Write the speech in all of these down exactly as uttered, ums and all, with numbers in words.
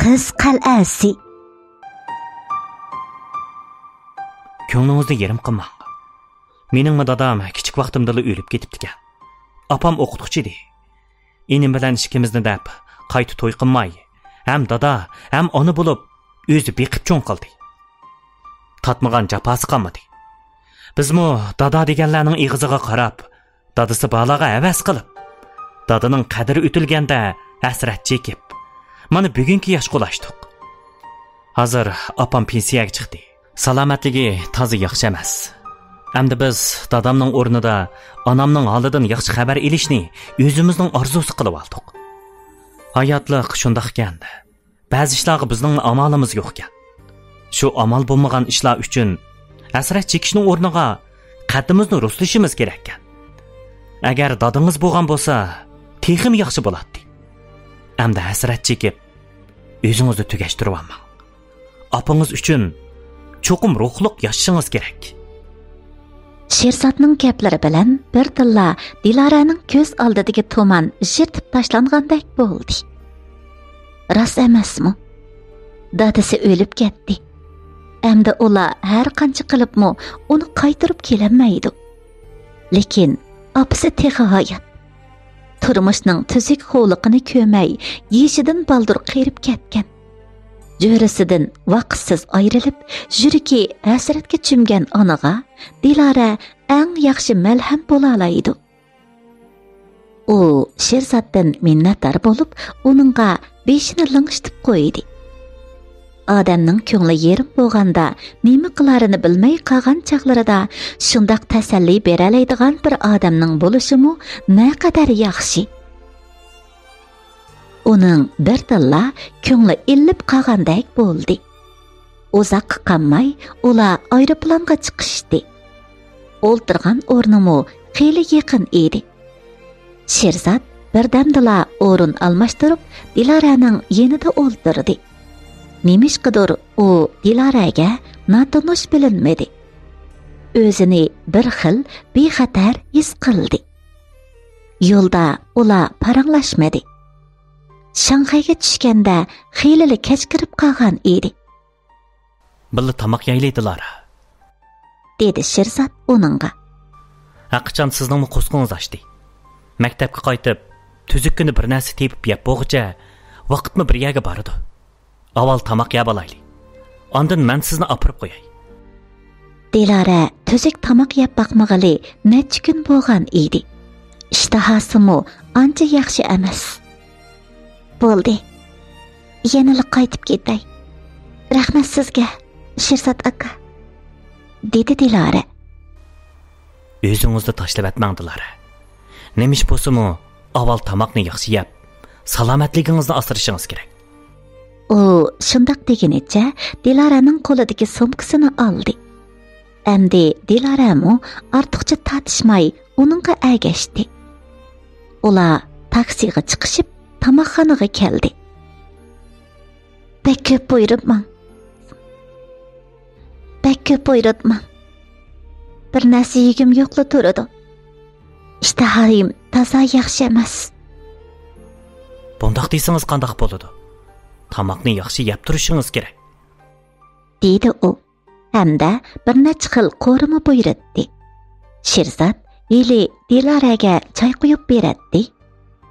قىز قەلئەسى. كۆڭلىڭىزنى يېرىم قىلماڭ. مېنىڭمۇ دادام كىچىك ۋاقتىمدىلا ئۆلۈپ كېتىپتىكەن. ئاپام ئوقۇتقۇچى ئىدى. ئىنىم بىلەن ئىككىمىزنى دەپ قايتا توي قىلماي، ھەم دادا، ھەم ئانا بولۇپ، ئۆزى بېقىپ چوڭ قىلدى. تارتمىغان جاپاسى قالمىدى. بىزمۇ دادا دېگەنلەرنىڭ ئېغىزىغا قاراپ، دادىسى بارلارغا ھەۋەس قىلىپ، دادىنىڭ قەدرى ئۆتۈلگەندە ھەسرەت چېكىپ، مانا بۈگۈنكى ياشقا ئۇلاشتۇق. ھازىر ئاپام پېنسىيەگە چىقتى. سالامەتلىكى تازا ياخشى ئەمەس. ئەمدى بىز دادامنىڭ ئورنىدا ئانامنىڭ ھالىدىن ياخشى خەۋەر ئېلىشنى ئۆزىمىزنىڭ ئارزۇسى قىلىۋالدۇق. ھاياتلىق شۇنداق ئىكەن. بەزى ئىشلارغا بىزنىڭ ئامالىمىز يوقكەن. شۇ ئامال بولمىغان ئىشلار ئۈچۈن ھەسرەت چېكىشنىڭ ئورنىغا قەددىمىزنى رۇسلىشىمىز كېرەككەن. ئەگەر دادىڭىز بولغان بولسا، تېخىمۇ ياخشى بولاتتى. ئەمدى ھەسرەت چېكىپ، ئۆزىڭىزنى تۈگەشتۈرۈۋالماڭ. ئاپىڭىز ئۈچۈن چوقۇم روھلۇق ياشىشىڭىز كېرەك. شېرزاتنىڭ گەپلىرى بىلەن بىردىنلا دىلارەنىڭ كۆز ئالدىدىكى تۇمان يىرتىپ تاشلانغاندەك بولدى. راست ئەمەسمۇ؟ دادىسى ئۆلۈپ كەتتى. ئەمدى ئۇلار ھەر قانچە قىلىپمۇ ئۇنى قايتۇرۇپ كېلەلمەيدۇ. لېكىن ئاپىسى تېخى ھايات. تۇرمۇشنىڭ تۈزۈك ھوۋلىقىنى كۆرمەي، يېشىدىن بالدۇر قېرىپ كەتكەن. جۆرىسىدىن ۋاقىتسىز ئايرىلىپ، يۈرىكى ھەسرەتكە چۆمگەن ئانىغا دىلارە ئەڭ ياخشى مەلھەم بولالايدۇ. ئۇ شېرزاتتىن مىننەتدار بولۇپ، ئۇنىڭغا بېشىنى لىڭشىتىپ قويدى. ئادەمنىڭ كۆڭلى يېرىم بولغاندا، نېمە قىلارىنى بىلمەي قالغان چاغلىرىدا شۇنداق تەسەللى بېرەلەيدىغان بىر ئادەمنىڭ بولۇشىمۇ نەقەدەر ياخشى. ئۇنىڭ بىردىنلا كۆڭلى ئىللىپ قالغاندەك بولدى. ئۇزاققا قالماي ئۇلار ئايروپىلانغا چىقىشتى. ئولتۇرغان ئورنىمۇ خېلى يېقىن ئىدى. شېرزات بىردەمدىلا ئورۇن ئالماشتۇرۇپ، دىلارەنىڭ يېنىدا ئولتۇردى. نېمىشقىدۇر ئۇ دىلارەگە ناتونۇش بىلىنمىدى. ئۆزىنى بىر خىل بىخەتەر ھېس قىلدى. يولدا ئۇلار پاراڭلاشمىدى. شاڭخەيگە چۈشكەندە خېلىلا كەچ كىرىپ قالغان ئىدى. بىللە تاماق يەيلى، دىلارە، دېدى شىرزات ئۇنىڭغا. ھەقىچان سىزنىڭمۇ قورسىقىڭىز ئاچتى. مەكتەپكە قايتىپ، تۈزۈك كۈنى بىر نەرسە تېپىپ يەپ بولغۇچە، ۋاقىتمۇ بىر يەرگە بارىدۇ. ئاۋۋال تاماق يەپ ئالايلى. ئاندىن مەن سىزنى ئاپىرىپ قوياي. دىلارە تۈزۈك تاماق يەپ باقمىغىلى نەچچە كۈن بولغان ئىدى. ئىشتىھاسىمۇ ئانچە ياخشى ئەمەس. بولدى. يەنىلا قايتىپ كېتەي. رەھمەت سىزگە، شىرزات ئاكا، دېدى دىلارە. ئۆزىڭىزنى تاشلىۋەتمەڭ، دىلارە. نېمىش بولسىمۇ، ئاۋۋال تاماقنى ياخشى يەپ، سالامەتلىكىڭىزنى ئاسرىشىڭىز كېرەك. ئۇ شۇنداق دېگىنىچە دىلارەنىڭ قولىدىكى سومكىسىنى ئالدى. ئەمدى دىلارەمۇ ئارتۇقچە تارتىشماي ئۇنىڭغا ئەگەشتى. ئۇلار تاكسىغا چىقىشىپ، تاماقخانىغا كەلدى. بەك كۆپ بۇيرۇتماڭ. بەك كۆپ بۇيرۇتماڭ. بىر نەرسە يېگۈم يوقلا تۇرىدۇ. ئىشتىھايىم تازا ياخشى ئەمەس. بۇنداق دېسىڭىز قانداق بولىدۇ؟ تاماقنى ياخشى يەپ تۇرۇشىڭىز كېرەك. دېدى ئۇ. ھەمدە بىر نەچچە خىل قورۇما بۇيرۇتتى. شىرزات ھېلى دىلارەگە چاي قۇيۇپ بېرەتتى،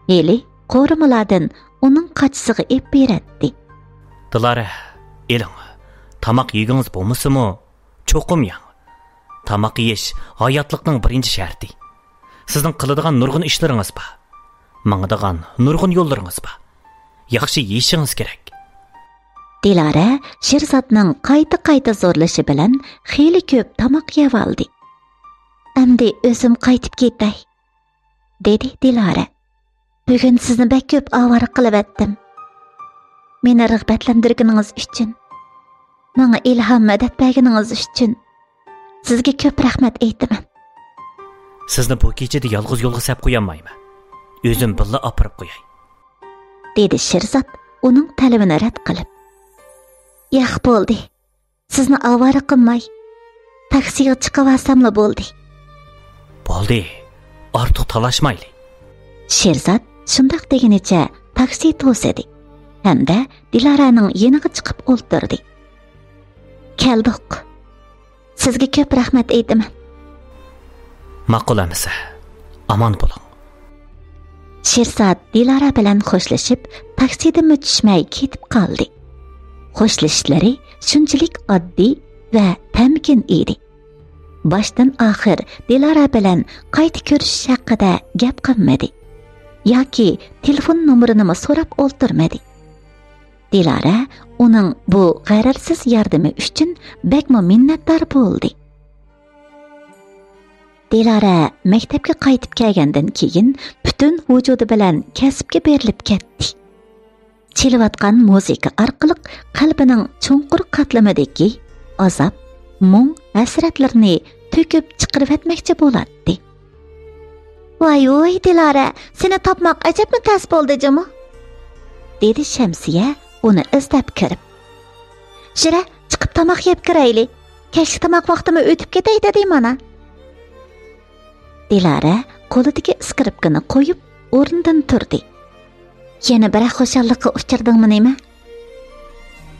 ھېلى قورۇمىلاردىن ئۇنىڭ قاچىسىغا ئېلىپ بېرەتتى. دىلارە، ئېلىڭ، تاماق يېگۈڭىز بولمىسىمۇ، چوقۇم يەڭ. تاماق يېيىش ھاياتلىقنىڭ بىرىنچى شەرتى. سىزنىڭ قىلىدىغان نۇرغۇن ئىشلىرىڭىز بار. ماڭىدىغان نۇرغۇن يوللىرىڭىز بار. ياخشى يېيىشىڭىز كېرەك. دىلارە شىرزاتنىڭ قايتا-قايتا زورلىشى بىلەن خېلى كۆپ تاماق يەۋالدى. ئەمدى ئۆزۈم قايتىپ كېتەي، دېدى دىلارە. بۈگۈن سىزنى بەك كۆپ ئاۋارە قىلىۋەتتىم. مېنى رىغبەتلەندۈرگىنىڭىز ئۈچۈن، ماڭا ئىلھام، مەدەت بەرگىنىڭىز ئۈچۈن سىزگە كۆپ رەھمەت ئېيتىمەن. سىزنى بۇ كېچىدە يالغۇز يولغا سەپ قويالمايمەن. ئۆزۈم بىللە ئاپىرىپ قوياي، دېدى شىرزات ئۇنىڭ تەلىپىنى رەت قىلىپ. ياق، بولدى. سىزنى ئاۋارە قىلماي، تاكسىغا چىقىۋالساملا بولدى. بولدى، ئارتۇق تالاشمايلى. شىرزات شۇنداق دېگىنىچە تاكسى توسىدى. ھەمدە دىلارەنىڭ يېنىغا چىقىپ ئولتۇردى. كەلدۇق. سىزگە كۆپ رەھمەت ئېيتىمەن. ماقۇل ئەمىسە، ئامان بولۇڭ. شىرزات دىلارا بىلەن خوشلىشىپ، تاكسىدىنمۇ چۈشمەي كېتىپ قالدى. خوشلىشىشلىرى شۇنچىلىك ئاددىي ۋە تەمكىن ئىدى. باشتىن ئاخىر دىلارا بىلەن قايتا كۆرۈشۈش ھەققىدە گەپ قىلمىدى ياكى تېلېفون نومۇرىنىمۇ سوراپ ئولتۇرمىدى. دىلارا ئۇنىڭ بۇ غەرەزسىز ياردىمى ئۈچۈن بەكمۇ مىننەتدار بولدى. دىلارا مەكتەپكە قايتىپ كەلگەندىن كېيىن پۈتۈن ۋۇجۇدى بىلەن كەسىپكە بېرىلىپ كەتتى. چېلىۋاتقان مۇزىكا ئارقىلىق قەلبىنىڭ چوڭقۇر قاتلىمىدىكى ئازاب، مۇڭ، ھەسرەتلىرىنى تۆكۈپ چىقىرىۋەتمەكچى بولاتتى. ۋاي ۋۇي دىلارا، سېنى تاپماق ئەجەبمۇ تەس بولدى جۇمۇ، دېدى شەمسىيە ئۇنى ئىزدەپ كىرىپ. يۈرە، چىقىپ تاماق يەپ كىرەيلى. كەچلىك تاماق ۋاقتىمۇ ئۆتۈپ كېتەي دېدى مانا. دىلارا قولىدىكى ئىسكىرىپكىنى قويۇپ، ئورنىدىن تۇردى. يەنە بىرەر خۇشاللىققا ئۇچرىدىڭمۇ نېمە؟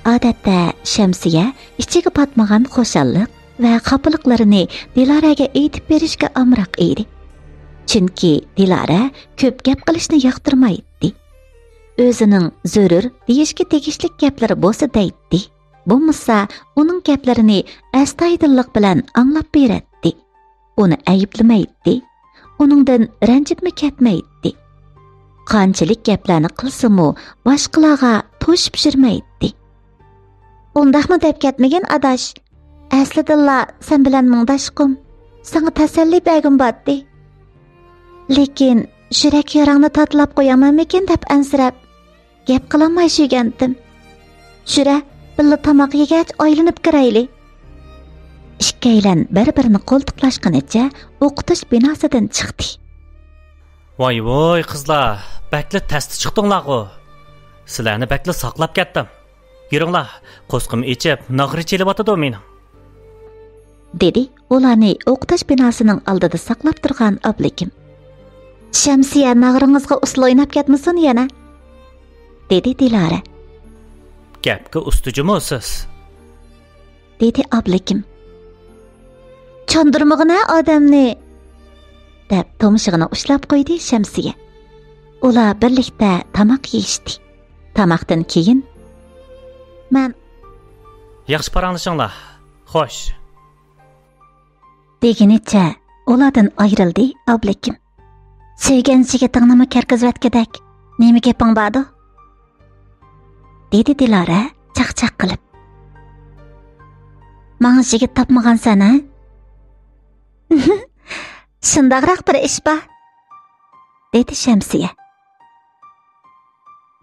ئادەتتە شەمسىيە ئىچىگە پاتمىغان خۇشاللىق ۋە خاپىلىقلىرىنى دىلارەگە ئېيتىپ بېرىشكە ئامراق ئىدى. چۈنكى دىلارە كۆپ گەپ قىلىشنى ياقتۇرمايتتى. ئۆزىنىڭ زۆرۈر دېيىشكە تېگىشلىك گەپلىرى بولسا دەيتتى. بولمىسا، ئۇنىڭ گەپلىرىنى ئەستايىدىللىق بىلەن ئاڭلاپ بېرەتتى. ئۇنى ئەيىبلىمەيتتى. ئۇنىڭدىن رەنجىپمۇ كەتمەيتتى. قانچىلىك گەپلەرنى قىلسىمۇ، باشقىلارغا توشۇپ يۈرمەيتتى. ئۇنداقمۇ دەپ كەتمىگىن، ئاداش. ئەسلىدىنلا سەن بىلەن مۇڭداشقۇم، ساڭا تەسەللى بەرگۈم بارتتى. لېكىن يۈرەك ياراڭنى تاتىلاپ قويامەنمىكىن دەپ ئەنسىرەپ، گەپ قىلالماي شۈگەنتىم. يۈرە، بىللە تاماق يېگەچ ئايلىنىپ كىرەيلى. ئىككىيلەن بىر-بىرىنى قولتۇقلاشقىنىچە ئوقۇتۇش بىناسىدىن چىقتى. ۋاي ۋوي قىزلار، بەكلا تەستە چىقتىڭلارغۇ. سىلەرنى بەكلا ساقلاپ كەتتىم. يۈرۈڭلار، قورسىقىم ئېچىپ، ناغرا چېلىۋاتىدۇ مېنىڭ. دېدى ئۇلارنى ئوقۇتۇش بىناسىنىڭ ئالدىدا ساقلاپ تۇرغان ئابلىكىم. شەمسىيە ناغرىڭىزغا ئۇسسۇل ئويناپ كەتمىسۇن يەنە، دېدى دىلارە. گەپكە ئۇستا جۇمۇ سىز، دېدى ئابلىكىم. چاندۇرمىغىنە ئادەمنى، دەپ تۇمشۇقىنى ئۇشلاپ قويدى شەمسىيە. ئۇلار بىرلىكتە تاماق يېيىشتى. تاماقتىن كېيىن، مەن، ياخشى پاراڭلىشىڭلار. خوش. دېگىنىچە ئۇلاردىن ئايرىلدى ئابلىكىم. سۆيگەن يىگىتىڭنىمۇ كىرگۈزۈۋەتكۈدەك نېمە گېپىڭ باردۇ؟ دېدى دىلارە چاقچاق قىلىپ. ماڭا يىگىت تاپمىغانسەن ھە؟ شۇنداقراق بىر ئىش بار، دېدى شەمسىيە.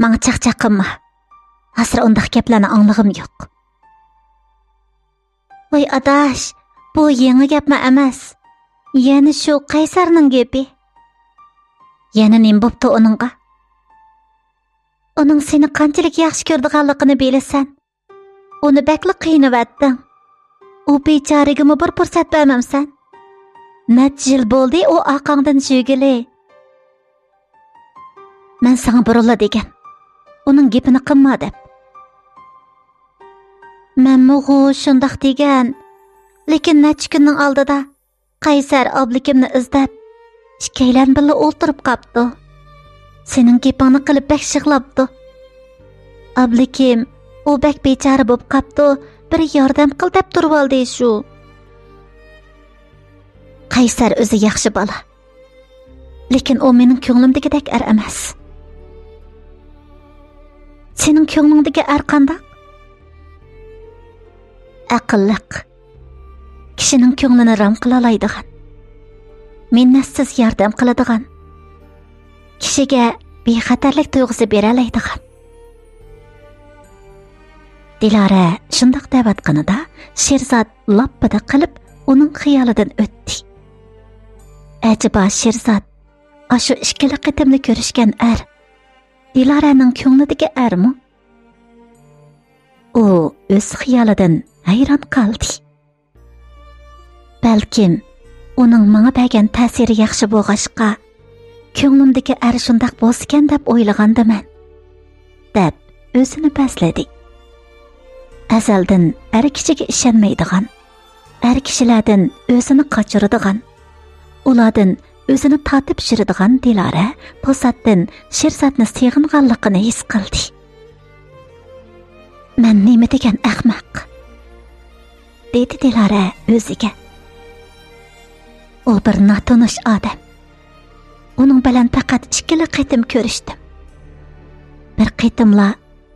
ماڭا چاقچاق قىلما. ھازىر ئۇنداق گەپلەرنى ئاڭلىغۇم يوق. ۋاي ئاداش، بۇ يېڭى گەپمۇ ئەمەس. يەنە شۇ قەيسەرنىڭ گېپى. يەنە نېمە بوپتۇ ئۇنىڭغا؟ ئۇنىڭ سېنى قانچىلىك ياخشى كۆرىدىغانلىقىنى بىلىسەن. ئۇنى بەكلا قىينىۋەتتىڭ. ئۇ بىچارىگىمۇ بىر پۇرسەت بەرمەمسەن؟ نەچچە يىل بولدى ئۇ ئارقاڭدىن يۈرگىلى. مەن ساڭا بۇرۇنلا دېگەن، ئۇنىڭ گېپىنى قىلما دەپ. مەنمۇغۇ شۇنداق دېگەن، لېكىن نەچچە كۈننىڭ ئالدىدا قەيسەر ئابلىكىمنى ئىزدەپ، ئىككىيلەن بىللە ئولتۇرۇپ قاپتۇ. سېنىڭ گېپىڭنى قىلىپ بەك يىغلاپتۇ. ئابلىكىم، ئۇ بەك بىچارە بولۇپ قاپتۇ، بىر ياردەم قىل دەپ تۇرۇۋالدى شۇ. قەيسەر ئۆزى ياخشى بالا. لېكىن ئۇ مېنىڭ كۆڭلۈمدىكىدەك ئەر ئەمەس. سېنىڭ كۆڭلۈڭدىكى ئەر قانداق؟ ئەقىللىق. كىشىنىڭ كۆڭلىنى رام قىلالايدىغان، مىننەتسىز ياردەم قىلىدىغان، كىشىگە بىخەتەرلىك تۇيغۇسى بېرەلەيدىغان. دىلارە شۇنداق دەۋاتقىنىدا شىرزات لاپپىدە قىلىپ ئۇنىڭ خىيالىدىن ئۆتتى. ئەجەبا شىرزات، ئاشۇ ئىككىلا قېتىملا كۆرۈشكەن ئەر دىلارەنىڭ كۆڭلىدىكى ئەرمۇ؟ ئۇ ئۆز خىيالىدىن ھەيران قالدى. بەلكىم، ئۇنىڭ ماڭا بەرگەن تەسىرى ياخشى بولغاچقا، كۆڭلۈمدىكى ئەر شۇنداق بولسىكەن دەپ ئويلىغاندىمەن، دەپ ئۆزىنى بەزلىدى. ئەزەلدىن ئەر كىشىگە ئىشەنمەيدىغان، ئەر كىشىلەردىن ئۆزىنى قاچۇرىدىغان، ئۇلاردىن ئۆزىنى تارتىپ چۈشۈرىدىغان دىلارە توساتتىن شىرزاتنى سېغىنغانلىقىنى ھېس قىلدى. «مەن نېمە دېگەن ئەخمەق!» دېدى دىلارە ئۆزىگە. «ئۇ بىر ناتونۇش ئادەم. ئۇنىڭ بىلەن پەقەت ئىككىلا قېتىم كۆرۈشتۈم. بىر قېتىملا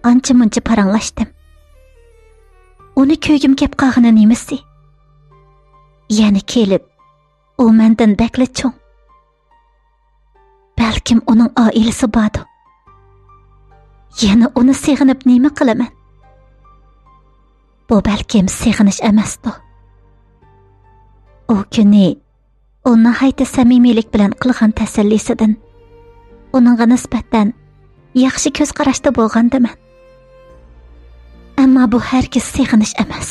ئانچە-مۇنچە پاراڭلاشتىم. ئۇنى كۆرگۈم كەپ قالغىنى نېمىسى؟ يەنە كېلىپ، ئۇ مەندىن بەكلا چوڭ. بەلكىم ئۇنىڭ ئائىلىسى باردۇ. يەنە ئۇنى سېغىنىپ نېمە قىلىمەن؟ بۇ بەلكىم سېغىنىش ئەمەستۇ.» ئۇ كۈنى ئۇ ناھايىتى سەمىمىيلىك بىلەن قىلغان تەسەللىسىدىن ئۇنىڭغا نىسبەتەن ياخشى كۆز قاراشتا بولغانىدىمەن. ئەمما بۇ ھەرگىز سېغىنىش ئەمەس.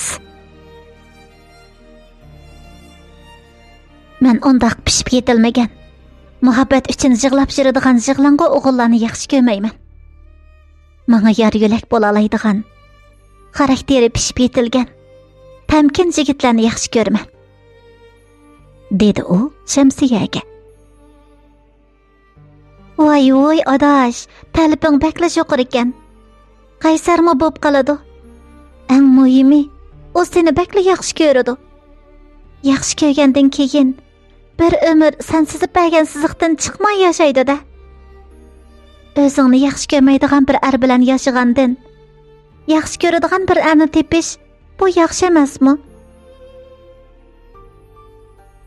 مەن ئۇنداق پىشىپ يېتىلمىگەن، مۇھەببەت ئۈچۈن يىغلاپ يۈرىدىغان يىغلاڭغۇ ئوغۇللارنى ياخشى كۆرمەيمەن. ماڭا يار يۆلەك بولالايدىغان، خاراكتېرى پىشىپ يېتىلگەن، تەمكىن يىگىتلەرنى ياخشى كۆرىمەن، دېدى ئۇ شەمسىيەگە. ۋاي ۋۇي ئاداش، تەلىپىڭ بەكلا يۇقىرىكەن. قەيسەرمۇ بوپ قالىدۇ. ئەڭ مۇھىمى، ئۇ سېنى بەكلا ياخشى كۆرىدۇ. ياخشى كۆرگەندىن كېيىن، بىر ئۆمۈر سەن سىزىپ بەرگەن سىزىقتىن چىقماي ياشايدۇ-دە. ئۆزۈڭنى ياخشى كۆرمەيدىغان بىر ئەر بىلەن ياشىغاندىن، ياخشى كۆرىدىغان بىر ئەرنى تېپىش، بۇ ياخشى ئەمەسمۇ؟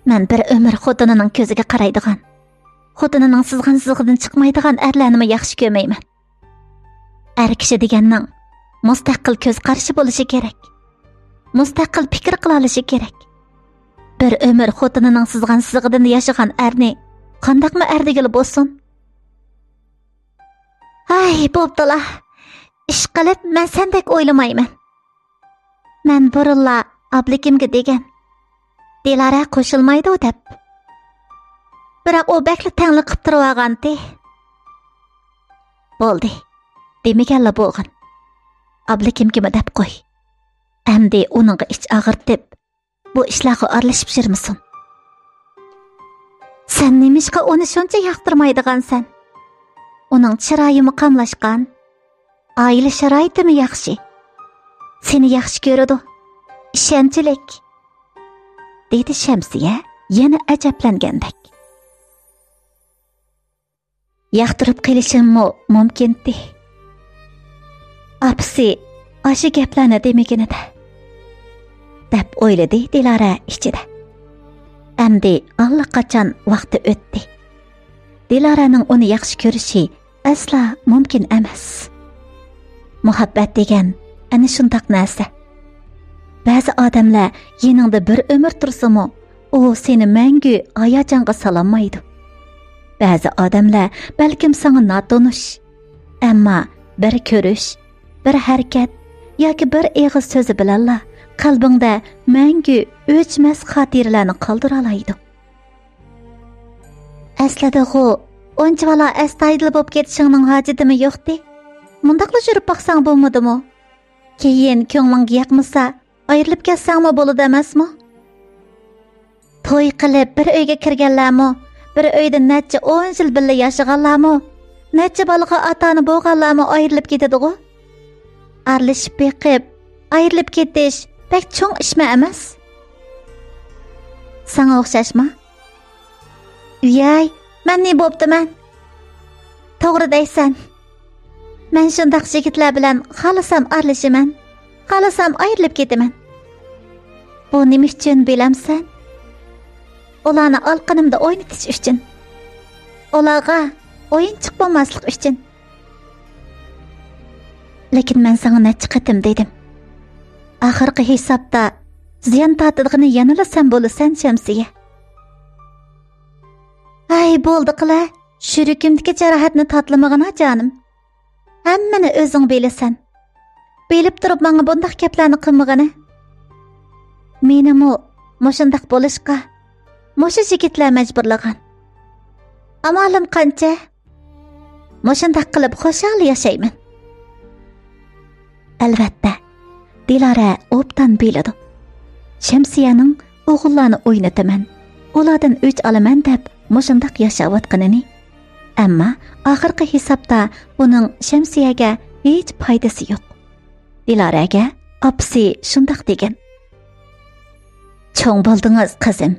مەن بىر ئۆمۈر خوتۇنىنىڭ كۆزىگە قارايدىغان، خوتۇنىنىڭ سىزغان سىزىقىدىن چىقمايدىغان ئەرلەرنىمۇ ياخشى كۆرمەيمەن. ئەر كىشى دېگەننىڭ مۇستەقىل كۆز قارىشى بولۇشى كېرەك. مۇستەقىل پىكىر قىلالىشى كېرەك. بىر ئۆمۈر خوتۇنىنىڭ سىزغان سىزىقىدىن ياشىغان ئەرنى قانداقمۇ ئەر دېگىلى بولسۇن؟ ھاي، بوپتۇلا. ئىشقىلىپ، مەن سەندەك ئويلىمايمەن. مەن بۇرۇنلا ئابلىكىمگە دېگەن، دىلارە قوشۇلمايدۇ دەپ. بىراق ئۇ بەكلا تەڭلىق قىپ تۇرۇۋالغانتى. بولدى، دېمىگەنلا بولغىن. ئابلىكىمگىمۇ دەپ قوي. ئەمدى ئۇنىڭغا ئىچ ئاغرىتىپ، بۇ ئىشلارغا ئارىلىشىپ يۈرمىسۇن. سەن نېمىشقا ئۇنى شۇنچە ياقتۇرمايدىغانسەن؟ ئۇنىڭ چىرايىمۇ قاملاشقان، ئائىلە شارائىتىمۇ ياخشى. سېنى ياخشى كۆرىدۇ، ئىشەنچلىك، دېدى شەمسىيە يەنە ئەجەبلەنگەندەك. ياقتۇرۇپ قېلىشىممۇ مۇمكىنتى. ئاپىسى ئاشۇ گەپلەرنى دېمىگىنىدە، دەپ ئويلىدى دىلارە ئىچىدە. ئەمدى ئاللىقاچان ۋاقتى ئۆتتى. دىلارەنىڭ ئۇنى ياخشى كۆرۈشى ئەسلا مۇمكىن ئەمەس. مۇھەببەت دېگەن ئەنە شۇنداق نەرسە. بەزى ئادەملەر يېنىڭدا بىر ئۆمۈر تۇرسىمۇ، ئۇ سېنى مەڭگۈ ھاياجانغا سالالمايدۇ. بەزى ئادەملەر بەلكىم ساڭا ناتونۇش، ئەمما بىر كۆرۈش، بىر ھەرىكەت ياكى بىر ئېغىز سۆزى بىلەنلا قەلبىڭدە مەڭگۈ ئۆچمەس خاتىرىلەرنى قالدۇرالايدۇ. ئەسلىدىغۇ، ئۇنچىۋالا ئەستايىدىل بولۇپ كېتىشىڭنىڭ ھاجىتىمۇ يوقتى. مۇنداقلا يۈرۈپ باقساڭ بولمىدىمۇ؟ كېيىن كۆڭلۈڭگە ياقمىسا، ئايرىلىپ كەتسەڭمۇ بولىدۇ ئەمەسمۇ؟ توي قىلىپ بىر ئۆيگە كىرگەنلەرمۇ، بىر ئۆيدە نەچچە ئون يىل بىللە ياشىغانلارمۇ، نەچچە بالىغا ئاتا-ئانا بولغانلارمۇ ئايرىلىپ كېتىدىغۇ؟ ئارىلىشىپ بېقىپ، ئايرىلىپ كېتىش بەك چوڭ ئىشمۇ ئەمەس؟ ساڭا ئوخشاشما؟ ۋىيەي، مەن نېمە بوپتىمەن؟ توغرا دەيسەن. مەن شۇنداق يىگىتلەر بىلەن خالىسام ئارىلىشىمەن، خالىسام ئايرىلىپ كېتىمەن. بۇ نېمە ئۈچۈن بىلەمسەن؟ ئۇلارنى ئالىقىنىمدا ئوينىتىش ئۈچۈن. ئۇلارغا ئويۇنچۇق بولماسلىق ئۈچۈن. لېكىن مەن ساڭا نەچچە قېتىم دېدىم. ئاخىرقى ھېسابتا زىيان تارتىدىغىنى يەنىلا سەن بولىسەن، شەمسىيە. ھەي، بولدى قىلە، يۈرىكىمدىكى جاراھەتنى تاتلىمىغىنا، جانىم. ھەممىنى ئۆزۈڭ بىلىسەن. بىلىپ تۇرۇپ ماڭا بۇنداق گەپلەرنى قىلمىغىنە. مېنىمۇ مۇشۇنداق بولۇشقا مۇشۇ يىگىتلەر مەجبۇرلىغان. ئامالىم قانچە؟ مۇشۇنداق قىلىپ خۇشال ياشايمەن. ئەلۋەتتە، دىلارە ئوبدان بىلىدۇ، شەمسىيەنىڭ ئوغۇللارنى ئوينىتىمەن، ئۇلاردىن ئۆچ ئالىمەن دەپ مۇشۇنداق ياشاۋاتقىنىنى. ئەمما ئاخىرقى ھېسابتا بۇنىڭ شەمسىيەگە ھېچ پايدىسى يوق. دىلارەگە ئاپىسى شۇنداق دېگەن. چوڭ بولدىڭىز، قىزىم.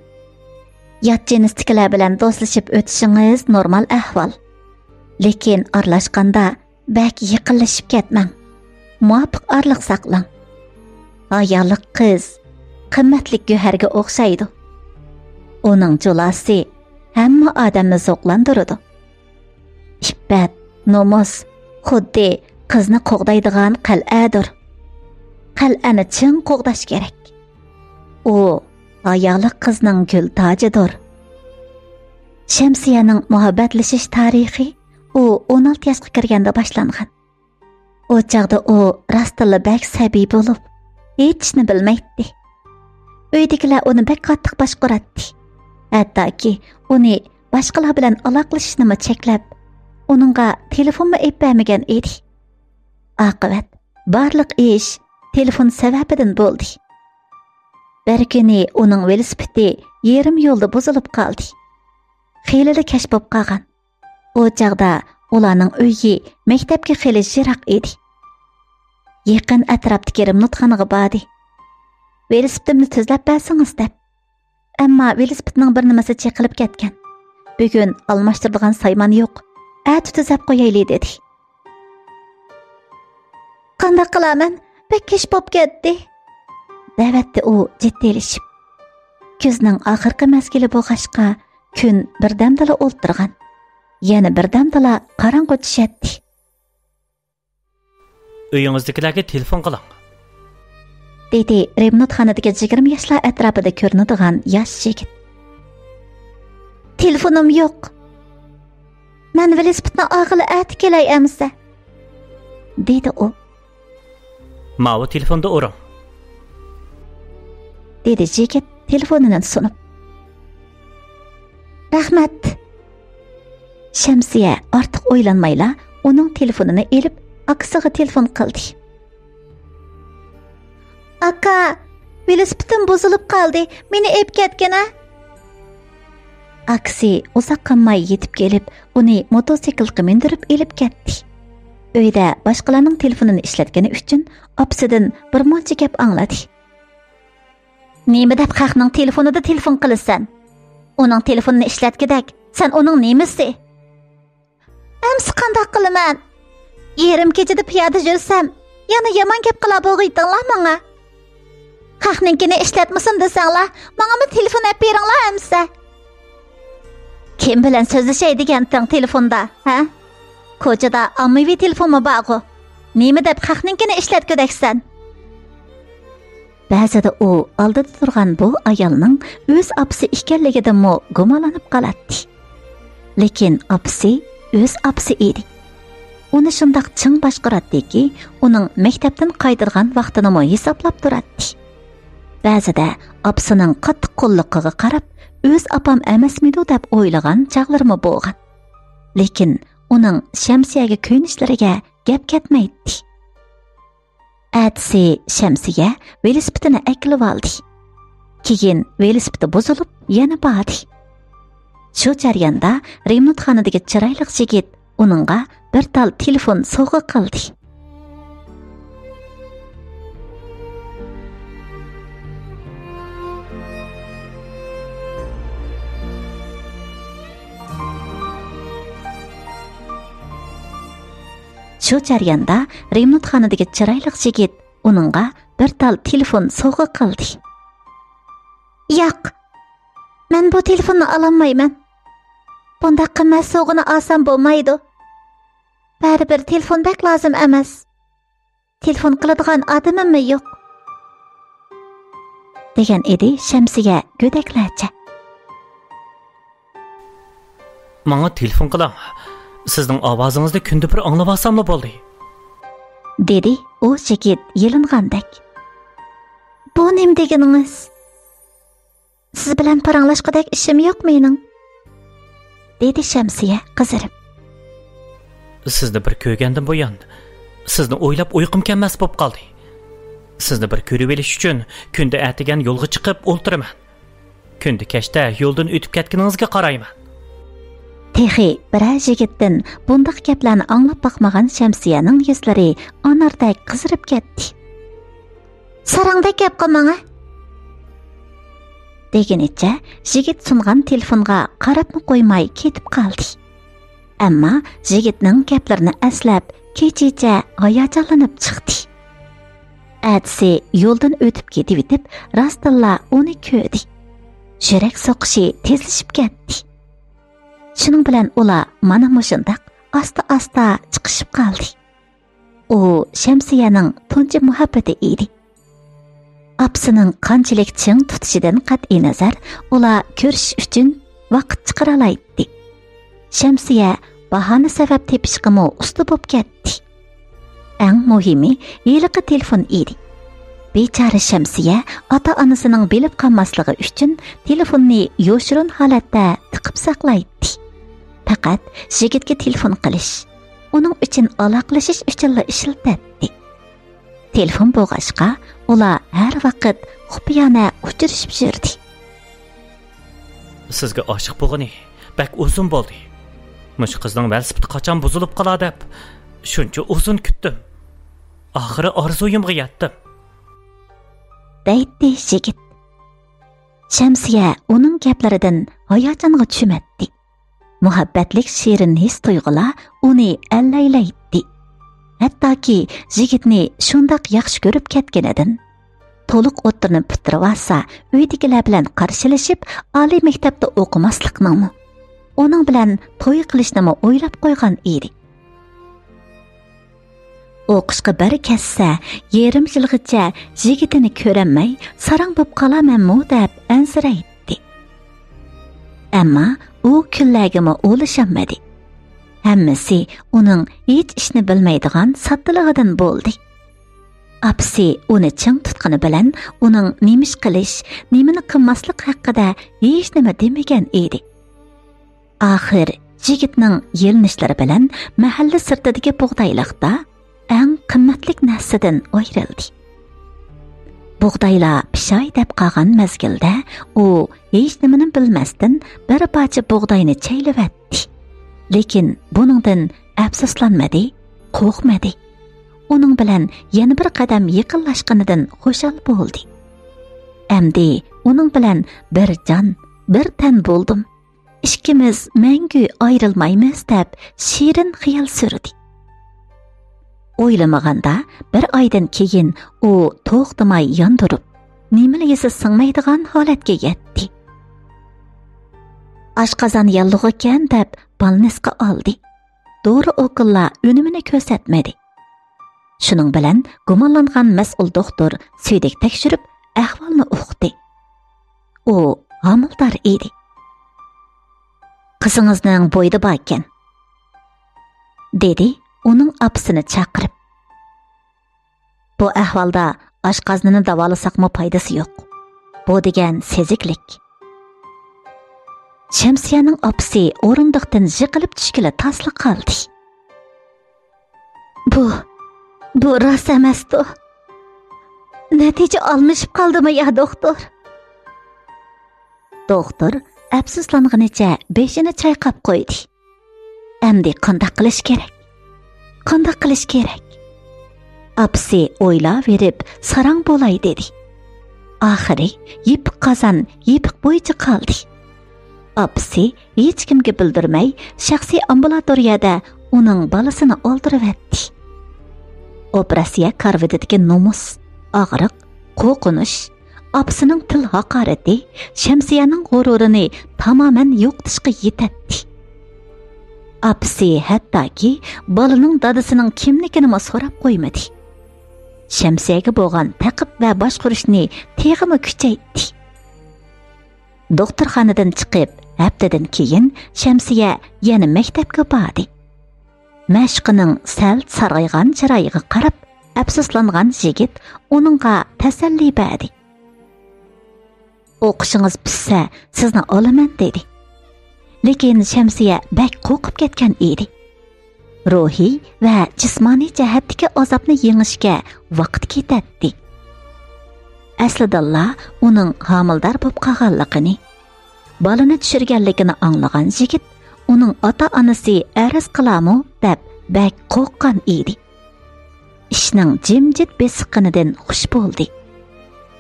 يات جىنستىكىلەر بىلەن دوستلىشىپ ئۆتۈشىڭىز نورمال ئەھۋال. لېكىن ئارىلاشقاندا بەك يېقىنلىشىپ كەتمەڭ. مۇۋاپىق ئارىلىق ساقلاڭ. ھايالىق قىز قىممەتلىك گۆھەرگە ئوخشايدۇ. ئۇنىڭ جۇلاسى ھەممە ئادەمنى زوقلاندۇرىدۇ. ئىپپەت، نومۇس خۇددى قىزنى قوغدايدىغان قەلئەدۇر. قەلئەنى چىڭ قوغداش كېرەك. ئۇ ھايالىق قىزنىڭ گۈل تاجىدۇر. شەمسىيەنىڭ مۇھەببەتلىشىش تارىخى ئۇ ئون ئالتە ياشقا كىرگەندە باشلانغان. ئۇ چاغدا ئۇ راستتىنلا بەك سەبىي بولۇپ، ھېچ ئىشنى بىلمەيتتى. ئۆيدىكىلەر ئۇنى بەك قاتتىق باشقۇراتتى. ھەتتاكى ئۇنى باشقىلار بىلەن ئالاقىلىشىشنىمۇ چەكلەپ، ئۇنىڭغا تېلېفونمۇ ئېلىپ بەرمىگەن ئىدى. ئاقىۋەت، بارلىق ئىش تېلېفون سەۋەبىدىن بولدى. بىر كۈنى ئۇنىڭ ۋېلىسىپىتى يېرىم يولدا بۇزۇلۇپ قالدى. خېلىلا كەچ بولۇپ قالغان. ئۇ چاغدا ئۇلارنىڭ ئۆيى مەكتەپكە خېلى يىراق ئىدى. يېقىن ئەتراپتىكى رېمونتخانىغا باردى. ۋېلىسىپىتىمنى تۈزلەپ بەرسىڭىز دەپ. ئەمما ۋېلىسىپىتنىڭ بىر نېمىسى چېقىلىپ كەتكەن. بۈگۈن ئالماشتۇرىدىغان سايمان يوق. ئەتە تۈزەپ قويايلى دېدى. قانداق قىلامەن؟ بەك كەچ بولۇپ كەتتى، دەۋەتتى ئۇ جىددىيلىشىپ. كۈزنىڭ ئاخىرقى مەزگىلى بولغاچقا، كۈن بىردەمدىلا ئولتۇرغان. يەنە بىردەمدىلا قاراڭغۇ چۈشەتتى. ئۆيىڭىزدىكىلەرگە تېلېفون قىلىڭ، دېدى رېمونتخانىدىكى يىگىرمە ياشلار ئەتراپىدا كۆرۈنىدىغان ياش يىگىت. تېلېفونۇم يوق. مەن ۋېلىسىپىتنى ئالغىلى ئەتە كېلەي ئەمىسە، دېدى ئۇ. ماۋۇ تېلېفوندا ئۇرۇڭ، دېدى يىگىت تېلېفونىنى سۇنۇپ. رەھمەت. شەمسىيە ئارتۇق ئويلانمايلا ئۇنىڭ تېلېفونىنى ئېلىپ، ئاكىسىغا تېلېفون قىلدى. ئاكا، ۋېلىسىپىتىم بۇزۇلۇپ قالدى، مېنى ئېلىپ كەتكىنە. ئاكىسى ئۇزاق قالماي يېتىپ كېلىپ، ئۇنى موتوسىكلغا مىندۈرۈپ ئېلىپ كەتتى. ئۆيدە باشقىلارنىڭ تېلېفونىنى ئىشلەتكىنى ئۈچۈن ئاپىسىدىن بىر مۇنچە گەپ ئاڭلىدى. نېمە دەپ خەقنىڭ تېلېفونىدا تېلېفون قىلىسەن؟ ئۇنىڭ تېلېفونىنى ئىشلەتكۈدەك، سەن ئۇنىڭ نېمىسى؟ ئەمسە قانداق قىلىمەن؟ يېرىم كېچىدە پىيادە يۈرسەم، يەنە يامان گەپ قىلا بولغىيتىڭلار ماڭا. خەقنىڭكىنى ئىشلەتمىسۇن دېسەڭلار، ماڭىمۇ تېلېفون ئەپ بېرىڭلار ئەمسە. كىم بىلەن سۆزلىشەي دېگەنتىڭ تېلېفوندا، ھە؟ كوچىدا ئاممىۋى تېلېفونمۇ بارغۇ. نېمە دەپ خەقنىڭكىنى ئىشلەتكۈدەكسەن؟ بەزىدە ئۇ ئالدىدا تۇرغان بۇ ئايالنىڭ ئۆز ئاپىسى ئىكەنلىكىدىنمۇ گۇمانلىنىپ قالاتتى. لېكىن ئاپىسى ئۆز ئاپىسى ئىدى. ئۇنى شۇنداق چىڭ باشقۇراتتىكى، ئۇنىڭ مەكتەپتىن قايتىدىغان ۋاقتىنىمۇ ھېسابلاپ تۇراتتى. بەزىدە ئاپىسىنىڭ قاتتىق قوللۇقىغا قاراپ، ئۆز ئاپام ئەمەسمىدۇ دەپ ئويلىغان چاغلىرىمۇ بولغان. لېكىن ئۇنىڭ شەمسىيەگە كۆيۈنۈشلىرىگە گەپ كەتمەيتتى. ئەتىسى شەمسىيە ۋېلىسىپىتىنى ئەكېلىۋالدى. كېيىن ۋېلىسىپىتى بۇزۇلۇپ، يەنە باردى. شۇ جەرياندا رېمونتخانىدىكى چىرايلىق يىگىت ئۇنىڭغا بىر تال تېلېفون سوۋغا قىلدى. شۇ جەرياندا رېمونتخانىدىكى چىرايلىق يىگىت ئۇنىڭغا بىر تال تېلېفون سوۋغا قىلدى. ياق، مەن بۇ تېلېفوننى ئالالمايمەن. بۇنداق قىممەت سوۋغىنى ئالسام بولمايدۇ. بەرىبىر تېلېفون بەك لازىم ئەمەس. تېلېفون قىلىدىغان ئادىمىممۇ يوق، دېگەن ئىدى شەمسىيە گۆدەكلەرچە. ماڭا تېلېفون قىلىڭ. سىزنىڭ ئاۋازىڭىزنى كۈندە بىر ئاڭلىۋالساملا بولدى، دېدى ئۇ يىگىت يېلىنغاندەك. بۇ نېمە دېگىنىڭىز؟ سىز بىلەن پاراڭلاشقۇدەك ئىشىم يوق مېنىڭ، دېدى شەمسىيە قىزىرىپ. سىزنى بىر كۆرگەندىن بۇيان، سىزنى ئويلاپ ئۇيقۇم كەلمەس بولۇپ قالدى. سىزنى بىر كۆرۈۋېلىش ئۈچۈن كۈندە ئەتىگەن يولغا چىقىپ ئولتۇرىمەن. كۈندە كەچتە يولدىن ئۆتۈپ كەتكىنىڭىزگە قارايمەن. تېخى بىرەر يىگىتتىن بۇنداق گەپلەرنى ئاڭلاپ باقمىغان شەمسىيەنىڭ يۈزلىرى ئاناردەك قىزىرىپ كەتتى. ساراڭدەك گەپ قىلماڭە، دېگىنىچە يىگىت سۇنغان تېلېفونغا قاراپمۇ قويماي كېتىپ قالدى. ئەمما يىگىتنىڭ گەپلىرىنى ئەسلەپ، كېچىچە ھاياجانلىنىپ چىقتى. ئەتىسى يولدىن ئۆتۈپ كېتىۋېتىپ، راستتىنلا ئۇنى كۆردى. يۈرەك سوقۇشى تېزلىشىپ كەتتى. شۇنىڭ بىلەن ئۇلار مانا مۇشۇنداق ئاستا-ئاستا چىقىشىپ قالدى. ئۇ شەمسىيەنىڭ تۇنجى مۇھەببىتى ئىدى. ئاپىسىنىڭ قانچىلىك چىڭ تۇتۇشىدىن قەتئىينەزەر، ئۇلار كۆرۈشۈش ئۈچۈن ۋاقىت چىقىرالايتتى. شەمسىيە باھانە سەۋەب تېپىشقىمۇ ئۇستا بولۇپ كەتتى. ئەڭ مۇھىمى ھېلىقى تېلېفون ئىدى. بىچارە شەمسىيە ئاتا-ئانىسىنىڭ بىلىپ قالماسلىقى ئۈچۈن تېلېفوننى يوشۇرۇن ھالەتتە تىقىپ ساقلايتتى. پەقەت يىگىتكە تېلېفون قىلىش، ئۇنىڭ ئۈچۈن ئالاقىلىشىش ئۈچۈنلا ئىشلىتەتتى. تېلېفون بولغاچقا، ئۇلار ھەر ۋاقىت خۇپىيانە ئۇچرىشىپ يۈردى. سىزگە ئاشىق بولغىنى بەك ئۇزۇن بولدى. مۇشۇ قىزنىڭ ۋېلىسىپىتى قاچان بۇزۇلۇپ قالا دەپ شۇنچە ئۇزۇن كۈتتۈم. ئاخىرى ئارزۇيۇمغا يەتتىم، دەيتتى يىگىت. شەمسىيە ئۇنىڭ گەپلىرىدىن ھاياجانغا چۆمەتتى. مۇھەببەتلىك شېرىن ھېس-تۇيغۇلار ئۇنى ئەللەيلەيتتى. ھەتتاكى يىگىتنى شۇنداق ياخشى كۆرۈپ كەتكىنىدىن، تولۇق ئوتتۇرىنى پۈتتۈرۈۋالسا، ئۆيدىكىلەر بىلەن قارشىلىشىپ، ئالىي مەكتەپتە ئوقۇماسلىقنىمۇ، ئۇنىڭ بىلەن توي قىلىشنىمۇ ئويلاپ قويغان ئىدى. ئوقۇشقا بىر كەتسە، يېرىم يىلغىچە يىگىتىنى كۆرەلمەي، ساراڭ بوپ قالارمەنمۇ دەپ ئەنسىرەيتتى. ئەمما ئۇ كۈنلەرگىمۇ ئولىشالمىدى. ھەممىسى ئۇنىڭ ھېچ ئىشنى بىلمەيدىغان ساددىلىقىدىن بولدى. ئاپىسى ئۇنى چىڭ تۇتقىنى بىلەن ئۇنىڭ نېمە ئىش قىلىش، نېمىنى قىلماسلىق ھەققىدە ھېچنېمە دېمىگەن ئىدى. ئاخىر يىگىتنىڭ يېلىنىشلىرى بىلەن مەھەللە سىرتىدىكى بۇغدايلىقتا ئەڭ قىممەتلىك نەرسىدىن ئايرىلدى. بۇغدايلار پىشاي دەپ قالغان مەزگىلدە ئۇ ھېچنېمىنى بىلمەستىن بىر پارچە بۇغداينى چەيلىۋەتتى. لېكىن بۇنىڭدىن ئەپسۇسلانمىدى، قورقمىدى. ئۇنىڭ بىلەن يەنە بىر قەدەم يېقىنلاشقىنىدىن خۇشال بولدى. ئەمدى ئۇنىڭ بىلەن بىر جان، بىر تەن بولدۇم. ئىككىمىز مەڭگۈ ئايرىلمايمىز دەپ شېرىن خىيال سۈردى. ئويلىمىغاندا بىر ئايدىن كېيىن ئۇ توختىماي ياندۇرۇپ، نېمىلا يېسە سىڭمەيدىغان ھالەتكە يەتتى. ئاشقازان ياللۇغىكەن دەپ بالنىسقا ئالدى. دورا ئوكۇللار ئۈنۈمىنى كۆرسەتمىدى. شۇنىڭ بىلەن گۇمانلانغان مەسئۇل دوختۇر سۈيدۈك تەكشۈرۈپ، ئەھۋالنى ئۇقتى. ئۇ ھامىلىدار ئىدى. «قىزىڭىزنىڭ بويىدا باركەن»، دېدى ئۇنىڭ ئاپىسىنى چاقىرىپ. «بۇ ئەھۋالدا ئاشقازىنىنى داۋالىساقمۇ پايدىسى يوق. بۇ دېگەن سېزىكلىك.» شەمسىيەنىڭ ئاپىسى ئورۇندۇقتىن يىقىلىپ چۈشكىلى تاسلا قالدى. «بۇ، بۇ راست ئەمەستۇ؟ نەتىجە ئالمىشىپ قالدىمۇ يا، دوختۇر؟» دوختۇر ئەپسۇسلانغىنىچە بېشىنى چايقاپ قويدى. «ئەمدى قانداق قىلىش كېرەك؟ قانداق قىلىش كېرەك؟» ئاپىسى ئويلاۋېرىپ، ساراڭ بولاي دېدى. ئاخىرى يېپىق قازان يېپىق بويىچە قالدى. ئاپىسى ھېچكىمگە بىلدۈرمەي، شەخسىي ئامبۇلاتورىيەدە ئۇنىڭ بالىسىنى ئالدۇرۇۋەتتى. ئوپېراتسىيە كارىۋىتىدىكى نومۇس، ئاغرىق، قورقۇنچ، ئاپىسىنىڭ تىل ھاقارىتى شەمسىيەنىڭ غۇرۇرىنى تامامەن يوقىتىشقا يېتەتتى. ئاپىسى ھەتتاكى بالىنىڭ دادىسىنىڭ كىملىكىنىمۇ سوراپ قويمىدى. شەمسىيەگە بولغان تەقىب ۋە باشقۇرۇشنى تېخىمۇ كۈچەيتتى. دوختۇرخانىدىن چىقىپ، ھەپتىدىن كېيىن شەمسىيە يەنە مەكتەپكە باردى. مەشۇقىنىڭ سەل سارغايغان چىرايىغا قاراپ، ئەپسۇسلانغان يىگىت ئۇنىڭغا تەسەللى بەردى. «ئوقۇشىڭىز پۈتسە، سىزنى ئالىمەن» دېدى. لېكىن شەمسىيە بەك قورقۇپ كەتكەن ئىدى. روھىي ۋە جىسمانىي جەھەتتىكى ئازابنى يېڭىشكە ۋاقىت كېتەتتى. ئەسلىدىنلا ئۇنىڭ ھامىلىدار بولۇپ قالغانلىقىنى، بالىنى چۈشۈرگەنلىكىنى ئاڭلىغان يىگىت ئۇنىڭ ئاتا-ئانىسى ئەرز قىلامۇ دەپ بەك قورققان ئىدى. ئىشنىڭ جىمجىت بېسىققىنىدىن خۇش بولدى.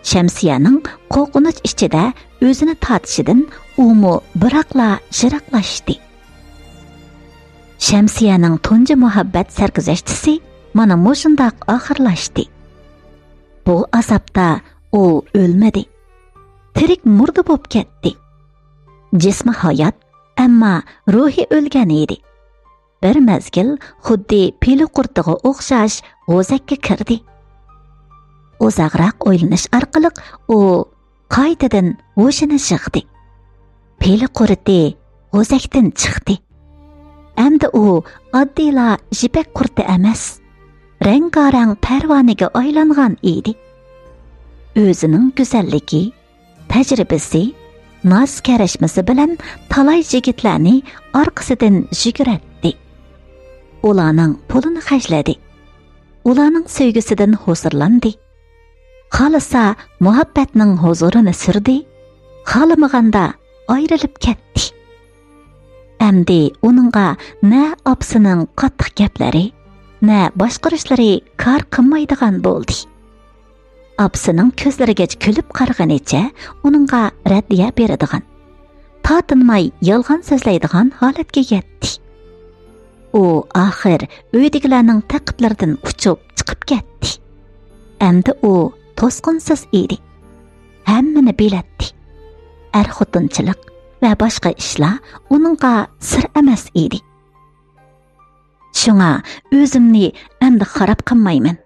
شەمسىيەنىڭ قورقۇنچ ئىچىدە ئۆزىنى تارتىشىدىن ئۇمۇ بىراقلا يىراقلاشتى. شەمسىيەنىڭ تۇنجى مۇھەببەت سەرگۈزەشتىسى مانا مۇشۇنداق ئاخىرلاشتى. بۇ ئازابتا ئۇ ئۆلمىدى. تىرىك مۇردە بولۇپ كەتتى. جىسمى ھايات، ئەمما روھى ئۆلگەن ئىدى. بىر مەزگىل خۇددى پىلە قۇرتىغا ئوخشاش غوزەككە كىردى. ئۇزاقراق ئويلىنىش ئارقىلىق ئۇ قايتىدىن ھوشىنى يىغدى. پىلە قۇرتى غوزەكتىن چىقتى. ئەمدى ئۇ ئاددىيلا يىپەك قۇرتى ئەمەس، رەڭگارەڭ پەرۋانىگە ئايلانغان ئىدى. ئۆزىنىڭ گۈزەللىكى، تەجرىبىسى، ناز-كەرەشمىسى بىلەن تالاي يىگىتلەرنى ئارقىسىدىن يۈگۈرەتتى. ئۇلارنىڭ پۇلىنى خەجلىدى. ئۇلارنىڭ سۆيگۈسىدىن ھۇزۇرلاندى. خالىسا مۇھەببەتنىڭ ھۇزۇرىنى سۈردى، خالىمىغاندا ئايرىلىپ كەتتى. ئەمدى ئۇنىڭغا نە ئاپىسىنىڭ قاتتىق گەپلىرى، نە باشقۇرۇشلىرى كار قىلمايدىغان بولدى. ئاپىسىنىڭ كۆزلىرىگە كۈلۈپ قارىغىنىچە ئۇنىڭغا رەددىيە بېرىدىغان، تارتىنماي يالغان سۆزلەيدىغان ھالەتكە يەتتى. ئۇ ئاخىر ئۆيدىكىلەرنىڭ تەقىبلىرىدىن ئۇچۇپ چىقىپ كەتتى. ئەمدى ئۇ توسقۇنسىز ئىدى. ھەممىنى بىلەتتى. ئەر-خوتۇنچىلىق ۋە باشقا ئىشلار ئۇنىڭغا سىر ئەمەس ئىدى. شۇڭا ئۆزۈمنى ئەمدى خاراب قىلمايمەن.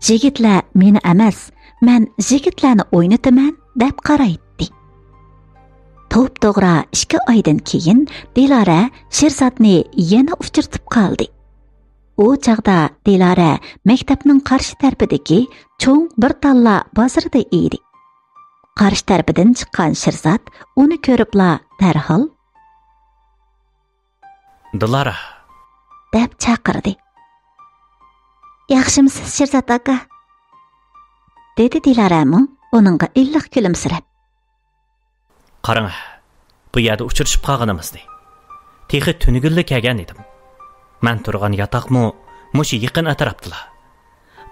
يىگىتلەر مېنى ئەمەس، مەن يىگىتلەرنى ئوينىتىمەن دەپ قارايتتى. توپتوغرا ئىككى ئايدىن كېيىن دىلارە شىرزاتنى يەنە ئۇچرىتىپ قالدى. ئۇ چاغدا دىلارە مەكتەپنىڭ قارشى تەرىپىدىكى چوڭ بىر تاللا بازىرىدا ئىدى. قارشى تەرىپىدىن چىققان شىرزات ئۇنى كۆرۈپلا دەرھال، دىلارا، دەپ چاقىردى. ياخشىمسىز، شىرزات ئاكا؟ دېدى دىلارەمۇ ئۇنىڭغا ئىللىق كۈلۈمسىرەپ. قاراڭ، بۇ يەردە ئۇچرىشىپ قالغىنىمىزنى. تېخى تۈنۈگۈنلا كەلگەن ئىدىم. مەن تۇرغان ياتاقمۇ مۇشۇ يېقىن ئەتراپتىلا.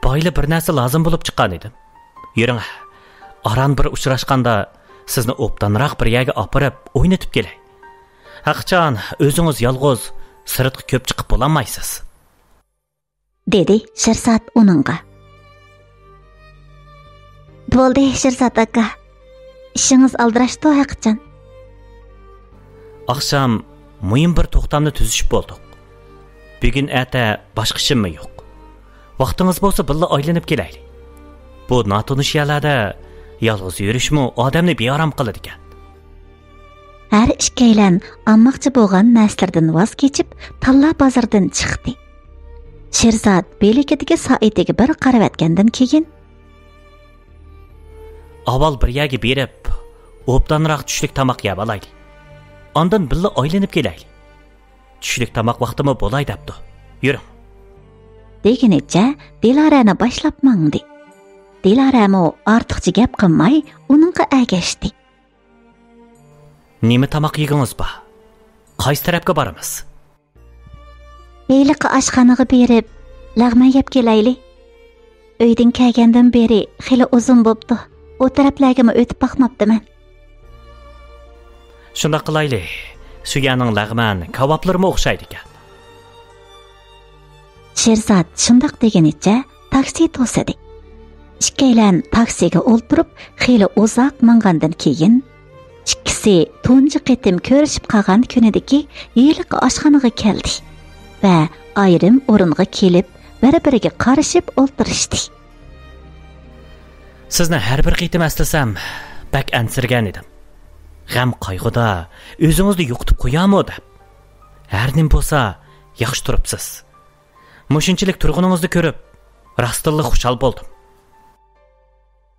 بايىلا بىر نەرسە لازىم بولۇپ چىققان ئىدىم. يۈرۈڭ، ئاران بىر ئۇچراشقاندا سىزنى ئوبدانراق بىر يەرگە ئاپىرىپ ئوينىتىپ كېلەي. ھەقىچان ئۆزىڭىز يالغۇز سىرتقا كۆپ چىقىپ بولالمايسىز. دېدى شىرزات ئۇنىڭغا. بولدى، شىرزات ئاكا. ئىشىڭىز ئالدىراشتۇ ھەقىچان. ئاخشام مۇھىم بىر توختامنى تۈزۈشۈپ بولدۇق. بۈگۈن ئەتە باشقا ئىشىممۇ يوق. ۋاقتىڭىز بولسا بىللە ئايلىنىپ كېلەيلى. بۇ ناتونۇش يەرلەردە يالغۇز يۈرۈشمۇ ئادەمنى بىئارام قىلىدىكەن. ھەر ئىككىيلەن ئالماقچى بولغان نەرسىلىرىدىن ۋاز كېچىپ، تاللا بازىرىدىن چىقتى. شىرزات بىلىكىدىكى سائىتىگە بىر قارىۋەتكەندىن كېيىن، ئاۋۋال بىر يەرگە بېرىپ، ئوبدانراق چۈشلۈك تاماق يەۋالايلى. ئاندىن بىللە ئايلىنىپ كېلەيلى. چۈشلۈك تاماق ۋاقتىمۇ بولاي دەپتۇ. يۈرۈڭ. دېگىنىچە دىلارەنى باشلاپ ماڭدى. دىلارەمۇ ئارتۇقچە گەپ قىلماي ئۇنىڭغا ئەگەشتى. نېمە تاماق يېگۈڭىز بار؟ قايسى تەرەپكە بارىمىز؟ ھېلىقى ئاشخانىغا بېرىپ، لەغمەن يەپ كېلەيلى. ئۆيدىن كەلگەندىن بېرى خېلى ئۇزۇن بوپتۇ. ئۇ تەرەپلەرگىمۇ ئۆتۈپ باقماپتىمەن. شۇنداق قىلايلى. شۇ يەرنىڭ لەغمەن، كاۋاپلىرىمۇ ئوخشايدىكەن. شىرزات شۇنداق دېگىنىچە تاكسى توسىدى. ئىككىيلەن تاكسىگە ئولتۇرۇپ خېلى ئۇزاق ماڭغاندىن كېيىن، ئىككىسى تۇنجى قېتىم كۆرۈشۈپ قالغان كۈنىدىكى ھېلىقى ئاشخانىغا كەلدى ۋە ئايرىم ئورۇنغا كېلىپ، بىر-بىرىگە قارىشىپ ئولتۇرۇشتى. سىزنى ھەر بىر قېتىم ئەسلىسەم، بەك ئەنسىرىگەن ئىدىم. غەم قايغۇدا ئۆزىڭىزنى يوقىتىپ قويامۇ دەپ. ھەر نېمە بولسا، ياخشى تۇرۇپسىز. مۇشۇنچىلىك تۇرغىنىڭىزنى كۆرۈپ، راستتىنلا خۇشال بولدۇم.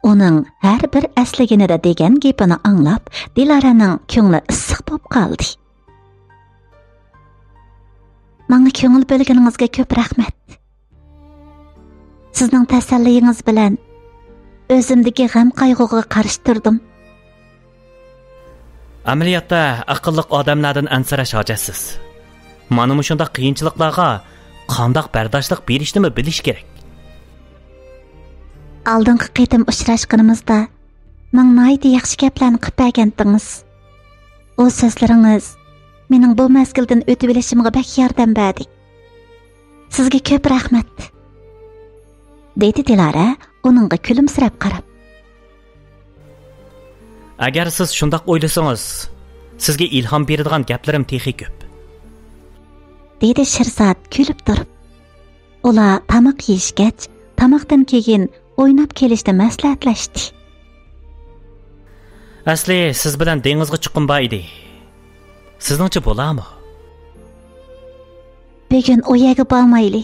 ئۇنىڭ ھەر بىر ئەسلىگىنىدە دېگەن گېپىنى ئاڭلاپ، دىلارەنىڭ كۆڭلى ئىسسىق بولۇپ قالدى. ماڭا كۆڭۈل بۆلگىنىڭىزگە كۆپ رەھمەت. سىزنىڭ تەسەللىيىڭىز بىلەن ئۆزۈمدىكى غەم-قايغۇغا قارشى تۇردۇم. ئەمەلىيەتتە ئەقىللىق ئادەملەردىن ئەنسىرەش ھاجەتسىز. مانا مۇشۇنداق قىيىنچىلىقلارغا قانداق بەرداشلىق بېرىشنىمۇ بىلىش كېرەك. ئالدىنقى قېتىم ئۇچراشقىنىمىزدا ماڭا ناھايىتى ياخشى گەپلەرنى قىلىپ بەرگەنتىڭىز. ئۇ سۆزلىرىڭىز مېنىڭ بۇ مەزگىلدىن ئۆتۈۋېلىشىمغا بەك ياردەم بەردى. سىزگە كۆپ رەھمەت، دېدى دىلارە ئۇنىڭغا كۈلۈمسىرەپ قاراپ. ئەگەر سىز شۇنداق ئويلىسىڭىز، سىزگە ئىلھام بېرىدىغان گەپلىرىم تېخى كۆپ، دېدى شىرزات كۈلۈپ تۇرۇپ. ئۇلار تاماق يېيىشكەچ، تاماقتىن كېيىن ئويناپ كېلىشنى مەسلىھەتلەشتى. ئەسلى سىز بىلەن دېڭىزغا چىققۇم بار ئىدى. سىزنىڭچە بولارمۇ؟ بۈگۈن ئۇ يەرگە بارمايلى.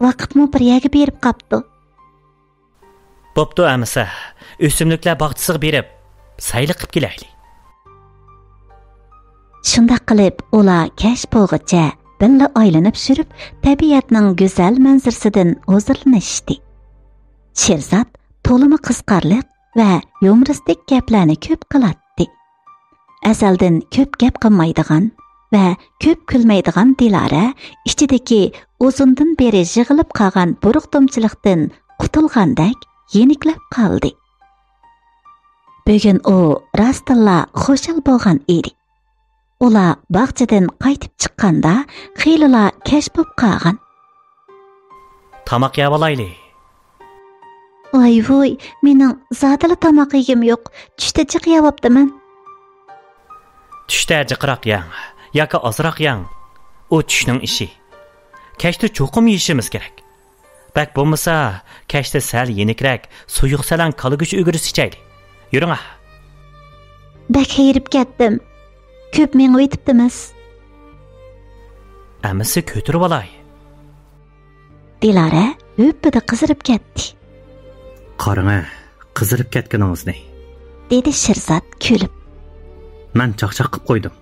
ۋاقىتمۇ بىر يەرگە بېرىپ قاپتۇ. بوپتۇ ئەمىسە، ئۆسۈملۈكلەر باغچىسىغا بېرىپ سەيلە قىپ كېلەيلى. شۇنداق قىلىپ ئۇلار كەچ بولغۇچە بىللە ئايلىنىپ يۈرۈپ، تەبىئەتنىڭ گۈزەل مەنزىرىسىدىن ھۇزۇرلىنىشتى. شىرزات تولىمۇ قىزىقارلىق ۋە يۇمۇرىستىك گەپلەرنى كۆپ قىلاتتى. ئەزەلدىن كۆپ گەپ قىلمايدىغان ۋە كۆپ كۈلمەيدىغان دىلارە ئىچىدىكى ئۇزۇندىن بېرى يىغىلىپ قالغان بۇرۇقتۇمچىلىقتىن قۇتۇلغاندەك يېنىكلەپ قالدى. بۈگۈن ئۇ راستتىنلا خۇشال بولغان ئىدى. ئۇلار باغچىدىن قايتىپ چىققاندا خېلىلا كەچ بولۇپ قالغان. تاماق يەۋالايلى. ۋاي ۋۇي، مېنىڭ زادىلا تاماق يېگۈم يوق. چۈشتە جىق يەۋاپتىمەن. چۈشتە جىقراق يەڭ ياكى ئازراق يەڭ، ئۇ چۈشنىڭ ئىشى. كەچتە چوقۇم يېيىشىمىز كېرەك. بەك بولمىسا، كەچتە سەل يېنىكرەك سۇيۇق سەلەڭ كالا گۆشى ئۈگرىسى ئىچەيلى. يۈرۈڭە. بەك ھېرىپ كەتتىم. كۆپ مېڭىۋېتىپتىمىز. ئەمىسە كۆتۈرۈۋالاي. دىلارە ھۈپپىدە قىزىرىپ كەتتى. قاراڭە، قىزىرىپ كەتكىنىڭىزنى، دېدى شىرزات كۈلۈپ. مەن چاقچاق قىپ قويدۇم.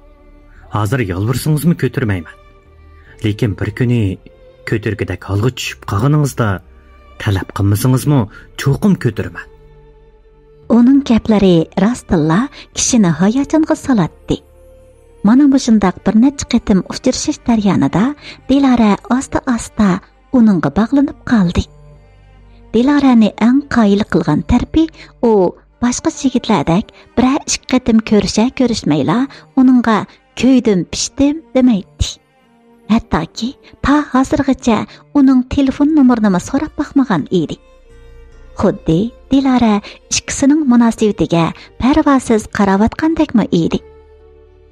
ھازىر يالۋۇرسىڭىزمۇ كۆتۈرمەيمەن. لېكىن بىر كۈنى كۆتۈرگۈدەك ھالغا چۈشۈپ قالغىنىڭىزدا، تەلەپ قىلمىسىڭىزمۇ چوقۇم كۆتۈرىمەن. ئۇنىڭ گەپلىرى راستتىنلا كىشىنى ھاياجانغا سالاتتى. مانا مۇشۇنداق بىر نەچچە قېتىم ئۇچرىشىش جەريانىدا دىلارە ئاستا-ئاستا ئۇنىڭغا باغلىنىپ قالدى. دىلارەنى ئەڭ قايىل قىلغان تەرىپى، ئۇ باشقا يىگىتلەردەك بىرەر ئىككى قېتىم كۆرۈشە-كۆرۈشمەيلا ئۇنىڭغا كۆيدۈم، پىشتىم دېمەيتتى. ھەتتاكى تا ھازىرغىچە ئۇنىڭ تېلېفون نومۇرىنىمۇ سوراپ باقمىغان ئىدى. خۇددى دىلارە ئىككىسىنىڭ مۇناسىۋىتىگە پەرۋاسىز قاراۋاتقاندەكمۇ ئىدى.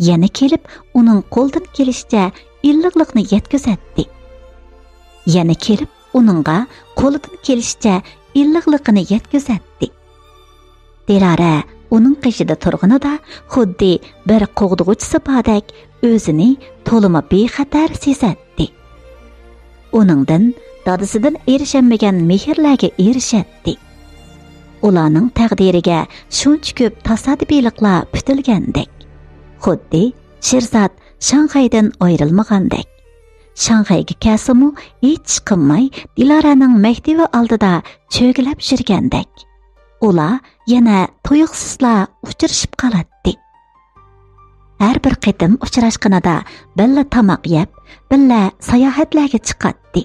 يەنە كېلىپ ئۇنىڭ قولىدىن كېلىشىچە ئىللىقلىقنى يەتكۈزەتتى. يەنە كېلىپ ئۇنىڭغا قولىدىن كېلىشىچە ئىللىقلىقىنى يەتكۈزەتتى. دىلارە ئۇنىڭ قېشىدا تۇرغىنىدا خۇددى بىر قوغدىغۇچىسى باردەك ئۆزىنى تولىمۇ بىخەتەر سېزەتتى. ئۇنىڭدىن دادىسىدىن ئېرىشەلمىگەن مېھىرلەرگە ئېرىشەتتى. ئۇلارنىڭ تەقدىرىگە شۇنچە كۆپ تاسادىپىيلىقلار پۈتۈلگەندەك. خۇددى شىرزات شاڭخەيدىن ئايرىلمىغاندەك. شاڭخەيگە كەلسىمۇ ھېچ ئىش قىلماي دىلارەنىڭ مەكتىۋى ئالدىدا چۆگىلەپ يۈرگەندەك. ئۇلار يەنە تۇيۇقسىزلا ئۇچرىشىپ قالاتتى. ھەر بىر قېتىم ئۇچراشقىنىدا بىللە تاماق يەپ، بىللە ساياھەتلەرگە چىقاتتى.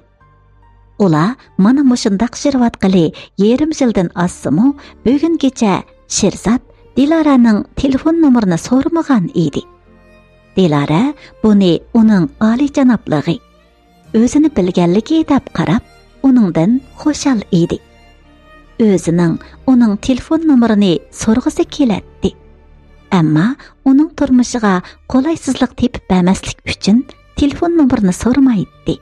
ئۇلار مانا مۇشۇنداق يۈرۈۋاتقىلى يېرىم يىلدىن ئاشسىمۇ، بۈگۈنگىچە شىرزات دىلارەنىڭ تېلېفون نومۇرىنى سورىمىغان ئىدى. دىلارە بۇنى ئۇنىڭ ئالىيجانابلىقى، ئۆزىنى بىلگەنلىكى دەپ قاراپ، ئۇنىڭدىن خۇشال ئىدى. ئۆزىنىڭ ئۇنىڭ تېلېفون نومۇرىنى سورىغۇسى كېلەتتى. ئەمما ئۇنىڭ تۇرمۇشىغا قولايسىزلىق تېپىپ بەرمەسلىك ئۈچۈن تېلېفون نومۇرىنى سورىمايتتى.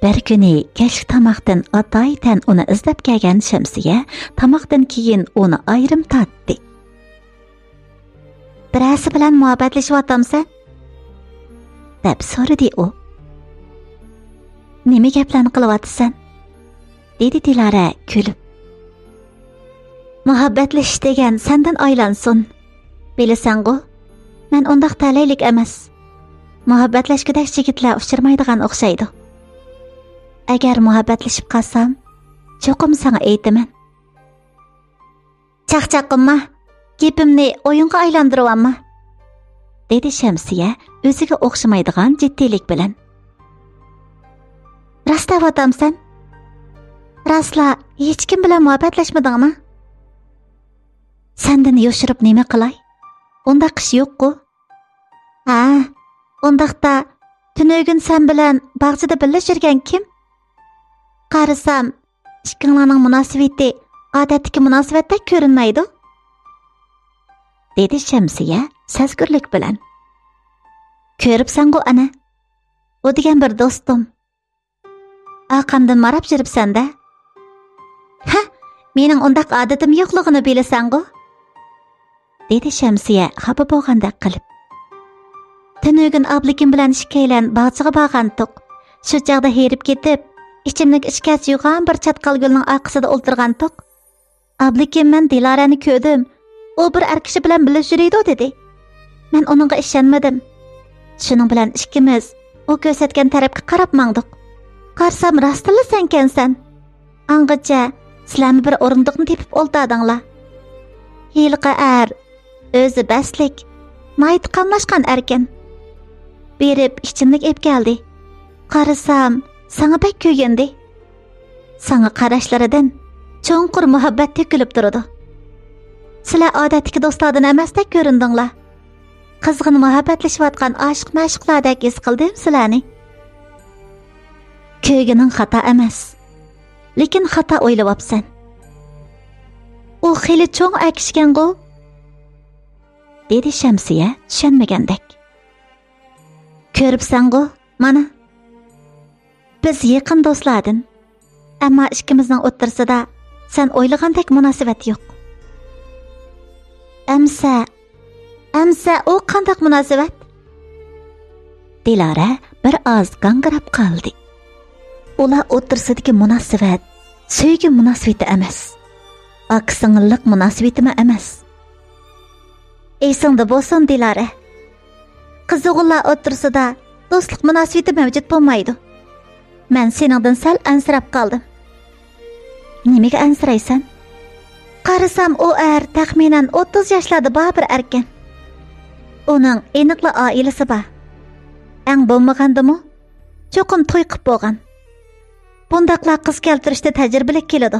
بىر كۈنى كەچلىك تاماقتىن ئاتايىتەن ئۇنى ئىزدەپ كەلگەن شەمسىيە تاماقتىن كېيىن ئۇنى ئايرىم تارتتى. بىرەرسى بىلەن مۇھەببەتلىشىۋاتامسەن؟ دەپ سورىدى ئۇ. نېمە گەپلەرنى قىلىۋاتىسەن؟ دېدى دىلارە كۈلۈپ. مۇھەببەتلىشىش دېگەن سەندىن ئايلانسۇن. بىلىسەنغۇ، مەن ئۇنداق تەلەيلىك ئەمەس. مۇھەببەتلەشكۈدەك يىگىتلەر ئۇچرىمايدىغان ئوخشايدۇ. ئەگەر مۇھەببەتلىشىپ قالسام، چوقۇم ساڭا ئېيتىمەن. چاقچاق قىلما، گېپىمنى ئويۇنغا ئايلاندۇرۇۋالما، دېدى شەمسىيە ئۆزىگە ئوخشىمايدىغان جىددىيلىك بىلەن. راست دەۋاتامسەن؟ راستلا، ھېچكىم بىلەن مۇھەببەتلەشمىدىڭمۇ؟ سەندىن يوشۇرۇپ نېمە قىلاي؟ ئۇنداق ئىش يوققۇ. ھە، ئۇنداقتا تۈنۈگۈن سەن بىلەن باغچىدا بىللە يۈرگەن كىم؟ قارىسام، ئىككىڭلارنىڭ مۇناسىۋىتى ئادەتتىكى مۇناسىۋەتتەك كۆرۈنمەيدۇ، دېدى شەمسىيە سەزگۈرلۈك بىلەن. كۆرۈپسەنغۇ ئەنە، ئۇ دېگەن بىر دوستۇم. ئارقامدىن ماراپ يۈرۈپسەن-دە. ھە، مېنىڭ ئۇنداق ئادىتىم يوقلۇقىنى بىلىسەنغۇ، دېدى شەمسىيە خاپا بولغاندەك قىلىپ. تۈنۈگۈن ئابلىكىم بىلەن ئىككىيلەن باغچىغا بارغانتۇق. شۇ چاغدا ھېرىپ كېتىپ، ئىچىملىك ئىچكەچ يوغان بىر چاتقال گۈلنىڭ ئارقىسىدا ئولتۇرغانتۇق. ئابلىكىم، مەن دىلارەنى كۆردۈم. ئۇ بىر ئەر كىشى بىلەن بىللە يۈرىدۇ، دېدى. مەن ئۇنىڭغا ئىشەنمىدىم. شۇنىڭ بىلەن ئىككىمىز ئۇ كۆرسەتكەن تەرەپكە قاراپ ماڭدۇق. قارىسام، راستتىنلا سەنكەنسەن. ئاڭغىچە سىلەرمۇ بىر ئورۇندۇقنى تېپىپ ئولتۇردۇڭلار. ھېلىقى ئەر ئۆزى بەستلىك، ناھايىتى قاملاشقان ئەركەن. بېرىپ ئىچىملىك ئېلىپ كەلدى. قارىسام، ساڭا بەك كۆيۈندى. ساڭا قاراشلىرىدىن چوڭقۇر مۇھەببەت تۆكۈلۈپ تۇرىدۇ. سىلەر ئادەتتىكى دوستلاردىن ئەمەستەك كۆرۈندۈڭلار. قىزغىن مۇھەببەتلىشىۋاتقان ئاشىق-مەشۇقلاردەك ھېس قىلدىم سىلەرنى. كۆرگىنىڭ خاتا ئەمەس. لېكىن خاتا ئويلىۋاپسەن. ئۇ خېلى چوڭ ئەر كىشىكەنغۇ؟ دېدى شەمسىيە چۈشەنمىگەندەك. كۆرۈپسەنغۇ، مانا. بىز يېقىن دوستلاردىن. ئەمما ئىككىمىزنىڭ ئوتتۇرىسىدا سەن ئويلىغاندەك مۇناسىۋەت يوق. ئەمسە، ئەمسە ئۇ قانداق مۇناسىۋەت؟ دىلارە بىر ئاز گاڭگىراپ قالدى. ئۇلار ئوتتۇرىسىدىكى مۇناسىۋەت سۆيگۈ مۇناسىۋىتى ئەمەس. ئاكا-سىڭىللىق مۇناسىۋىتىمۇ ئەمەس. ئېسىڭدە بولسۇن، دىلارە. قىز-ئوغۇللار ئوتتۇرىسىدا دوستلۇق مۇناسىۋىتى مەۋجۇت بولمايدۇ. مەن سېنىڭدىن سەل ئەنسىرەپ قالدىم. نېمىگە ئەنسىرەيسەن؟ قارىسام، ئۇ ئەر تەخمىنەن ئوتتۇز ياشلاردا بار بىر ئەركەن. ئۇنىڭ ئېنىقلا ئائىلىسى بار. ئەڭ بولمىغاندىمۇ، چوقۇم توي قىپ بولغان. بۇنداقلا قىز كەلتۈرۈشتە تەجرىبىلىك كېلىدۇ.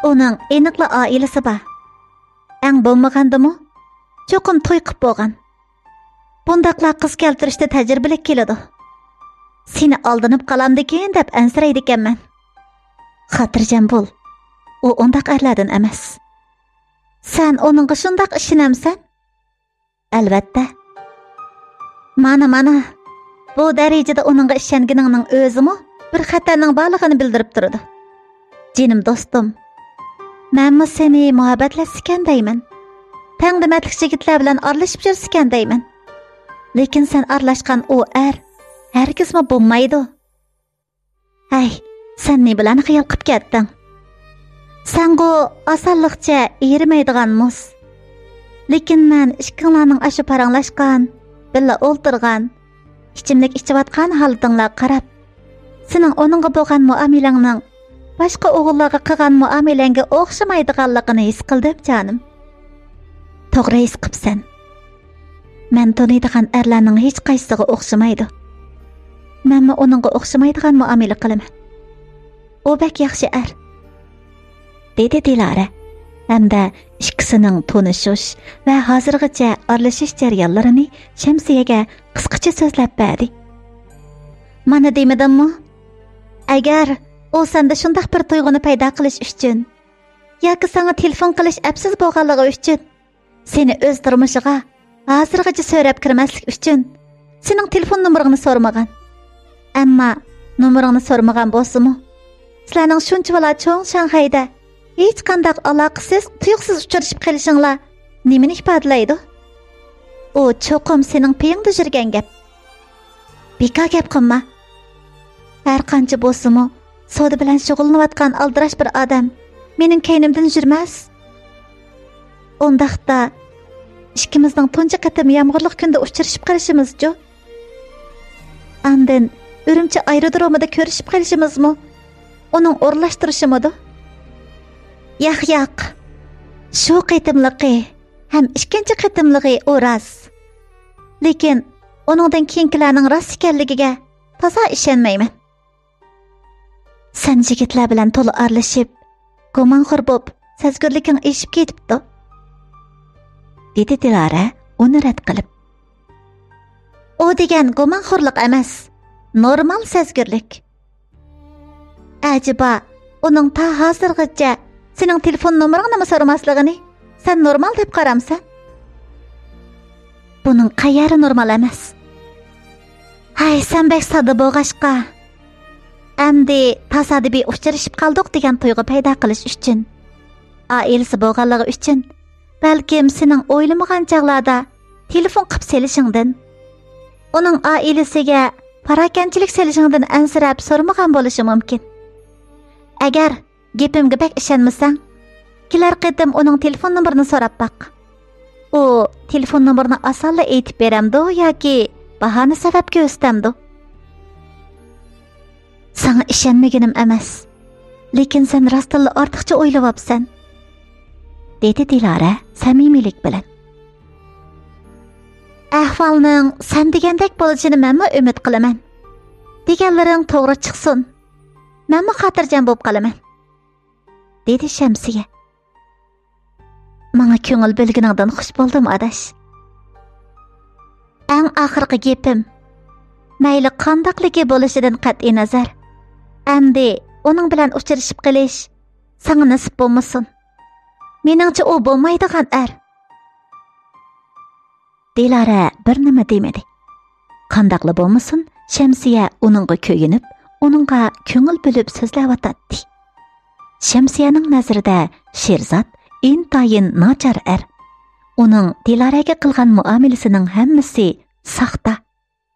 ئۇنىڭ ئېنىقلا ئائىلىسى بار. ئەڭ بولمىغاندىمۇ، چوقۇم توي قىپ بولغان. بۇنداقلا قىز كەلتۈرۈشتە تەجرىبىلىك كېلىدۇ. سېنى ئالدىنىپ قالامدىكىن دەپ ئەنسىرەيدىكەنمەن. خاتىرجەم بول، ئۇ ئۇنداق ئەرلەردىن ئەمەس. سەن ئۇنىڭغا شۇنداق ئىشىنەمسەن؟ ئەلۋەتتە. مانا، مانا، بۇ دەرىجىدە ئۇنىڭغا ئىشەنگىنىڭنىڭ ئۆزىمۇ بىر خەتەرنىڭ بارلىقىنى بىلدۈرۈپ تۇرىدۇ. جېنىم دوستۇم، مەنمۇ سېنى مۇھەببەتلەشسىكەن دەيمەن. تەڭدىمەتلىك يىگىتلەر بىلەن ئارىلىشىپ يۈرسىكەن دەيمەن. لېكىن سەن ئارىلاشقان ئۇ ئەر ھەرگىزمۇ بولمايدۇ. ھەي، سەن نېمىلەرنى خىيال قىپ كەتتىڭ؟ سەنغۇ ئاسانلىقچە ئېرىمەيدىغان مۇز. لېكىن مەن ئىككىڭلارنىڭ ئاشۇ پاراڭلاشقان، بىللە ئولتۇرغان، ئىچىملىك ئىچىۋاتقان ھالىتىڭلارغا قاراپ، سېنىڭ ئۇنىڭغا بولغان مۇئامىلەڭنىڭ باشقا ئوغۇللارغا قىلغان مۇئامىلەڭگە ئوخشىمايدىغانلىقىنى ھېس قىلدىم، جانىم. توغرا ھېس قىپسەن. مەن تونۇيدىغان ئەرلەرنىڭ ھېچقايسىسىغا ئوخشىمايدۇ. مەنمۇ ئۇنىڭغا ئوخشىمايدىغان مۇئامىلە قىلىمەن. ئۇ بەك ياخشى ئەر، دېدى دىلارە ھەمدە ئىككىسىنىڭ تونۇشۇش ۋە ھازىرغىچە ئارىلىشىش جەريانلىرىنى شەمسىيەگە قىسقىچە سۆزلەپ بەردى. مانا دېمىدىممۇ؟ ئەگەر ئۇ سەندە شۇنداق بىر تۇيغۇنى پەيدا قىلىش ئۈچۈن ياكى ساڭا تېلېفون قىلىش ئەپسىز بولغانلىقى ئۈچۈن سېنى ئۆز تۇرمۇشىغا ھازىرغىچە سۆرەپ كىرمەسلىك ئۈچۈن سېنىڭ تېلېفون نومۇرۇڭنى سورىمىغان. ئەمما نومۇرۇڭنى سورىمىغان بولسىمۇ، سىلەرنىڭ شۇنچىۋالا چوڭ شاڭخەيدە ھېچقانداق ئالاقىسىز، تۇيۇقسىز ئۇچرىشىپ قېلىشىڭلار نېمىنى ئىپادىلەيدۇ؟ ئۇ چوقۇم سېنىڭ پېيىڭدە يۈرگەن گەپ. بىكار گەپ قىلما. ھەر قانچە بولسىمۇ، سودا بىلەن شۇغۇللىنىۋاتقان ئالدىراش بىر ئادەم مېنىڭ كەينىمدىن يۈرمەس. ئۇنداقتا، ئىككىمىزنىڭ تۇنجى قېتىم يامغۇرلۇق كۈندە ئۇچرىشىپ قېلىشىمىزچۇ؟ ئاندىن ئۈرۈمچى ئايرودرومىدا كۆرۈشۈپ قېلىشىمىزمۇ ئۇنىڭ ئورۇنلاشتۇرۇشىمىدۇ؟ ياق، ياق. شۇ قېتىملىقى ھەم ئىككىنچى قېتىملىقى ئۇ راست. لېكىن ئۇنىڭدىن كېيىنكىلەرنىڭ راست ئىكەنلىكىگە تازا ئىشەنمەيمەن. سەن يىگىتلەر بىلەن تولا ئارىلىشىپ، گۇمانخور بوپ، سەزگۈرلۈكۈڭ ئېشىپ كېتىپتۇ، دېدى دىلارە ئۇنى رەت قىلىپ. ئۇ دېگەن گۇمانخورلۇق ئەمەس، نورمال سەزگۈرلۈك. ئەجەبا، ئۇنىڭ تا ھازىرغىچە سېنىڭ تېلېفون نومۇرۇڭنىمۇ سورىماسلىقىنى سەن نورمال دەپ قارامسەن؟ بۇنىڭ قەيەرى نورمال ئەمەس؟ ھەي، سەن بەك ساددا بولغاچقا. ئەمدى تاسادىپىي ئۇچرىشىپ قالدۇق دېگەن تۇيغۇ پەيدا قىلىش ئۈچۈن، ئائىلىسى بولغانلىقى ئۈچۈن، بەلكىم سېنىڭ ئويلىمىغان چاغلاردا تېلېفون قىپ سېلىشىڭدىن، ئۇنىڭ ئائىلىسىگە پاراكەندىچىلىك سېلىشىڭدىن ئەنسىرەپ سورىمىغان بولۇشى مۇمكىن. ئەگەر گېپىمگە بەك ئىشەنمىسەڭ، كېلەر قېتىم ئۇنىڭ تېلېفون نومۇرىنى سوراپ باق. ئۇ تېلېفون نومۇرىنى ئاسانلا ئېيتىپ بېرەمدۇ ياكى باھانە سەۋەب كۆرسىتەمدۇ؟ ساڭا ئىشەنمىگىنىم ئەمەس، لېكىن سەن راستتىنلا ئارتۇقچە ئويلىۋاپسەن، دېدى دىلارە سەمىمىيلىك بىلەن. ئەھۋالنىڭ سەن دېگەندەك بولۇشىنى مەنمۇ ئۈمىد قىلىمەن. دېگەنلىرىڭ توغرا چىقسۇن. مەنمۇ خاتىرجەم بولۇپ قالىمەن، دېدى شەمسىيە. ماڭا كۆڭۈل بۆلگىنىڭدىن خۇش بولدۇم، ئاداش. ئەڭ ئاخىرقى گېپىم، مەيلى قانداقلىكى بولۇشىدىن قەتئىينەزەر، ئەمدى ئۇنىڭ بىلەن ئۇچرىشىپ قېلىش ساڭا نېسىپ بولمىسۇن. مېنىڭچە ئۇ بولمايدىغان ئەر. دىلارە بىر نېمە دېمىدى. قانداقلا بولمىسۇن، شەمسىيە ئۇنىڭغا كۆيۈنۈپ، ئۇنىڭغا كۆڭۈل بۆلۈپ سۆزلەۋاتاتتى. شەمسىيەنىڭ نەزىرىدە شېرزات ئىنتايىن ناچار ئەر. ئۇنىڭ دىلارەگە قىلغان مۇئامىلىسىنىڭ ھەممىسى ساختا،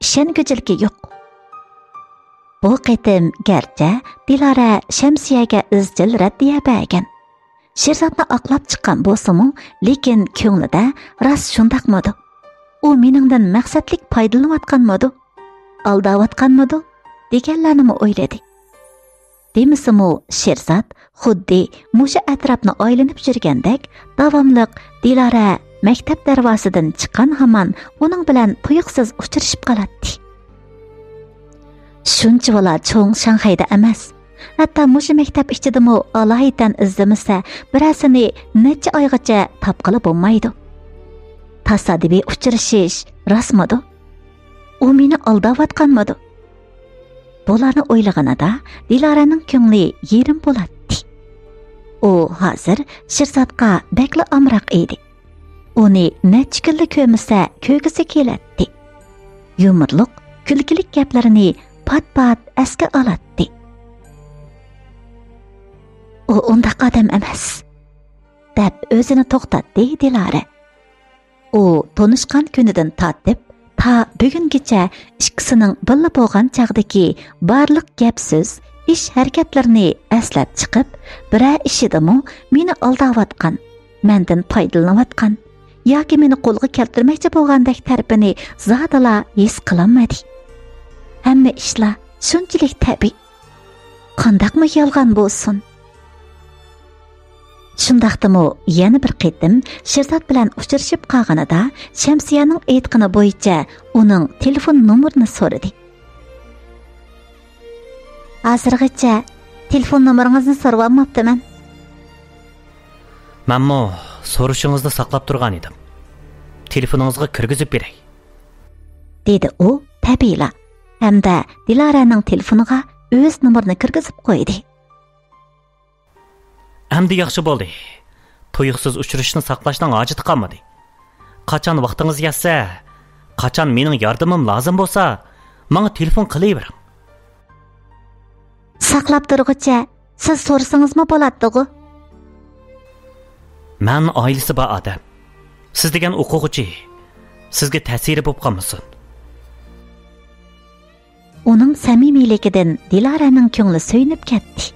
ئىشەنگۈچىلىكى يوق. بۇ قېتىم گەرچە دىلارە شەمسىيەگە ئىزچىل رەددىيە بەرگەن، شېرزاتنى ئاقلاپ چىققان بولسىمۇ، لېكىن كۆڭلىدە راست شۇنداقمىدۇ؟ ئۇ مېنىڭدىن مەقسەتلىك پايدىلىنىۋاتقانمىدۇ؟ ئالداۋاتقانمىدۇ؟ دېگەنلەرنىمۇ ئويلىدى. دېمىسىمۇ، شېرزات خۇددى مۇشۇ ئەتراپنى ئايلىنىپ يۈرگەندەك، داۋاملىق دىلارە مەكتەپ دەرۋازىسىدىن چىققان ھامان ئۇنىڭ بىلەن تۇيۇقسىز ئۇچرىشىپ قالاتتى. شۇنچىۋالا چوڭ شاڭخەيدە ئەمەس، ھەتتا مۇشۇ مەكتەپ ئىچىدىمۇ ئالايىتەن ئىزدىمىسە، بىرەرسىنى نەچچە ئايغىچە تاپقىلى بولمايدۇ. تاسادىپىي ئۇچرىشىش راستمىدۇ؟ ئۇ مېنى ئالداۋاتقانمىدۇ؟ بۇلارنى ئويلىغىنىدا دىلارەنىڭ كۆڭلى يېرىم بولاتتى. ئۇ ھازىر شىرزاتقا بەكلا ئامراق ئىدى. ئۇنى نەچچە كۈنلا كۆرمىسە كۆرگۈسى كېلەتتى. يۇمۇرلۇق، كۈلكىلىك گەپلىرىنى پات-پات ئەسكە ئالاتتى. ئۇ ئۇنداق ئادەم ئەمەس، دەپ ئۆزىنى توختاتتى دىلارە. ئۇ تونۇشقان كۈنىدىن تارتىپ تا بۈگۈنگىچە ئىككىسىنىڭ بىللە بولغان چاغدىكى بارلىق گەپ-سۆز، ئىش-ھەرىكەتلىرىنى ئەسلەپ چىقىپ، بىرەر ئىشىدىمۇ مېنى ئالداۋاتقان، مەندىن پايدىلىنىۋاتقان ياكى مېنى قولغا كەلتۈرمەكچى بولغاندەك تەرىپىنى زادىلا ھېس قىلالمىدى. ھەممە ئىشلار شۇنچىلىك تەبىئىي. قانداقمۇ يالغان بولسۇن؟ شۇنداقتىمۇ يەنە بىر قېتىم شىرزات بىلەن ئۇچرىشىپ قالغىنىدا شەمسىيەنىڭ ئېيتقىنى بويىچە ئۇنىڭ تېلېفون نومۇرىنى سورىدى. ھازىرغىچە تېلېفون نومۇرىڭىزنى سورىۋالماپتىمەن. مەنمۇ سورىشىڭىزنى ساقلاپ تۇرغان ئىدىم. تېلېفونىڭىزغا كىرگۈزۈپ بېرەي، دېدى ئۇ تەبىئىيلا ھەمدە دىلارەنىڭ تېلېفونىغا ئۆز نومۇرىنى كىرگۈزۈپ قويدى. ئەمدى ياخشى بولدى. تۇيۇقسىز ئۇچرىشىشنى ساقلاشنىڭ ھاجىتى قالمىدى. قاچان ۋاقتىڭىز يەتسە، قاچان مېنىڭ ياردىمىم لازىم بولسا، ماڭا تېلېفون قىلىۋېرىڭ. ساقلاپ تۇرغۇچە سىز سورىسىڭىزمۇ بولاتتىغۇ؟ مەن ئائىلىسى بار ئادەم. سىز دېگەن ئوقۇغۇچى. سىزگە تەسىرى بولۇپ قالمىسۇن. ئۇنىڭ سەمىمىيلىكىدىن دىلارەنىڭ كۆڭلى سۆيۈنۈپ كەتتى.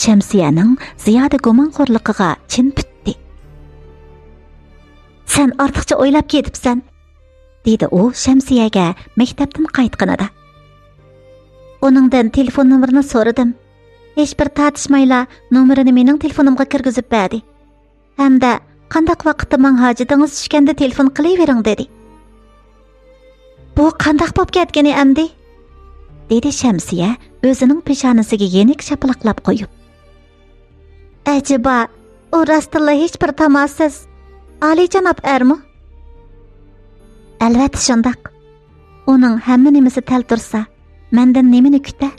شەمسىيەنىڭ زىيادە گۇمانخورلۇقىغا چىن پۈتتى. «سەن ئارتۇقچە ئويلاپ كېتىپسەن»، دېدى ئۇ شەمسىيەگە مەكتەپتىن قايتقىنىدا. ئۇنىڭدىن تېلېفون نومۇرىنى سورىدىم. ھېچبىر تارتىشمايلا نومۇرىنى مېنىڭ تېلېفونۇمغا كىرگۈزۈپ بەردى. ھەمدە «قانداق ۋاقىتتا ماڭا ھاجىتىڭىز چۈشكەندە تېلېفون قىلىۋېرىڭ» دېدى. «بۇ قانداق بوپ كەتكىنى ئەمدى؟» دېدى شەمسىيە ئۆزىنىڭ پېشانىسىگە يېنىك شاپىلاقلاپ قويۇپ. «ئەجەبا، ئۇ راستتىنلا ھېچبىر تاماسىز، ئالىيجاناب ئەرمۇ؟» «ئەلۋەتتە شۇنداق. ئۇنىڭ ھەممە نېمىسى تەل تۇرسا، مەندىن نېمىنى كۈتە؟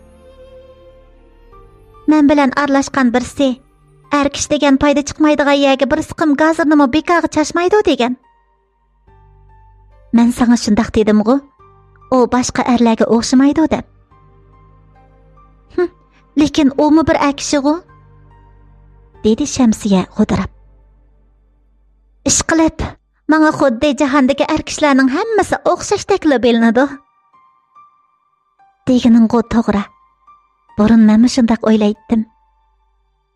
مەن بىلەن ئارىلاشقان بىرسى، ئەر كىشى دېگەن پايدا چىقمايدىغان يەرگە بىر سىقىم گازىرنىمۇ بىكارغا چاچمايدۇ دېگەن. مەن ساڭا شۇنداق دېدىمغۇ، ئۇ باشقا ئەرلەرگە ئوخشىمايدۇ دەپ.» «ھىم، لېكىن ئۇمۇ بىر ئەر كىشىغۇ؟» دېدى شەمسىيە غودىراپ. «ئىشقىلىپ، ماڭا خۇددى جاھاندىكى ئەر كىشىلەرنىڭ ھەممىسى ئوخشاشتەكلا بىلىنىدۇ.» «دېگىنىڭغۇ توغرا. بۇرۇن مەنمۇ شۇنداق ئويلايتتىم.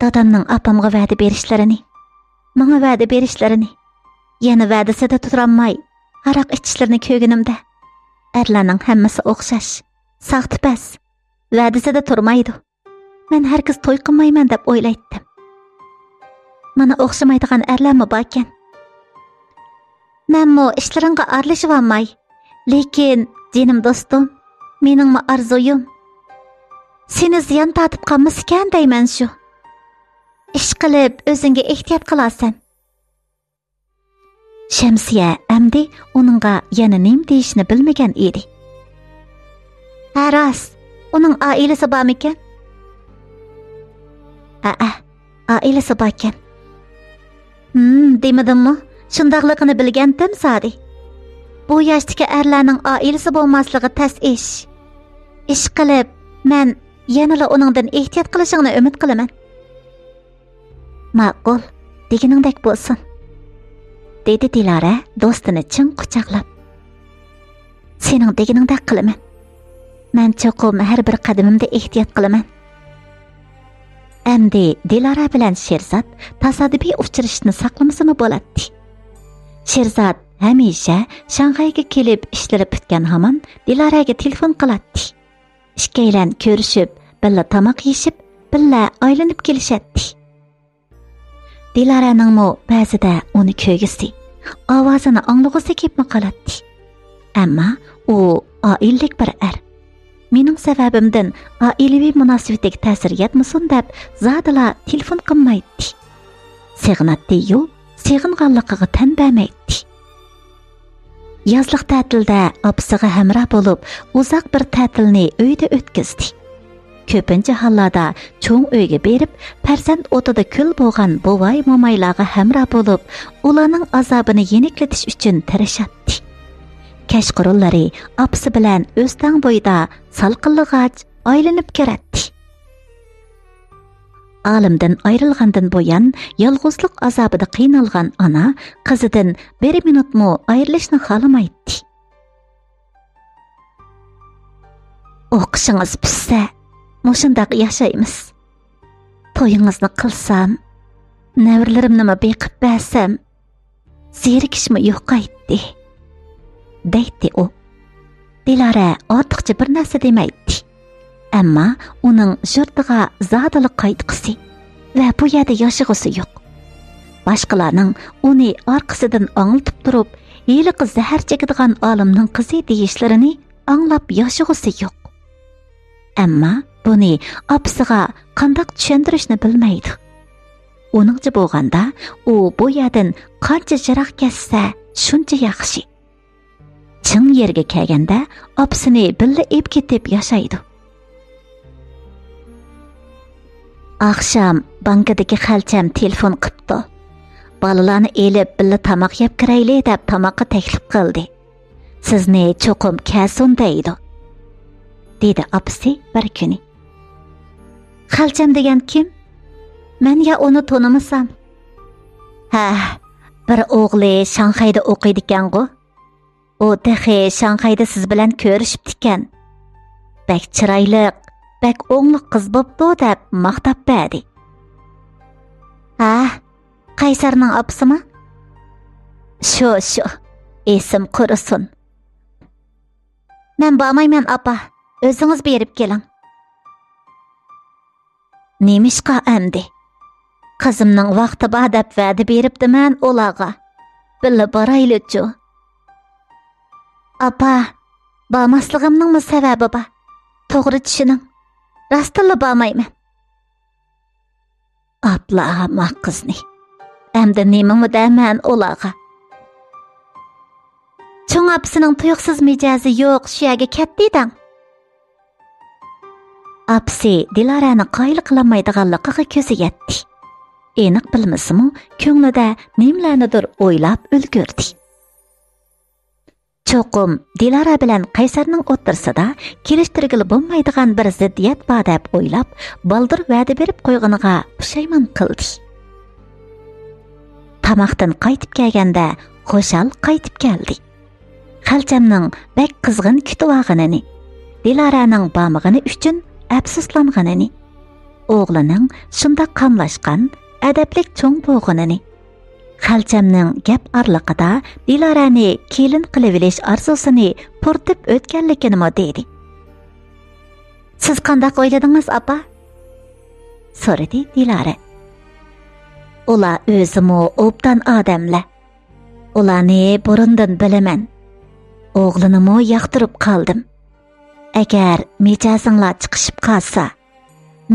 دادامنىڭ ئاپامغا ۋەدە بېرىشلىرىنى، ماڭا ۋەدە بېرىشلىرىنى، يەنە ۋەدىسىدە تۇرالماي ھاراق ئىچىشلىرىنى كۆرگىنىمدە، ئەرلەرنىڭ ھەممىسى ئوخشاش، ساختىپەز، ۋەدىسىدە تۇرمايدۇ. مەن ھەرگىز توي قىلمايمەن دەپ ئويلايتتىم. مانا ئوخشىمايدىغان ئەرلەرمۇ باركەن. مەنمۇ ئىشلىرىڭغا ئارىلىشىۋالماي. لېكىن، جېنىم دوستۇم، مېنىڭمۇ ئارزۇيۇم، سېنى زىيان تارتىپ قالمىسىكەن دەيمەن شۇ. ئىشقىلىپ، ئۆزۈڭگە ئېھتىيات قىلارسەن.» شەمسىيە ئەمدى ئۇنىڭغا يەنە نېمە دېيىشنى بىلمىگەن ئىدى. «ھە، راست. ئۇنىڭ ئائىلىسى بارمىكەن؟» «ھەئە، ئائىلىسى باركەن.» «ھىم، دېمىدىممۇ؟ شۇنداقلىقىنى بىلگەنتىم زادى. بۇ ياشتىكى ئەرلەرنىڭ ئائىلىسى بولماسلىقى تەس ئىش. ئىشقىلىپ، مەن يەنىلا ئۇنىڭدىن ئېھتىيات قىلىشىڭنى ئۈمىد قىلىمەن.» «ماقۇل، دېگىنىڭدەك بولسۇن»، دېدى دىلارە دوستىنى چىڭ قۇچاقلاپ. «سېنىڭ دېگىنىڭدەك قىلىمەن. مەن چوقۇم ھەر بىر قەدىمىمدە ئېھتىيات قىلىمەن.» ئەمدى دىلارە بىلەن شېرزات تاسادىپىي ئۇچرىشىشنى ساقلىمىسىمۇ بولاتتى. شېرزات ھەمىشە شاڭخەيگە كېلىپ ئىشلىرى پۈتكەن ھامان دىلارەگە تېلېفون قىلاتتى. ئىككىيلەن كۆرۈشۈپ، بىللە تاماق يېيىشىپ، بىللە ئايلىنىپ كېلىشەتتى. دىلارەنىڭمۇ بەزىدە ئۇنى كۆرگۈسى، ئاۋازىنى ئاڭلىغۇسى كېلىپمۇ قالاتتى. ئەمما ئۇ ئائىلىلىك بىر ئەر. مېنىڭ سەۋەبىمدىن ئائىلىۋى مۇناسىۋىتىگە تەسىر يەتمىسۇن دەپ زادىلا تېلېفون قىلمايتتى. سېغىناتتى-يۇ، سېغىنغانلىقىغا تەن بەرمەيتتى. يازلىق تەتىلدە ئاپىسىغا ھەمراھ بولۇپ، ئۇزاق بىر تەتىلنى ئۆيدە ئۆتكۈزدى. كۆپىنچە ھاللاردا چوڭ ئۆيگە بېرىپ، پەرزەنت ئوتىدا كۈل بولغان بوۋاي-مومايلارغا ھەمراھ بولۇپ، ئۇلارنىڭ ئازابىنى يېنىكلىتىش ئۈچۈن تىرىشاتتى. كەچقۇرۇنلىرى ئاپىسى بىلەن ئۆستەڭ بويىدا سالقىنلىغاچ ئايلىنىپ كىرەتتى. ئالىمدىن ئايرىلغاندىن بۇيان، يالغۇزلۇق ئازابىدا قىينالغان ئانا قىزىدىن بىر مىنۇتمۇ ئايرىلىشنى خالىمايتتى. «ئوقۇشىڭىز پۈتسە، مۇشۇنداق ياشايمىز. تويىڭىزنى قىلسام، نەۋرىلىرىمنىمۇ بېقىپ بەرسەم، زېرىكىشمۇ يوقايتتى»، دەيتتى ئۇ. دىلارە ئارتۇقچە بىر نەرسە دېمەيتتى. ئەمما ئۇنىڭ يۇرتىغا زادىلا قايتقۇسى ۋە بۇ يەردە ياشىغۇسى يوق. باشقىلارنىڭ ئۇنى ئارقىسىدىن ئاڭلىتىپ تۇرۇپ، ھېلىقى زەھەر چېكىدىغان ئالىمنىڭ قىزى دېيىشلىرىنى ئاڭلاپ ياشىغۇسى يوق. ئەمما بۇنى ئاپىسىغا قانداق چۈشەندۈرۈشنى بىلمەيدۇ. ئۇنىڭچە بولغاندا، ئۇ بۇ يەردىن قانچە يىراق كەتسە، شۇنچە ياخشى. چىڭ يەرگە كەلگەندە، ئاپىسىنى بىللە ئېلىپ كېتىپ ياشايدۇ. ئاخشام بانكىدىكى خەلچەم تېلېفون قىپتۇ. بالىلارنى ئېلىپ بىللە تاماق يەپ كىرەيلى دەپ تاماققا تەكلىپ قىلدى. سىزنى چوقۇم كەلسۇن دەيدۇ، دېدى ئاپىسى بىر كۈنى. خەلچەم دېگەن كىم؟ مەن يا ئۇنى تونۇمىسام. ھە، بىر ئوغلى شاڭخەيدە ئوقۇيدىكەنغۇ. ئۇ تېخى شاڭخەيدە سىز بىلەن كۆرۈشۈپتىكەن. بەك چىرايلىق، بەك ئوڭلۇق قىز بوپتۇ» دەپ ماختاپ بەردى. «ھە، قەيسەرنىڭ ئاپىسىمۇ؟» «شۇ، شۇ، ئېسىم قۇرۇسۇن.» «مەن بارمايمەن، ئاپا، ئۆزىڭىز بېرىپ كېلىڭ.» «نېمىشقا ئەمدى؟» «قىزىمنىڭ ۋاقتى بار دەپ ۋەدە بېرىپتىمەن ئۇلارغا. بىللە بارايلىچۇ.» «ئاپا، بارماسلىقىمنىڭمۇ سەۋەبى بار. توغرا چۈشىنىڭ. راستتىنلا بارمايمەن.» «ئاپلا ئاماق قىزنى. ئەمدى نېمىمۇ دەيمەن ئۇلارغا؟» «چوڭ ئاپىسىنىڭ تۇيۇقسىز مىجەزى يوق، شۇ يەرگە كەتتى دەڭ.» ئاپىسى دىلارەنى قايىل قىلالمايدىغانلىقىغا كۆزى يەتتى. ئېنىق بىلمىسىمۇ، كۆڭلىدە نېمىلەرنىدۇر ئويلاپ ئۈلگۈردى. چوقۇم دىلارا بىلەن قەيسەرنىڭ ئوتتۇرىسىدا كېلىشتۈرگىلى بولمايدىغان بىر زىددىيەت بار دەپ ئويلاپ، بالدۇر ۋەدە بېرىپ قويغىنىغا پۇشايمان قىلدى. تاماقتىن قايتىپ كەلگەندە خۇشال قايتىپ كەلدى. خەلچەمنىڭ بەك قىزغىن كۈتۈۋالغىنىنى، دىلارەنىڭ بارمىغىنى ئۈچۈن ئەپسۇسلانغىنىنى، ئوغلىنىڭ شۇنداق قاملاشقان، ئەدەپلىك چوڭ بولغىنىنى، خەلچەمنىڭ گەپ ئارىلىقىدا دىلارەنى كېلىن قىلىۋېلىش ئارزۇسىنى پۇرىتىپ ئۆتكەنلىكىنىمۇ دېدى. «سىز قانداق ئويلىدىڭىز، ئاپا؟» سورىدى دىلارە. «ئۇلار ئۆزىمۇ ئوبدان ئادەملەر. ئۇلارنى بۇرۇندىن بىلىمەن. ئوغلىنىمۇ ياقتۇرۇپ قالدىم. ئەگەر مىجەزىڭلار چىقىشىپ قالسا،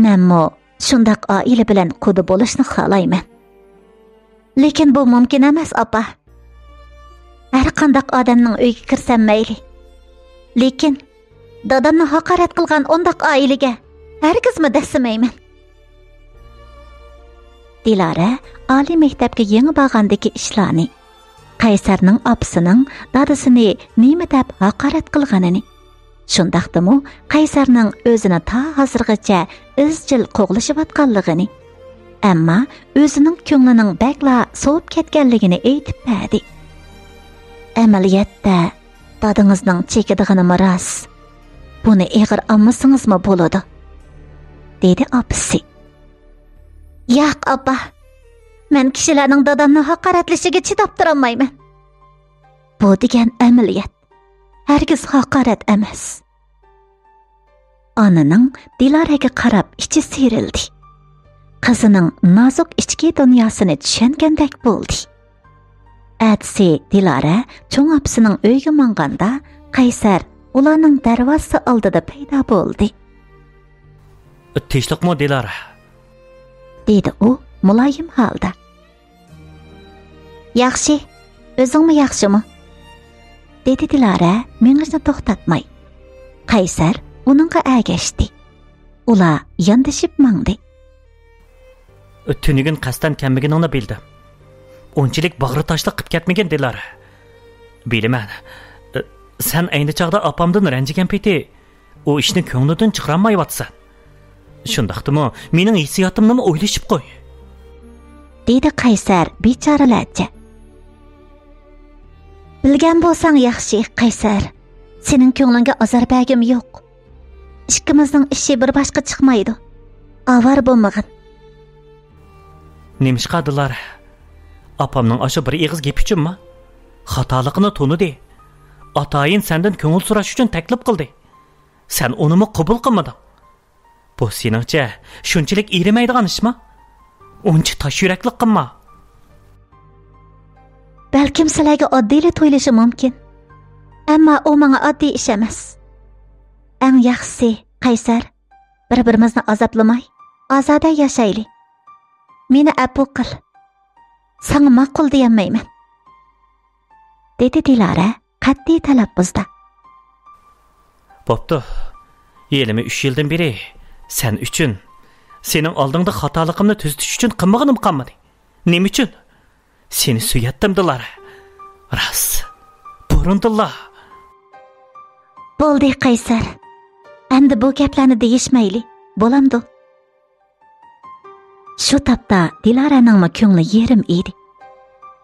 مەنمۇ شۇنداق ئائىلە بىلەن قۇدا بولۇشنى خالايمەن.» «لېكىن بۇ مۇمكىن ئەمەس، ئاپا. ھەر قانداق ئادەمنىڭ ئۆيىگە كىرسەم مەيلى. لېكىن دادامنى ھاقارەت قىلغان ئۇنداق ئائىلىگە ھەرگىزمۇ دەسسىمەيمەن.» دىلارە ئالىي مەكتەپكە يېڭى بارغاندىكى ئىشلارنى، قەيسەرنىڭ ئاپىسىنىڭ دادىسىنى نېمە دەپ ھاقارەت قىلغىنىنى، شۇنداقتىمۇ قەيسەرنىڭ ئۆزىنى تا ھازىرغىچە ئىزچىل قوغلىشىۋاتقانلىقىنى، ئەمما ئۆزىنىڭ كۆڭلىنىڭ بەكلا سوۋۇپ كەتكەنلىكىنى ئېيتىپ بەردى. «ئەمەلىيەتتە دادىڭىزنىڭ چېكىدىغىنىمۇ راست. بۇنى ئېغىر ئالمىسىڭىزمۇ بولىدۇ»، دېدى ئاپىسى. «ياق، ئاپا. مەن كىشىلەرنىڭ دادامنى ھاقارەتلىشىگە چىداپ تۇرالمايمەن. بۇ دېگەن ئەمەلىيەت. ھەرگىز ھاقارەت ئەمەس.» ئانىنىڭ دىلارەگە قاراپ ئىچى سىيرىلدى. قىزىنىڭ نازۇك ئىچكى دۇنياسىنى چۈشەنگەندەك بولدى. ئەتىسى دىلارە چوڭ ئاپىسىنىڭ ئۆيىگە ماڭغاندا، قەيسەر ئۇلارنىڭ دەرۋازىسى ئالدىدا پەيدا بولدى. «تىنچلىقمۇ، دىلارە؟» دېدى ئۇ مۇلايىم ھالدا. «ياخشى، ئۆزۈڭمۇ ياخشىمۇ؟» دېدى دىلارە مېڭىشنى توختاتماي. قەيسەر ئۇنىڭغا ئەگەشتى. ئۇلار ياندىشىپ ماڭدى. «تۈنۈگۈن قەستەن كەلمىگىنىڭنى بىلدىم. ئۇنچىلىك باغرى تاشلىق قىپ كەتمىگىن، دىلارە. بىلىمەن، سەن ئەينى چاغدا ئاپامدىن رەنجىگەن پېتى، ئۇ ئىشنى كۆڭلۈڭدىن چىقىرالمايۋاتىسەن. شۇنداقتىمۇ مېنىڭ ھېسسىياتىمنىمۇ ئويلىشىپ قوي.» دېدى قەيسەر بىچارىلەرچە. «بىلگەن بولساڭ ياخشى، قەيسەر. سېنىڭ كۆڭلۈڭگە ئازار بەرگۈم يوق. ئىككىمىزنىڭ ئىشى بىر باشقا چىقمايدۇ. ئاۋارە بولمىغىن.» «نېمىشقا، دىلارە؟ ئاپامنىڭ ئاشۇ بىر ئېغىز گېپى ئۈچۈنمۇ؟ خاتالىقىنى تونۇدى. ئاتايىن سەندىن كۆڭۈل سوراش ئۈچۈن تەكلىپ قىلدى. سەن ئۇنىمۇ قوبۇل قىلمىدىڭ. بۇ سېنىڭچە شۇنچىلىك ئېرىمەيدىغان ئىشما؟ ئۇنچە تاش يۈرەكلىك قىلما.» «بەلكىم سىلەرگە ئاددىيلا تۇيۇلۇشى مۇمكىن. ئەمما ئۇ ماڭا ئاددىي ئىش ئەمەس. ئەڭ ياخشىسى، قەيسەر، بىر-بىرىمىزنى ئازابلىماي، ئازادە ياشايلى. مېنى ئەپۇ قىل. ساڭا ماقۇل دېيەلمەيمەن.» دېدى دىلارە قەتئىي تەلەپپۇزدا. «بوپتۇ. ھېلىمۇ ئۈچ يىلدىن بېرى سەن ئۈچۈن، سېنىڭ ئالدىڭدا خاتالىقىمنى تۈزىتىش ئۈچۈن قىلمىغىنىم قالمىدى. نېمە ئۈچۈن؟ سېنى سۆيەتتىم، دىلارە. راست. بۇرۇندىنلا.» «بولدى، قەيسەر. ئەمدى بۇ گەپلەرنى دېيىشمەيلى. بولامدۇ؟» شۇ تاپتا دىلارەنىڭمۇ كۆڭلى يېرىم ئىدى.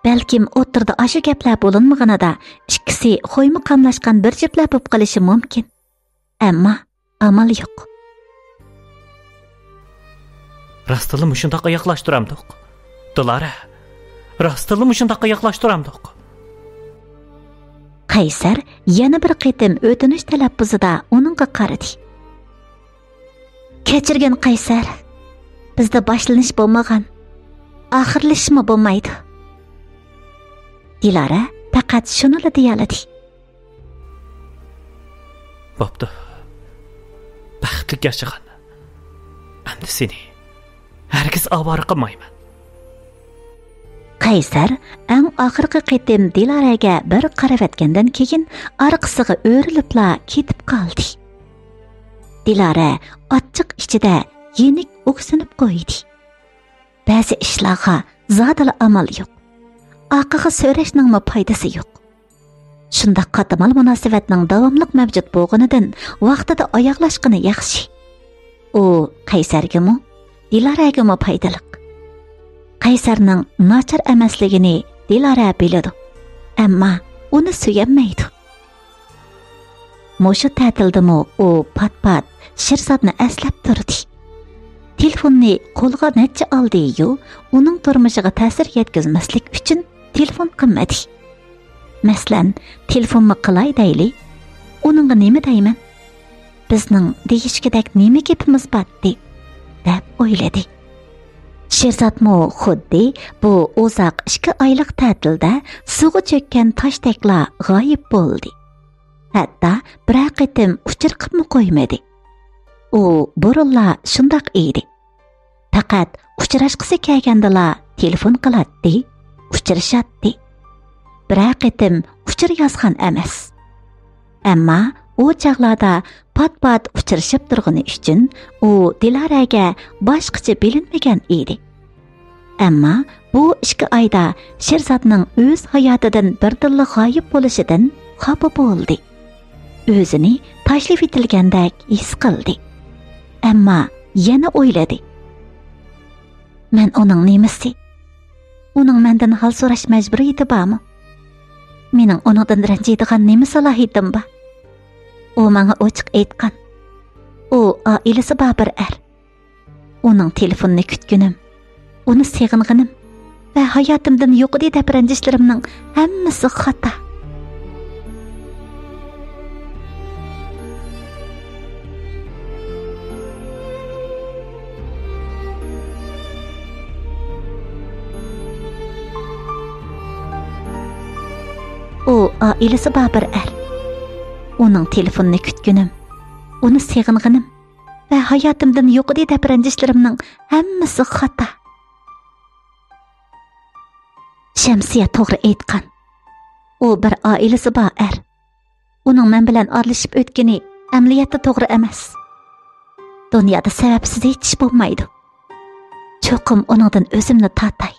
بەلكىم ئوتتۇرىدا ئاشۇ گەپلەر بولۇنمىغىنىدا ئىككىسى خويمۇ قاملاشقان بىر جۈپلەر بولۇپ قېلىشى مۇمكىن. ئەمما ئامال يوق. راستلا مۇشۇنداق ئاياغلاشتۇرامدۇق؟ دىلارە، راستلا مۇشۇنداق ئاياغلاشتۇرامدۇق؟ قەيسەر يەنە بىر قېتىم ئۆتۈنۈش تەلەپپۇزىدا ئۇنىڭغا قارىدى. كەچۈرگىن قەيسەر، بىزدە باشلىنىش بولمىغان، ئاخىرلىشىشمۇ بولمايدۇ. دىلارە پەقەت شۇنىلا دېيەلىدى. بوپتۇ، بەختلىك ياشىغىن. ئەمدى سېنى ھەرگىز ئاۋارە قىلمايمەن. قەيسەر ئەڭ ئاخىرقى قېتىم دىلارەگە بىر قارىۋەتكەندىن كېيىن ئارقىسىغا ئۆرۈلۈپلا كېتىپ قالدى. دىلارە ئاچچىق ئىچىدە يېنىك ئۆكسۈنۈپ قويدى. بەزى ئىشلارغا زادىلا ئامال يوق. ئارقىغا سۆرەشنىڭمۇ پايدىسى يوق. شۇنداق قاتمال مۇناسىۋەتنىڭ داۋاملىق مەۋجۇت بولغىنىدىن ۋاقتىدا ئاياغلاشقىنى ياخشى. ئۇ قەيسەرگىمۇ، دىلارەگىمۇ پايدىلىق. قەيسەرنىڭ ناچار ئەمەسلىكىنى دىلارە بىلىدۇ، ئەمما ئۇنى سۆيەلمەيدۇ. مۇشۇ تەتىلدىمۇ ئۇ پات-پات شىرزاتنى ئەسلەپ تۇردى. تېلېفوننى قولىغا نەچچە ئالدى-يۇ، ئۇنىڭ تۇرمۇشىغا تەسىر يەتكۈزمەسلىك ئۈچۈن تېلېفون قىلمىدى. مەسىلەن، تېلېفونمۇ قىلاي دەيلى، ئۇنىڭغا نېمە دەيمەن؟ بىزنىڭ دېيىشكۈدەك نېمە گېپىمىز باتتى؟ دەپ ئويلىدى. شىرزاتمۇ خۇددى بۇ ئۇزاق ئىككى ئايلىق تەتىلدە سۇغا چۆككەن تاشتەكلا غايىب بولدى. ھەتتا بىرەر قېتىم ئۇچرىقىپمۇ قويمىدى. ئۇ بۇرۇنلا شۇنداق ئىدى. پەقەت ئۇچراشقۇسى كەلگەندىلا تېلېفون قىلاتتى، ئۇچرىشاتتى. بىرەر قېتىم ئۇچۇر يازغان ئەمەس. ئەمما ئۇ چاغلاردا پات-پات ئۇچرىشىپ تۇرغىنى ئۈچۈن ئۇ دىلارەگە باشقىچە بىلىنمىگەن ئىدى. ئەمما بۇ ئىككى ئايدا شىرزاتنىڭ ئۆز ھاياتىدىن بىردىنلا غايىب بولۇشىدىن خاپا بولدى. ئۆزىنى تاشلىۋېتىلگەندەك ھېس قىلدى. ئەمما يەنە ئويلىدى. مەن ئۇنىڭ نېمىسى؟ ئۇنىڭ مەندىن ھال سوراش مەجبۇرىيىتى بارمۇ؟ مېنىڭ ئۇنىڭدىن رەنجىيدىغان نېمە سالاھىيىتىم بار؟ ئۇ ماڭا ئوچۇق ئېيتقان. ئۇ ئائىلىسى بار بىر ئەر. ئۇنىڭ تېلېفونىنى كۈتكىنىم، ئۇنى سېغىنغىنىم ۋە ھاياتىمدىن يوقىدى دەپ رەنجىشلىرىمنىڭ ھەممىسى خاتا. ئۇ ئائىلىسى بار بىر ئەر. ئۇنىڭ تېلېفونىنى كۈتكىنىم، ئۇنى سېغىنغىنىم ۋە ھاياتىمدىن يوقىدى دەپ رەنجىشلىرىمنىڭ ھەممىسى خاتا. شەمسىيە توغرا ئېيتقان. ئۇ بىر ئائىلىسى بار ئەر. ئۇنىڭ مەن بىلەن ئارىلىشىپ ئۆتكىنى ئەمەلىيەتتە توغرا ئەمەس. دۇنيادا سەۋەبسىز ھېچ ئىش بولمايدۇ. چوقۇم ئۇنىڭدىن ئۆزۈمنى تارتاي.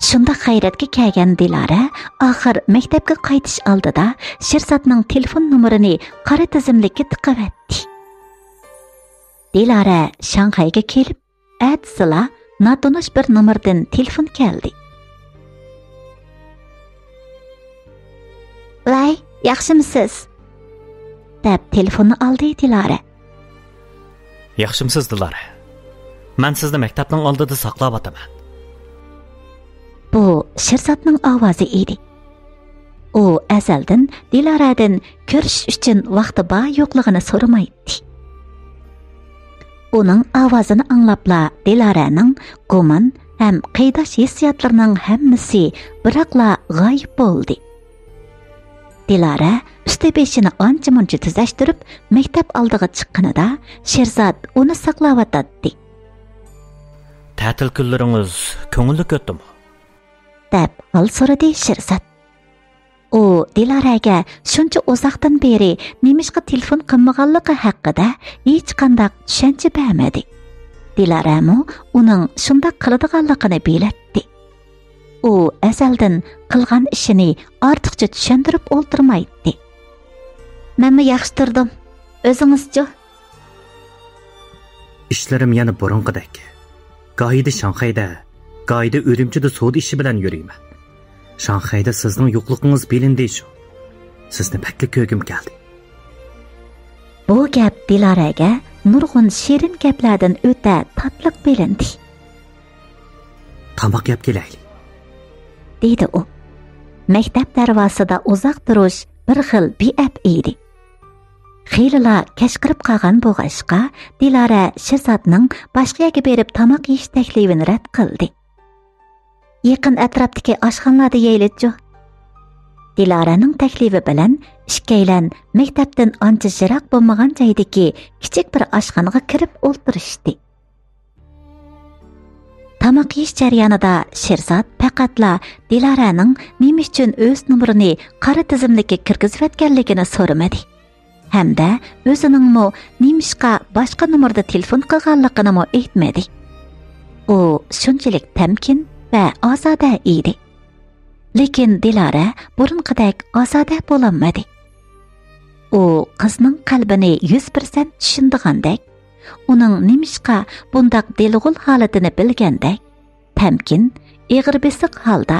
شۇنداق غەيرەتكە كەلگەن دىلارە ئاخىر مەكتەپكە قايتىش ئالدىدا شىرزاتنىڭ تېلېفون نومۇرىنى قارا تىزىملىككە تىقىۋەتتى. دىلارە شاڭخەيگە كېلىپ، ئەتىسىلا ناتونۇش بىر نومۇردىن تېلېفون كەلدى. ۋەي، ياخشىمۇسىز؟ دەپ تېلېفوننى ئالدى دىلارە. ياخشىمۇسىز، دىلارە؟ مەن سىزنى مەكتەپنىڭ ئالدىدا ساقلاۋاتىمەن. بۇ شىرزاتنىڭ ئاۋازى ئىدى. ئۇ ئەزەلدىن دىلارەدىن كۆرۈشۈش ئۈچۈن ۋاقتى بار يوقلۇقىنى سورىمايتتى. ئۇنىڭ ئاۋازىنى ئاڭلاپلا دىلارەنىڭ گۇمان ھەم قىيناش ھېسسىياتلىرىنىڭ ھەممىسى بىراقلا غايىب بولدى. دىلارە ئۈستى بېشىنى ئانچە مۇنچە تۈزەشتۈرۈپ، مەكتەپ ئالدىغا چىققىنىدا، شىرزات ئۇنى ساقلاۋاتاتتى. تەتىل كۈنلىرىڭىز كۆڭۈللۈك ئۆتتىمۇ؟ دەپ ھال سورىدى شىرزات. ئۇ دىلارەگە شۇنچە ئۇزاقتىن بېرى نېمىشقا تېلېفون قىلمىغانلىقى ھەققىدە ھېچقانداق چۈشەنچە بەرمىدى. دىلارەمۇ ئۇنىڭ شۇنداق قىلىدىغانلىقىنى بىلەتتى. ئۇ ئەزەلدىن قىلغان ئىشىنى ئارتۇقچە چۈشەندۈرۈپ ئولتۇرمايتتى. مەنمۇ ياخشى تۇردۇم. ئۆزىڭىزچۇ؟ ئىشلىرىم يەنە بۇرۇنقىدەك. گاھىدا شاڭخەيدە، گاھىدا ئۈرۈمچىدە سودا ئىشى بىلەن يۈرىمەن. شاڭخەيدە سىزنىڭ يوقلۇقىڭىز بىلىندى شۇ. سىزنى بەكلا كۆرگۈم كەلدى. گەپ دىلارەگە نۇرغۇن شېرىن گەپلەردىن ئۆتە تاتلىق بىلىندى. تاماق يەپ كېلەيلى، دېدى ئۇ. مەكتەپ دەرۋازىسىدا ئۇزاق تۇرۇش بىر خىل بىئەپ ئىدى. خېلىلا كەچ قىرىپ قالغان بولغاچقا، دىلارە شىرزاتنىڭ باشقا يەرگە بېرىپ تاماق يېيىش تەكلىپىنى رەت قىلدى. يېقىن ئەتراپتىكى ئاشخانىلاردا يەيلىچۇ. دىلارەنىڭ تەكلىپى بىلەن ئىككىيلەن مەكتەپتىن ئانچە يىراق بولمىغان جايدىكى كىچىك بىر ئاشخانىغا كىرىپ ئولتۇرۇشتى. تاماق يېيىش جەريانىدا شىرزات پەقەتلا دىلارەنىڭ نېمە ئۈچۈن ئۆز نومۇرىنى قارا تىزىملىككە كىرگۈزۈۋەتكەنلىكىنى سورىمىدى. ھەمدە ئۆزىنىڭمۇ نېمىشقا باشقا نومۇردا تېلېفون قىلغانلىقىنىمۇ ئېيتمىدى. ئۇ شۇنچىلىك تەمكىن ۋە ئازادە ئىدى. لېكىن دىلارە بۇرۇنقىدەك ئازادە بولالمىدى. ئۇ قىزنىڭ قەلبىنى يۈز پىرسەنت چۈشىنىدىغاندەك، ئۇنىڭ نېمىشقا بۇنداق دىلىغۇل ھالىتىنى بىلگەندەك، تەمكىن، ئېغىر بېسىق ھالدا،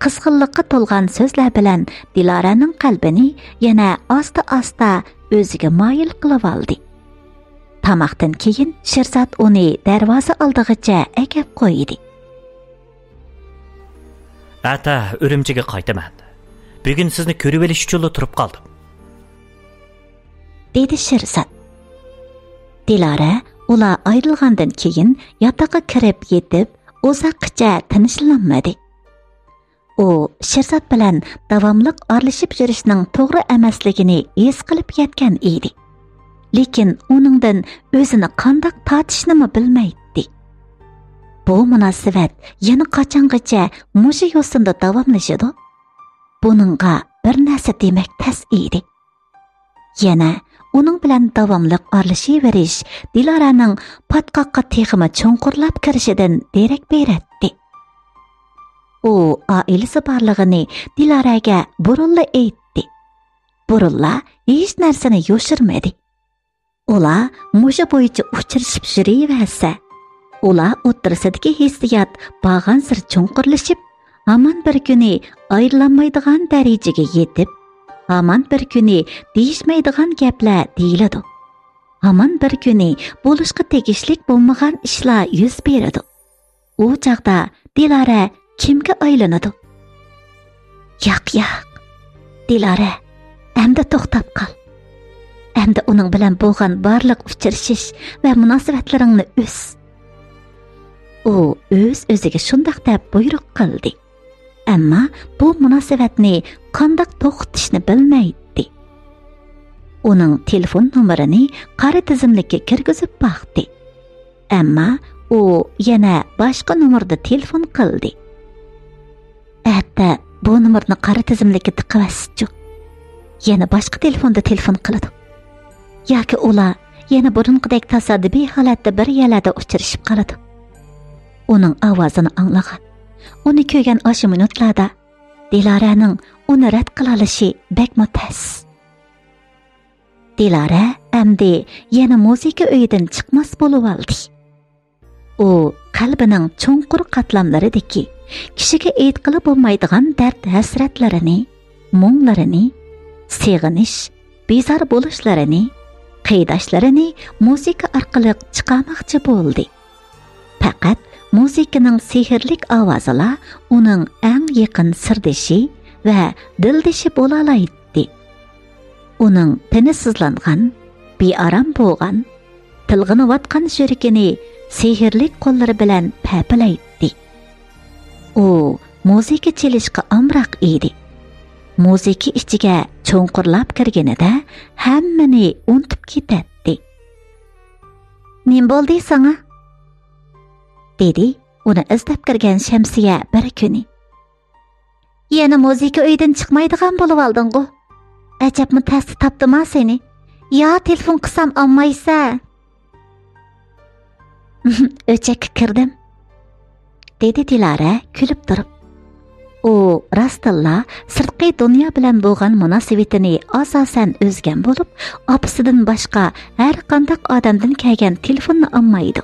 قىزغىنلىققا تولغان سۆزلەر بىلەن دىلارەنىڭ قەلبىنى يەنە ئاستا-ئاستا ئۆزىگە مايىل قىلىۋالدى. تاماقتىن كېيىن شىرزات ئۇنى دەرۋازا ئالدىغىچە ئەكەپ قويدى. ئەتە ئۈرۈمچىگە قايتىمەن. بۈگۈن سىزنى كۆرۈۋېلىش ئۈچۈنلا تۇرۇپ قالدىم، دېدى شىرزات. دىلارە ئۇلار ئايرىلغاندىن كېيىن ياتاققا كىرىپ يېتىپ، ئۇزاققىچە تىنچلىنالمىدى. ئۇ شىرزات بىلەن داۋاملىق ئارىلىشىپ يۈرۈشنىڭ توغرا ئەمەسلىكىنى ھېس قىلىپ يەتكەن ئىدى. لېكىن ئۇنىڭدىن ئۆزىنى قانداق تارتىشنىمۇ بىلمەيتتى. بۇ مۇناسىۋەت يەنە قاچانغىچە مۇشۇ يوسۇندا داۋاملىشىدۇ؟ بۇنىڭغا بىر نەرسە دېمەك تەس ئىدى. يەنە ئۇنىڭ بىلەن داۋاملىق ئارىلىشىۋېرىش دىلارەنىڭ پاتقاققا تېخىمۇ چوڭقۇرلاپ كىرىشىدىن دېرەك بېرەتتى. ئۇ ئائىلىسى بارلىقىنى دىلارەگە بۇرۇنلا ئېيتتى. بۇرۇنلا ھېچ نەرسىنى يوشۇرمىدى. ئۇلار مۇشۇ بويىچە ئۇچرىشىپ يۈرۈۋەرسە، ئۇلار ئوتتۇرىسىدىكى ھېسسىيات بارغانسېرى چوڭقۇرلىشىپ، ھامان بىر كۈنى ئايرىلالمايدىغان دەرىجىگە يېتىپ، ھامان بىر كۈنى دېيىشمەيدىغان گەپلەر دېيىلىدۇ. ھامان بىر كۈنى بولۇشقا تېگىشلىك بولمىغان ئىشلار يۈز بېرىدۇ. ئۇ چاغدا دىلارە كىمگە ئايلىنىدۇ؟ ياق، ياق. دىلارە، ئەمدى توختاپ قال. ئەمدى ئۇنىڭ بىلەن بولغان بارلىق ئۇچرىشىش ۋە مۇناسىۋەتلىرىڭنى ئۈز. ئۇ ئۆز-ئۆزىگە شۇنداق دەپ بۇيرۇق قىلدى. ئەمما بۇ مۇناسىۋەتنى قانداق توختىتىشنى بىلمەيتتى. ئۇنىڭ تېلېفون نومۇرىنى قارا تىزىملىككە كىرگۈزۈپ باقتى. ئەمما ئۇ يەنە باشقا نومۇردا تېلېفون قىلدى. ئەتە بۇ نومۇرنى قارا تىزىملىككە تىقىۋەتسىچۇ. يەنە باشقا تېلېفوندا تېلېفون قىلىدۇ. ياكى ئۇلار يەنە بۇرۇنقىدەك تاسادىپىي ھالەتتە بىر يەرلەردە ئۇچرىشىپ قالىدۇ. ئۇنىڭ ئاۋازىنى ئاڭلىغان، ئۇنى كۆرگەن ئاشۇ مىنۇتلاردا دىلارەنىڭ ئۇنى رەت قىلالىشى بەكمۇ تەس. دىلارە ئەمدى يەنە مۇزىكا ئۆيىدىن چىقماس بولۇۋالدى. ئۇ قەلبىنىڭ چوڭقۇر قاتلاملىرىدىكى، كىشىگە ئېيتقىلى بولمايدىغان دەرد-ھەسرەتلىرىنى، مۇڭلىرىنى، سېغىنىش، بىزار بولۇشلىرىنى، قىيناشلىرىنى مۇزىكا ئارقىلىق چىقارماقچى بولدى. پەقەت مۇزىكىنىڭ سېھىرلىك ئاۋازىلا ئۇنىڭ ئەڭ يېقىن سىردىشى ۋە دىلدىشى بولالايتتى. ئۇنىڭ تىنچسىزلانغان، بىئارام بولغان، تىلغىنىۋاتقان يۈرىكىنى سېھىرلىك قوللىرى بىلەن پەپىلەيتتى. ئۇ مۇزىكا چېلىشقا ئامراق ئىدى. مۇزىكا ئىچىگە چوڭقۇرلاپ كىرگىنىدە ھەممىنى ئۇنتۇپ كېتەتتى. «نېمە بولدى ساڭا؟» دېدى ئۇنى ئىزدەپ كىرگەن شەمسىيە بىر كۈنى. «يەنە مۇزىكا ئۆيىدىن چىقمايدىغان بولۇۋالدىڭغۇ؟ ئەجەبمۇ تەستە تاپتىما سېنى؟ يا تېلېفون قىلسام ئالمايسەن.» «ئۆچەككە كىردىم،» دېدى دىلارە كۈلۈپ تۇرۇپ. ئۇ راستتىنلا سىرتقى دۇنيا بىلەن بولغان مۇناسىۋىتىنى ئاساسەن ئۈزگەن بولۇپ، ئاپىسىدىن باشقا ھەر قانداق ئادەمدىن كەلگەن تېلېفوننى ئالمايدۇ.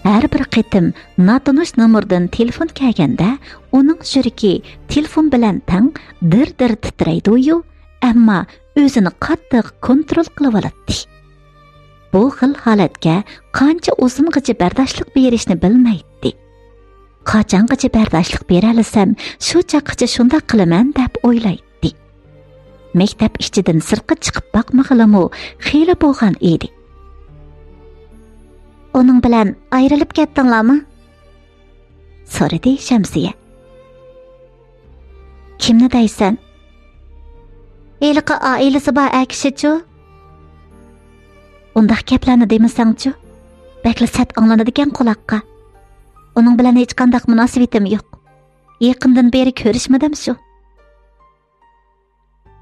ھەر بىر قېتىم ناتونۇش نومۇردىن تېلېفون كەلگەندە، ئۇنىڭ يۈرىكى تېلېفون بىلەن تەڭ دىر-دىر تىترەيدۇيۇ، ئەمما ئۆزىنى قاتتىق كونترول قىلىۋالاتتى. بۇ خىل ھالەتكە قانچە ئۇزۇنغىچە بەرداشلىق بېرىشنى بىلمەيتتى. قاچانغىچە بەرداشلىق بېرەلىسەم، شۇ چاغقىچە شۇنداق قىلىمەن، دەپ ئويلايتتى. مەكتەپ ئىچىدىن سىرتقا چىقىپ باقمىغىلىمۇ خېلى بولغان ئىدى. «ئۇنىڭ بىلەن ئايرىلىپ كەتتىڭلارمۇ؟» سورىدى شەمسىيە. «كىمنى دەيسەن؟» «ھېلىقى ئائىلىسى بار ئەر كىشىچۇ؟» «ئۇنداق گەپلەرنى دېمىسەڭچۇ؟ بەكلا سەت ئاڭلىنىدىكەن قۇلاققا. ئۇنىڭ بىلەن ھېچقانداق مۇناسىۋىتىم يوق. يېقىندىن بېرى كۆرۈشمىدىم شۇ.»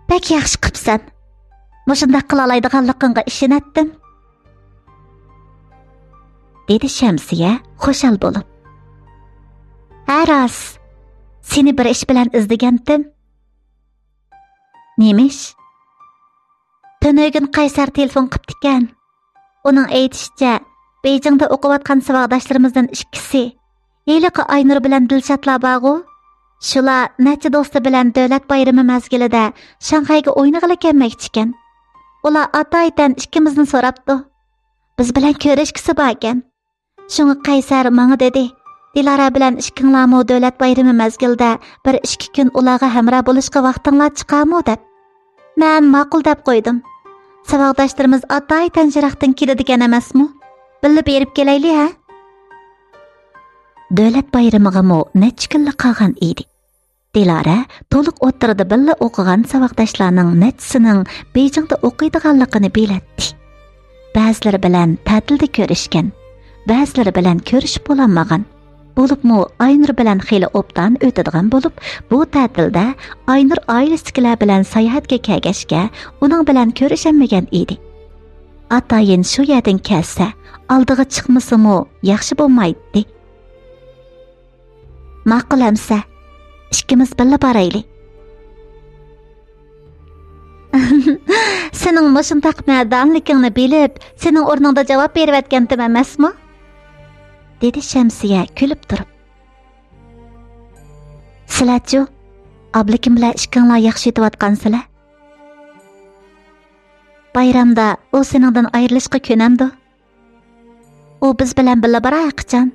«بەك ياخشى قىپسەن. مۇشۇنداق قىلالايدىغانلىقىڭغا ئىشىنەتتىم.» دېدى شەمسىيە خۇشال بولۇپ. «ھە، راست. سېنى بىر ئىش بىلەن ئىزدىگەنتىم.» «نېمە ئىش؟» «تۈنۈگۈن قەيسەر تېلېفون قىپتىكەن. ئۇنىڭ ئېيتىشىچە، بېيجىڭدا ئوقۇۋاتقان ساۋاقداشلىرىمىزدىن ئىككىسى، ھېلىقى ئاينۇر بىلەن دىلشاتلار بارغۇ، شۇلار نەچچە دوستى بىلەن دۆلەت بايرىمى مەزگىلىدە شاڭخەيگە ئوينىغىلى كەلمەكچىكەن. ئۇلار ئاتايىتەن ئىككىمىزنى سوراپتۇ. بىز بىلەن كۆرۈشكۈسى باركەن. شۇڭا قەيسەر ماڭا دېدى، دىلارا بىلەن ئىككىڭلارمۇ دۆلەت بايرىمى مەزگىلىدە بىر ئىككى كۈن ئۇلارغا ھەمراھ بولۇشقا ۋاقتىڭلار چىقارمۇ دەپ. مەن ماقۇل دەپ قويدۇم. ساۋاقداشلىرىمىز ئاتايىتەن يىراقتىن كېلىدىكەن ئەمەسمۇ؟ بىللە بېرىپ كېلەيلى ھە؟ دۆلەت بايرىمىغىمۇ نەچچە كۈنلا قالغان ئىدى. دىلارا تولۇق ئوتتۇرىدا بىللە ئوقۇغان ساۋاقداشلارنىڭ نەچچىسىنىڭ بېيجىڭدا ئوقۇيدىغانلىقىنى بىلەتتى. بەزىلىرى بىلەن تەتىلدە كۆرۈشكەن، بەزىلىرى بىلەن كۆرۈشۈپ بولالمىغان. بولۇپمۇ ئاينۇر بىلەن خېلى ئوبدان ئۆتىدىغان بولۇپ، بۇ تەتىلدە ئاينۇر ئائىلىسىدىكىلەر بىلەن ساياھەتكە كەلگەچكە، ئۇنىڭ بىلەن كۆرۈشەلمىگەن ئىدى. ئاتايىن شۇ يەردىن كەلسە، ئالدىغا چىقمىسىمۇ ياخشى بولمايتتى. ماقۇل ئەمسە، ئىككىمىز بىللە بارايلى. سېنىڭ مۇشۇنداق مەردانىلىكىڭنى بىلىپ، سېنىڭ ئورنۇڭدا جاۋاب بېرىۋەتكەنتىم ئەمەسمۇ؟ دېدى شەمسىيە كۈلۈپ تۇرۇپ. سىلەچۇ؟ ئابلىكىم بىلەن ئىككىڭلار ياخشى يېتىۋاتقانسىلەر؟ بايرامدا ئۇ سېنىڭدىن ئايرىلىشقا كۆنەمدۇ؟ ئۇ بىز بىلەن بىللە بارار ھەرقاچان.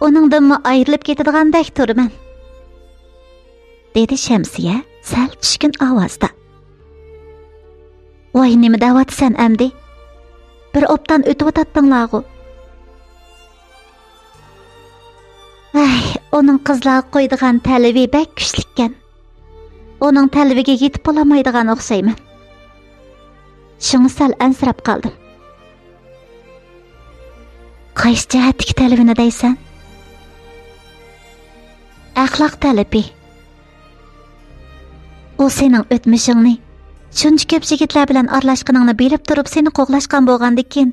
ئۇنىڭدىنمۇ ئايرىلىپ كېتىدىغاندەك تۇرىمەن، دېدى شەمسىيە سەل چۈشكۈن ئاۋازدا. ۋاي، نېمە دەۋاتىسەن ئەمدى؟ بىر ئوبدان ئۆتۈۋاتاتتىڭلارغۇ. ۋاي، ئۇنىڭ قىزلارغا قويىدىغان تەلىپى بەك كۈچلۈككەن. ئۇنىڭ تەلىپىگە يېتىپ بولالمايدىغان ئوخشايمەن. شۇڭا سەل ئەنسىرەپ قالدىم. قايسى جەھەتتىكى تەلىپىنى دەيسەن؟ ئەخلاق تەلىپى. ئۇ سېنىڭ ئۆتمۈشۈڭنى، شۇنچە كۆپ يىگىتلەر بىلەن ئارىلاشقىنىڭنى بىلىپ تۇرۇپ سېنى قوغلاشقان بولغاندىكىن،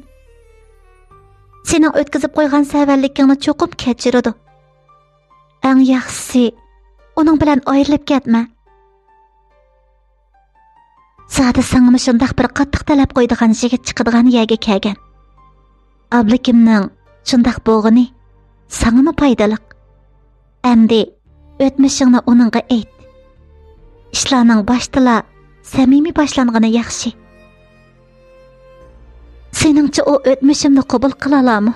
سېنىڭ ئۆتكۈزۈپ قويغان سەۋەنلىكىڭنى چوقۇم كەچۈرىدۇ. ئەڭ ياخشىسى، ئۇنىڭ بىلەن ئايرىلىپ كەتمە. زادى ساڭىمۇ شۇنداق بىر قاتتىق تەلەپ قويىدىغان يىگىت چىقىدىغان يەرگە كەلگەن. ئابلىكىمنىڭ شۇنداق بولغىنى ساڭىمۇ پايدىلىق. ئەمدى ئۆتمۈشۈڭنى ئۇنىڭغا ئېيت. ئىشلارنىڭ باشتىلا سەمىمىي باشلانغىنى ياخشى. سېنىڭچە ئۇ ئۆتمۈشۈمنى قوبۇل قىلالامۇ؟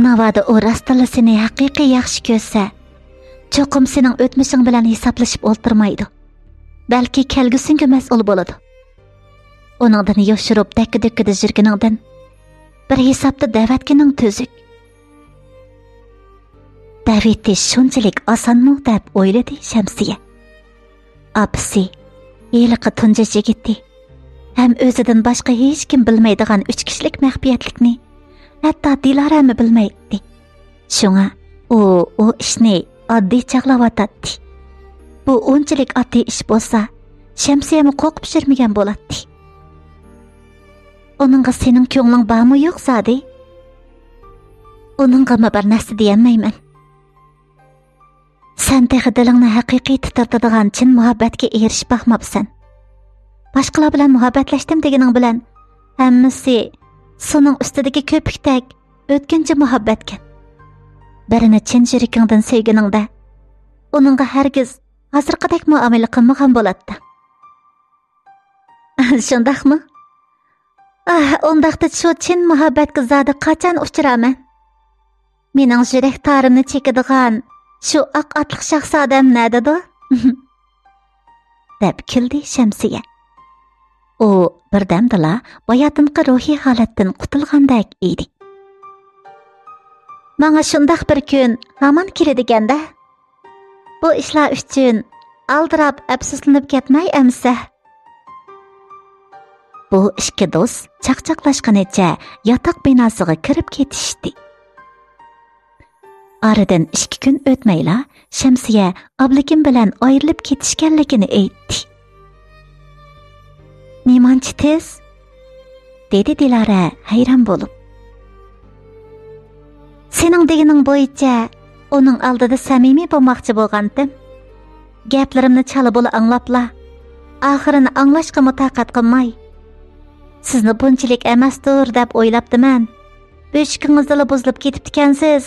ناۋادا ئۇ راستتىنلا سېنى ھەقىقىي ياخشى كۆرسە، چوقۇم سېنىڭ ئۆتمۈشۈڭ بىلەن ھېسابلىشىپ ئولتۇرمايدۇ. بەلكى كەلگۈسۈڭگە مەسئۇل بولىدۇ. ئۇنىڭدىن يوشۇرۇپ دەككە-دۈككىدە يۈرگىنىڭدىن، بىر ھېسابتا دەۋەتكىنىڭ تۈزۈك. دەۋېتىش شۇنچىلىك ئاسانمۇ دەپ ئويلىدى شەمسىيە. ئاپىسى، ھېلىقى تۇنجى يىگىتى، ھەم ئۆزىدىن باشقا ھېچكىم بىلمەيدىغان ئۈچ كىشىلىك مەخپىيەتلىكنى ھەتتا دىلارەمۇ بىلمەيتتى. شۇڭا ئۇ ئۇ ئىشنى ئاددىي چاغلاۋاتاتتى. بۇ ئۇنچىلىك ئاددىي ئىش بولسا، شەمسىيەمۇ قورقۇپ يۈرمىگەن بولاتتى. ئۇنىڭغا سېنىڭ كۆڭلۈڭ بارمۇ يوق زادى؟ ئۇنىڭغىمۇ بىر نەرسە دېيەلمەيمەن. سەن تېخى دىلىڭنى ھەقىقىي تىترىتىدىغان چىن مۇھەببەتكە ئېرىشىپ باقماپسەن. باشقىلار بىلەن مۇھەببەتلەشتىم دېگىنىڭ بىلەن، ھەممىسى سۇنىڭ ئۈستىدىكى كۆپۈكتەك ئۆتكۈنچى مۇھەببەتكەن. بىرىنى چىن يۈرىكىڭدىن سۆيگىنىڭدە، ئۇنىڭغا ھەرگىز ھازىرقىدەك مۇئامىلە قىلمىغان بولاتتىڭ. شۇنداقمۇ؟ ئاھ، ئۇنداقتا شۇ چىن مۇھەببەتكە زادى قاچان ئۇچرارمەن؟ مېنىڭ يۈرەك تارىمنى چېكىدىغان شۇ ئاق ئاتلىق شاھزادەم نەدىدۇ؟ دەپ كۈلدى شەمسىيە. ئۇ بىردەمدىلا باياتىنقى روھىي ھالەتتىن قۇتۇلغاندەك ئىدى. ماڭا شۇنداق بىر كۈن ھامان كېلىدىكەن-دە. بۇ ئىشلار ئۈچۈن ئالدىراپ ئەپسۇسلىنىپ كەتمەي ئەمىسە. بۇ ئىككى دوست چاقچاقلاشقىنىچە ياتاق بىناسىغا كىرىپ كېتىشتى. ئارىدىن ئىككى كۈن ئۆتمەيلا شەمسىيە ئابلىكىم بىلەن ئايرىلىپ كېتىشكەنلىكىنى ئېيتتى. نېمانچە تېز؟ دېدى دىلارە ھەيران بولۇپ. سېنىڭ دېگىنىڭ بويىچە ئۇنىڭ ئالدىدا سەمىمىي بولماقچى بولغانتىم. گەپلىرىمنى چالا بۇلا ئاڭلاپلا، ئاخىرىنى ئاڭلاشقىمۇ تاقەت قىلماي، سىزنى بۇنچىلىك ئەمەستۇر دەپ ئويلاپتىمەن. بۆشۈكىڭىزدىلا بۇزۇلۇپ كېتىپتىكەنسىز،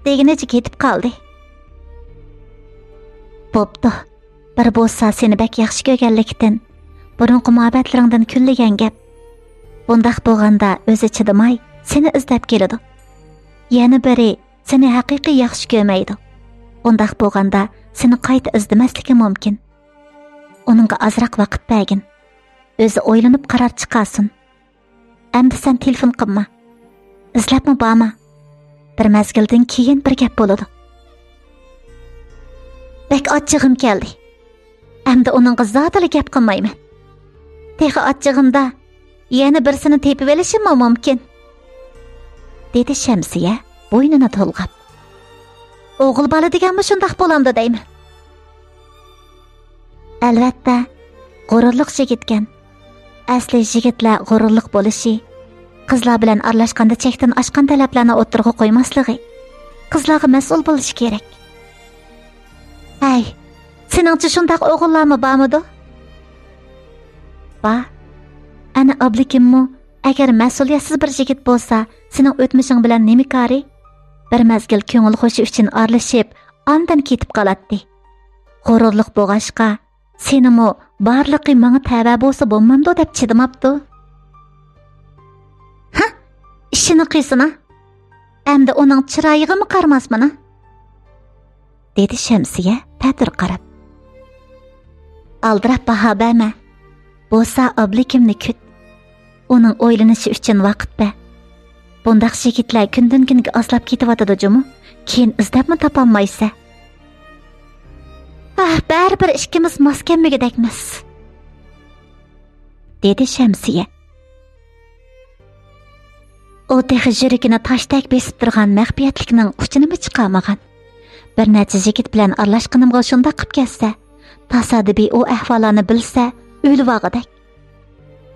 دېگىنىچە كېتىپ قالدى. بوپتۇ، بىر بولسا سېنى بەك ياخشى كۆرگەنلىكتىن، بۇرۇنقى مۇھەببەتلىرىڭدىن كۈنلىگەن گەپ. بۇنداق بولغاندا ئۆزى چىدىماي سېنى ئىزدەپ كېلىدۇ. يەنە بىرى سېنى ھەقىقىي ياخشى كۆرمەيدۇ. بۇنداق بولغاندا سېنى قايتا ئىزدىمەسلىكى مۇمكىن. ئۇنىڭغا ئازراق ۋاقىت بەرگىن. ئۆزى ئويلىنىپ قارار چىقارسۇن. ئەمدى سەن تېلېفون قىلما. ئىزلەپمۇ بارما. بىر مەزگىلدىن كېيىن بىر گەپ بولىدۇ. بەك ئاچچىقىم كەلدى. ئەمدى ئۇنىڭغا زادىلا گەپ قىلمايمەن. تېخى ئاچچىقىمدا يەنە بىرسىنى تېپىۋېلىشىممۇ مۇمكىن، دېدى شەمسىيە بوينىنى تولغاپ. ئوغۇل بالا دېگەنمۇ شۇنداق بولامدۇ دەيمەن. ئەلۋەتتە، غۇرۇرلۇق يىگىتكەن. ئەسلى يىگىتلەر غۇرۇرلۇق بولۇشى، قىزلار بىلەن ئارىلاشقاندا چەكتىن ئاشقان تەلەپلەرنى ئوتتۇرىغا قويماسلىقى، قىزلارغا مەسئۇل بولۇشى كېرەك. ھەي، سېنىڭچە شۇنداق ئوغۇللارمۇ بارمىدۇ؟ بار. ئەنە ئابلىكىممۇ، ئەگەر مەسئۇلىيەتسىز بىر يىگىت بولسا، سېنىڭ ئۆتمۈشۈڭ بىلەن نېمە كارى؟ بىر مەزگىل كۆڭۈل خۇشى ئۈچۈن ئارىلىشىپ، ئاندىن كېتىپ قالاتتى. غۇرۇرلۇق بولغاچقا، سېنىمۇ بارلىقى ماڭا تەۋە بولسا بولمامدۇ دەپ چىدىماپتۇ. ھە، ئىشىنى قىلسىنا. ئەمدى ئۇنىڭ چىرايىغىمۇ قارىماسمىنا؟ دېدى شەمسىيە تەتۈر قاراپ. ئالدىراپ باھا بەرمە. بولسا ئابلىكىمنى كۈت. ئۇنىڭ ئويلىنىشى ئۈچۈن ۋاقىت بەر. بۇنداق يىگىتلەر كۈندىن-كۈنگە ئازلاپ كېتىۋاتىدۇ جۇمۇ. كېيىن ئىزدەپمۇ تاپالمايسەن. ئاھ، بەرىبىر ئىككىمىز ماس كەلمىگۈدەكمىز، دېدى شەمسىيە. ئۇ تېخى يۈرىكىنى تاشتەك بېسىپ تۇرغان مەخپىيەتلىكنىڭ ئۇچىنىمۇ چىقارمىغان. بىر نەچچە يىگىت بىلەن ئارىلاشقىنىمغا شۇنداق قىپ كەتسە، تاسادىپىي ئۇ ئەھۋاللارنى بىلسە، ئۆلۈۋالغۇدەك.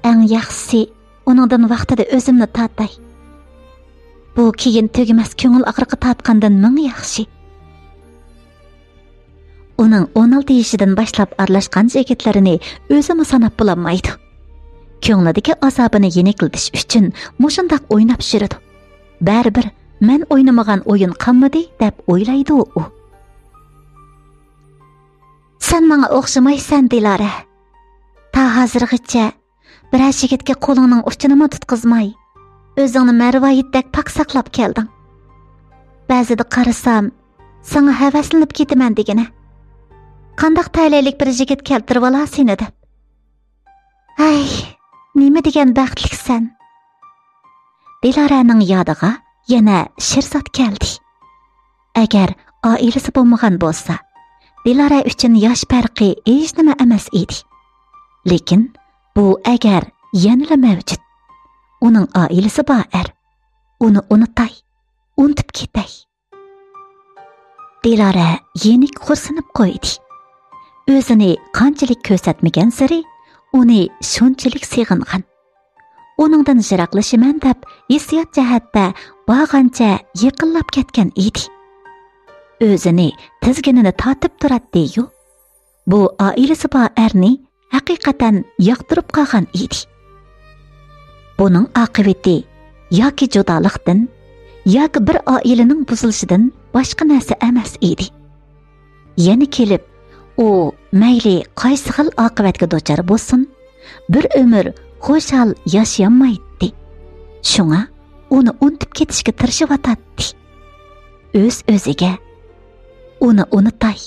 ئەڭ ياخشىسى، ئۇنىڭدىن ۋاقتىدا ئۆزۈمنى تارتاي. بۇ كېيىن تۈگىمەس كۆڭۈل ئاغرىقى تارتقاندىن مىڭ ياخشى. ئۇنىڭ ئون ئالتە يېشىدىن باشلاپ ئارىلاشقان يىگىتلىرىنى ئۆزىمۇ ساناپ بولالمايدۇ. كۆڭلىدىكى ئازابىنى يېنىكلىتىش ئۈچۈن مۇشۇنداق ئويناپ يۈرىدۇ. بەرىبىر مەن ئوينىمىغان ئويۇن قالمىدى، دەپ ئويلايدۇ ئۇ. سەن ماڭا ئوخشىمايسەن، دىلارە. تا ھازىرغىچە بىرەر يىگىتكە قولۇڭنىڭ ئۇچىنىمۇ تۇتقۇزماي، ئۆزۈڭنى مەرۋايىتتەك پاك ساقلاپ كەلدىڭ. بەزىدە قارىسام، ساڭا ھەۋەسلىنىپ كېتىمەن دېگىنە. قانداق تەلەيلىك بىر يىگىت كەلتۈرۈۋالا سېنى دەپ. ھەي، نېمە دېگەن بەختلىكسەن. دىلارەنىڭ يادىغا يەنە شىرزات كەلدى. ئەگەر ئائىلىسى بولمىغان بولسا، دىلارە ئۈچۈن ياش پەرقى ھېچنېمە ئەمەس ئىدى. لېكىن بۇ ئەگەر يەنىلا مەۋجۇت. ئۇنىڭ ئائىلىسى بار ئەر. ئۇنى ئۇنتاي، ئۇنتۇپ كېتەي. دىلارە يېنىك خورسىنىپ قويدى. ئۆزىنى قانچىلىك كۆرسەتمىگەنسېرى، ئۇنى شۇنچىلىك سېغىنغان. ئۇنىڭدىن يىراقلىشىمەن دەپ ھېسسىيات جەھەتتە بارغانچە يېقىنلاپ كەتكەن ئىدى. ئۆزىنى تىزگىنىنى تارتىپ تۇراتتى-يۇ. بۇ ئائىلىسى بار ئەرنى ھەقىقەتەن ياقتۇرۇپ قالغان ئىدى. بۇنىڭ ئاقىۋىتى ياكى جۇدالىقتىن، ياكى بىر ئائىلىنىڭ بۇزۇلۇشىدىن باشقا نەرسە ئەمەس ئىدى. يەنە كېلىپ، ئۇ مەيلى قايسى خىل ئاقىۋەتكە دۇچار بولسۇن، بىر ئۆمۈر خۇشال ياشىيالمايتتى. شۇڭا ئۇنى ئۇنتۇپ كېتىشكە تىرىشىۋاتاتتى. ئۆز-ئۆزىگە، «ئۇنى ئۇنىتاي،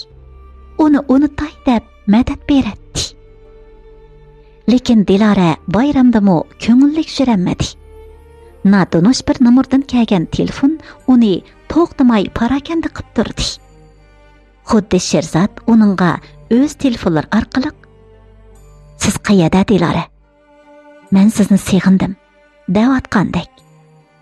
ئۇنى ئۇنىتاي» دەپ مەدەت بېرەتتى. لېكىن دىلارە بايرامدىمۇ كۆڭۈللۈك يۈرەلمىدى. ناتونۇش بىر نومۇردىن كەلگەن تېلېفون ئۇنى توختىماي پاراكەندە قىپ تۇردى. خۇددى شېرزات ئۇنىڭغا ئۆز تېلېفونلىرى ئارقىلىق، «سىز قەيەردە، دىلارە؟ مەن سىزنى سېغىندىم» دەۋاتقاندەك.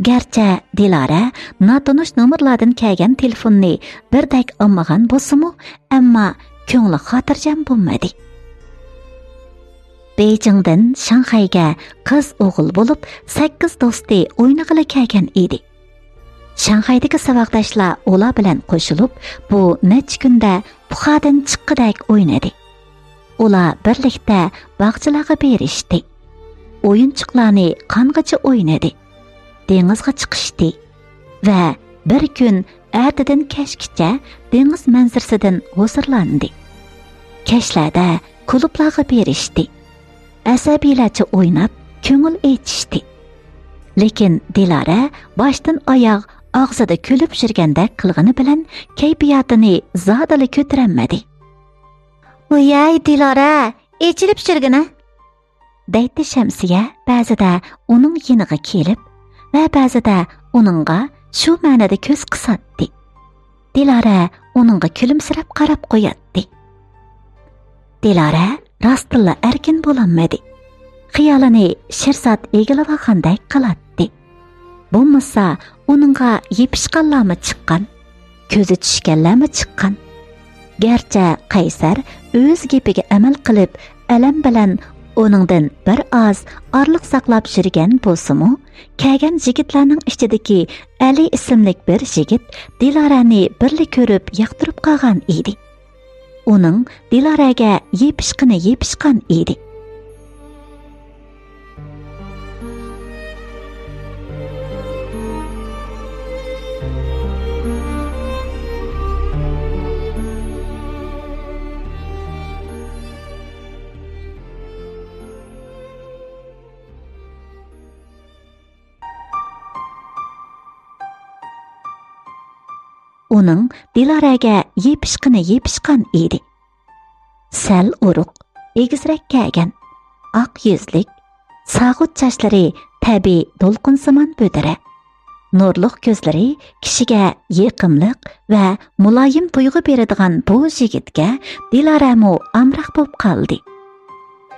گەرچە دىلارە ناتونۇش نومۇرلاردىن كەلگەن تېلېفوننى بىردەك ئالمىغان بولسىمۇ، ئەمما كۆڭلى خاتىرجەم بولمىدى. بېيجىڭدىن شاڭخەيگە قىز ئوغۇل بولۇپ، سەككىز دوستى ئوينىغىلى كەلگەن ئىدى. شاڭخەيدىكى ساۋاقداشلار ئۇلار بىلەن قوشۇلۇپ، بۇ نەچچە كۈندە پۇخادىن چىققىدەك ئوينىدى. ئۇلار بىرلىكتە باغچىلارغا بېرىشتى. ئويۇنچۇقلارنى قانغىچە ئوينىدى. دېڭىزغا چىقىشتى. ۋە بىر كۈن ئەتىدىن كەچكىچە دېڭىز مەنزىرىسىدىن ھۇزۇرلاندى. كەچلەردە كۇلۇبلارغا بېرىشتى. ئەسەبىيلەرچە ئويناپ، كۆڭۈل ئېچىشتى. لېكىن دىلارە باشتىن ئاياغ ئاغزىدا كۈلۈپ يۈرگەندەك قىلغىنى بىلەن كەيپىياتىنى زادىلا كۆتۈرەلمىدى. «ۋاي دىلارە، ئېچىلىپ يۈرگىنە!» دەيتتى شەمسىيە بەزىدە ئۇنىڭ يېنىغا كېلىپ ۋە بەزىدە ئۇنىڭغا شۇ مەنىدە كۆز قىساتتى. دىلارە ئۇنىڭغا كۈلۈمسىرەپ قاراپ قوياتتى. دىلارە راستتىنلا ئەركىن بولالمىدى. خىيالىنى شىرزات ئىگىلىۋالغاندەك قىلاتتى. بولمىسا ئۇنىڭغا يېپىشقانلارمۇ چىققان، كۆزى چۈشكەنلەرمۇ چىققان. گەرچە قەيسەر ئۆز گېپىگە ئەمەل قىلىپ، ئەلەم بىلەن ئۇنىڭدىن بىر ئاز ئارىلىق ساقلاپ يۈرگەن بولسىمۇ، كەلگەن يىگىتلەرنىڭ ئىچىدىكى ئەلى ئىسىملىك بىر يىگىت دىلارەنى بىرلا كۆرۈپ ياقتۇرۇپ قالغان ئىدى. ئۇنىڭ دىلارەگە يېپىشقىنى يېپىشقان ئىدى. ئۇنىڭ دىلارەگە يېپىشقىنى يېپىشقان ئىدى. سەل ئورۇق، ئېگىزرەك كەلگەن، ئاق يۈزلۈك، ساغۇت چاچلىرى تەبىئىي دولقۇنسىمان بۈدرە. نۇرلۇق كۆزلىرى كىشىگە يېقىملىق ۋە مۇلايىم تۇيغۇ بېرىدىغان بۇ يىگىتكە دىلارەمۇ ئامراق بولۇپ قالدى.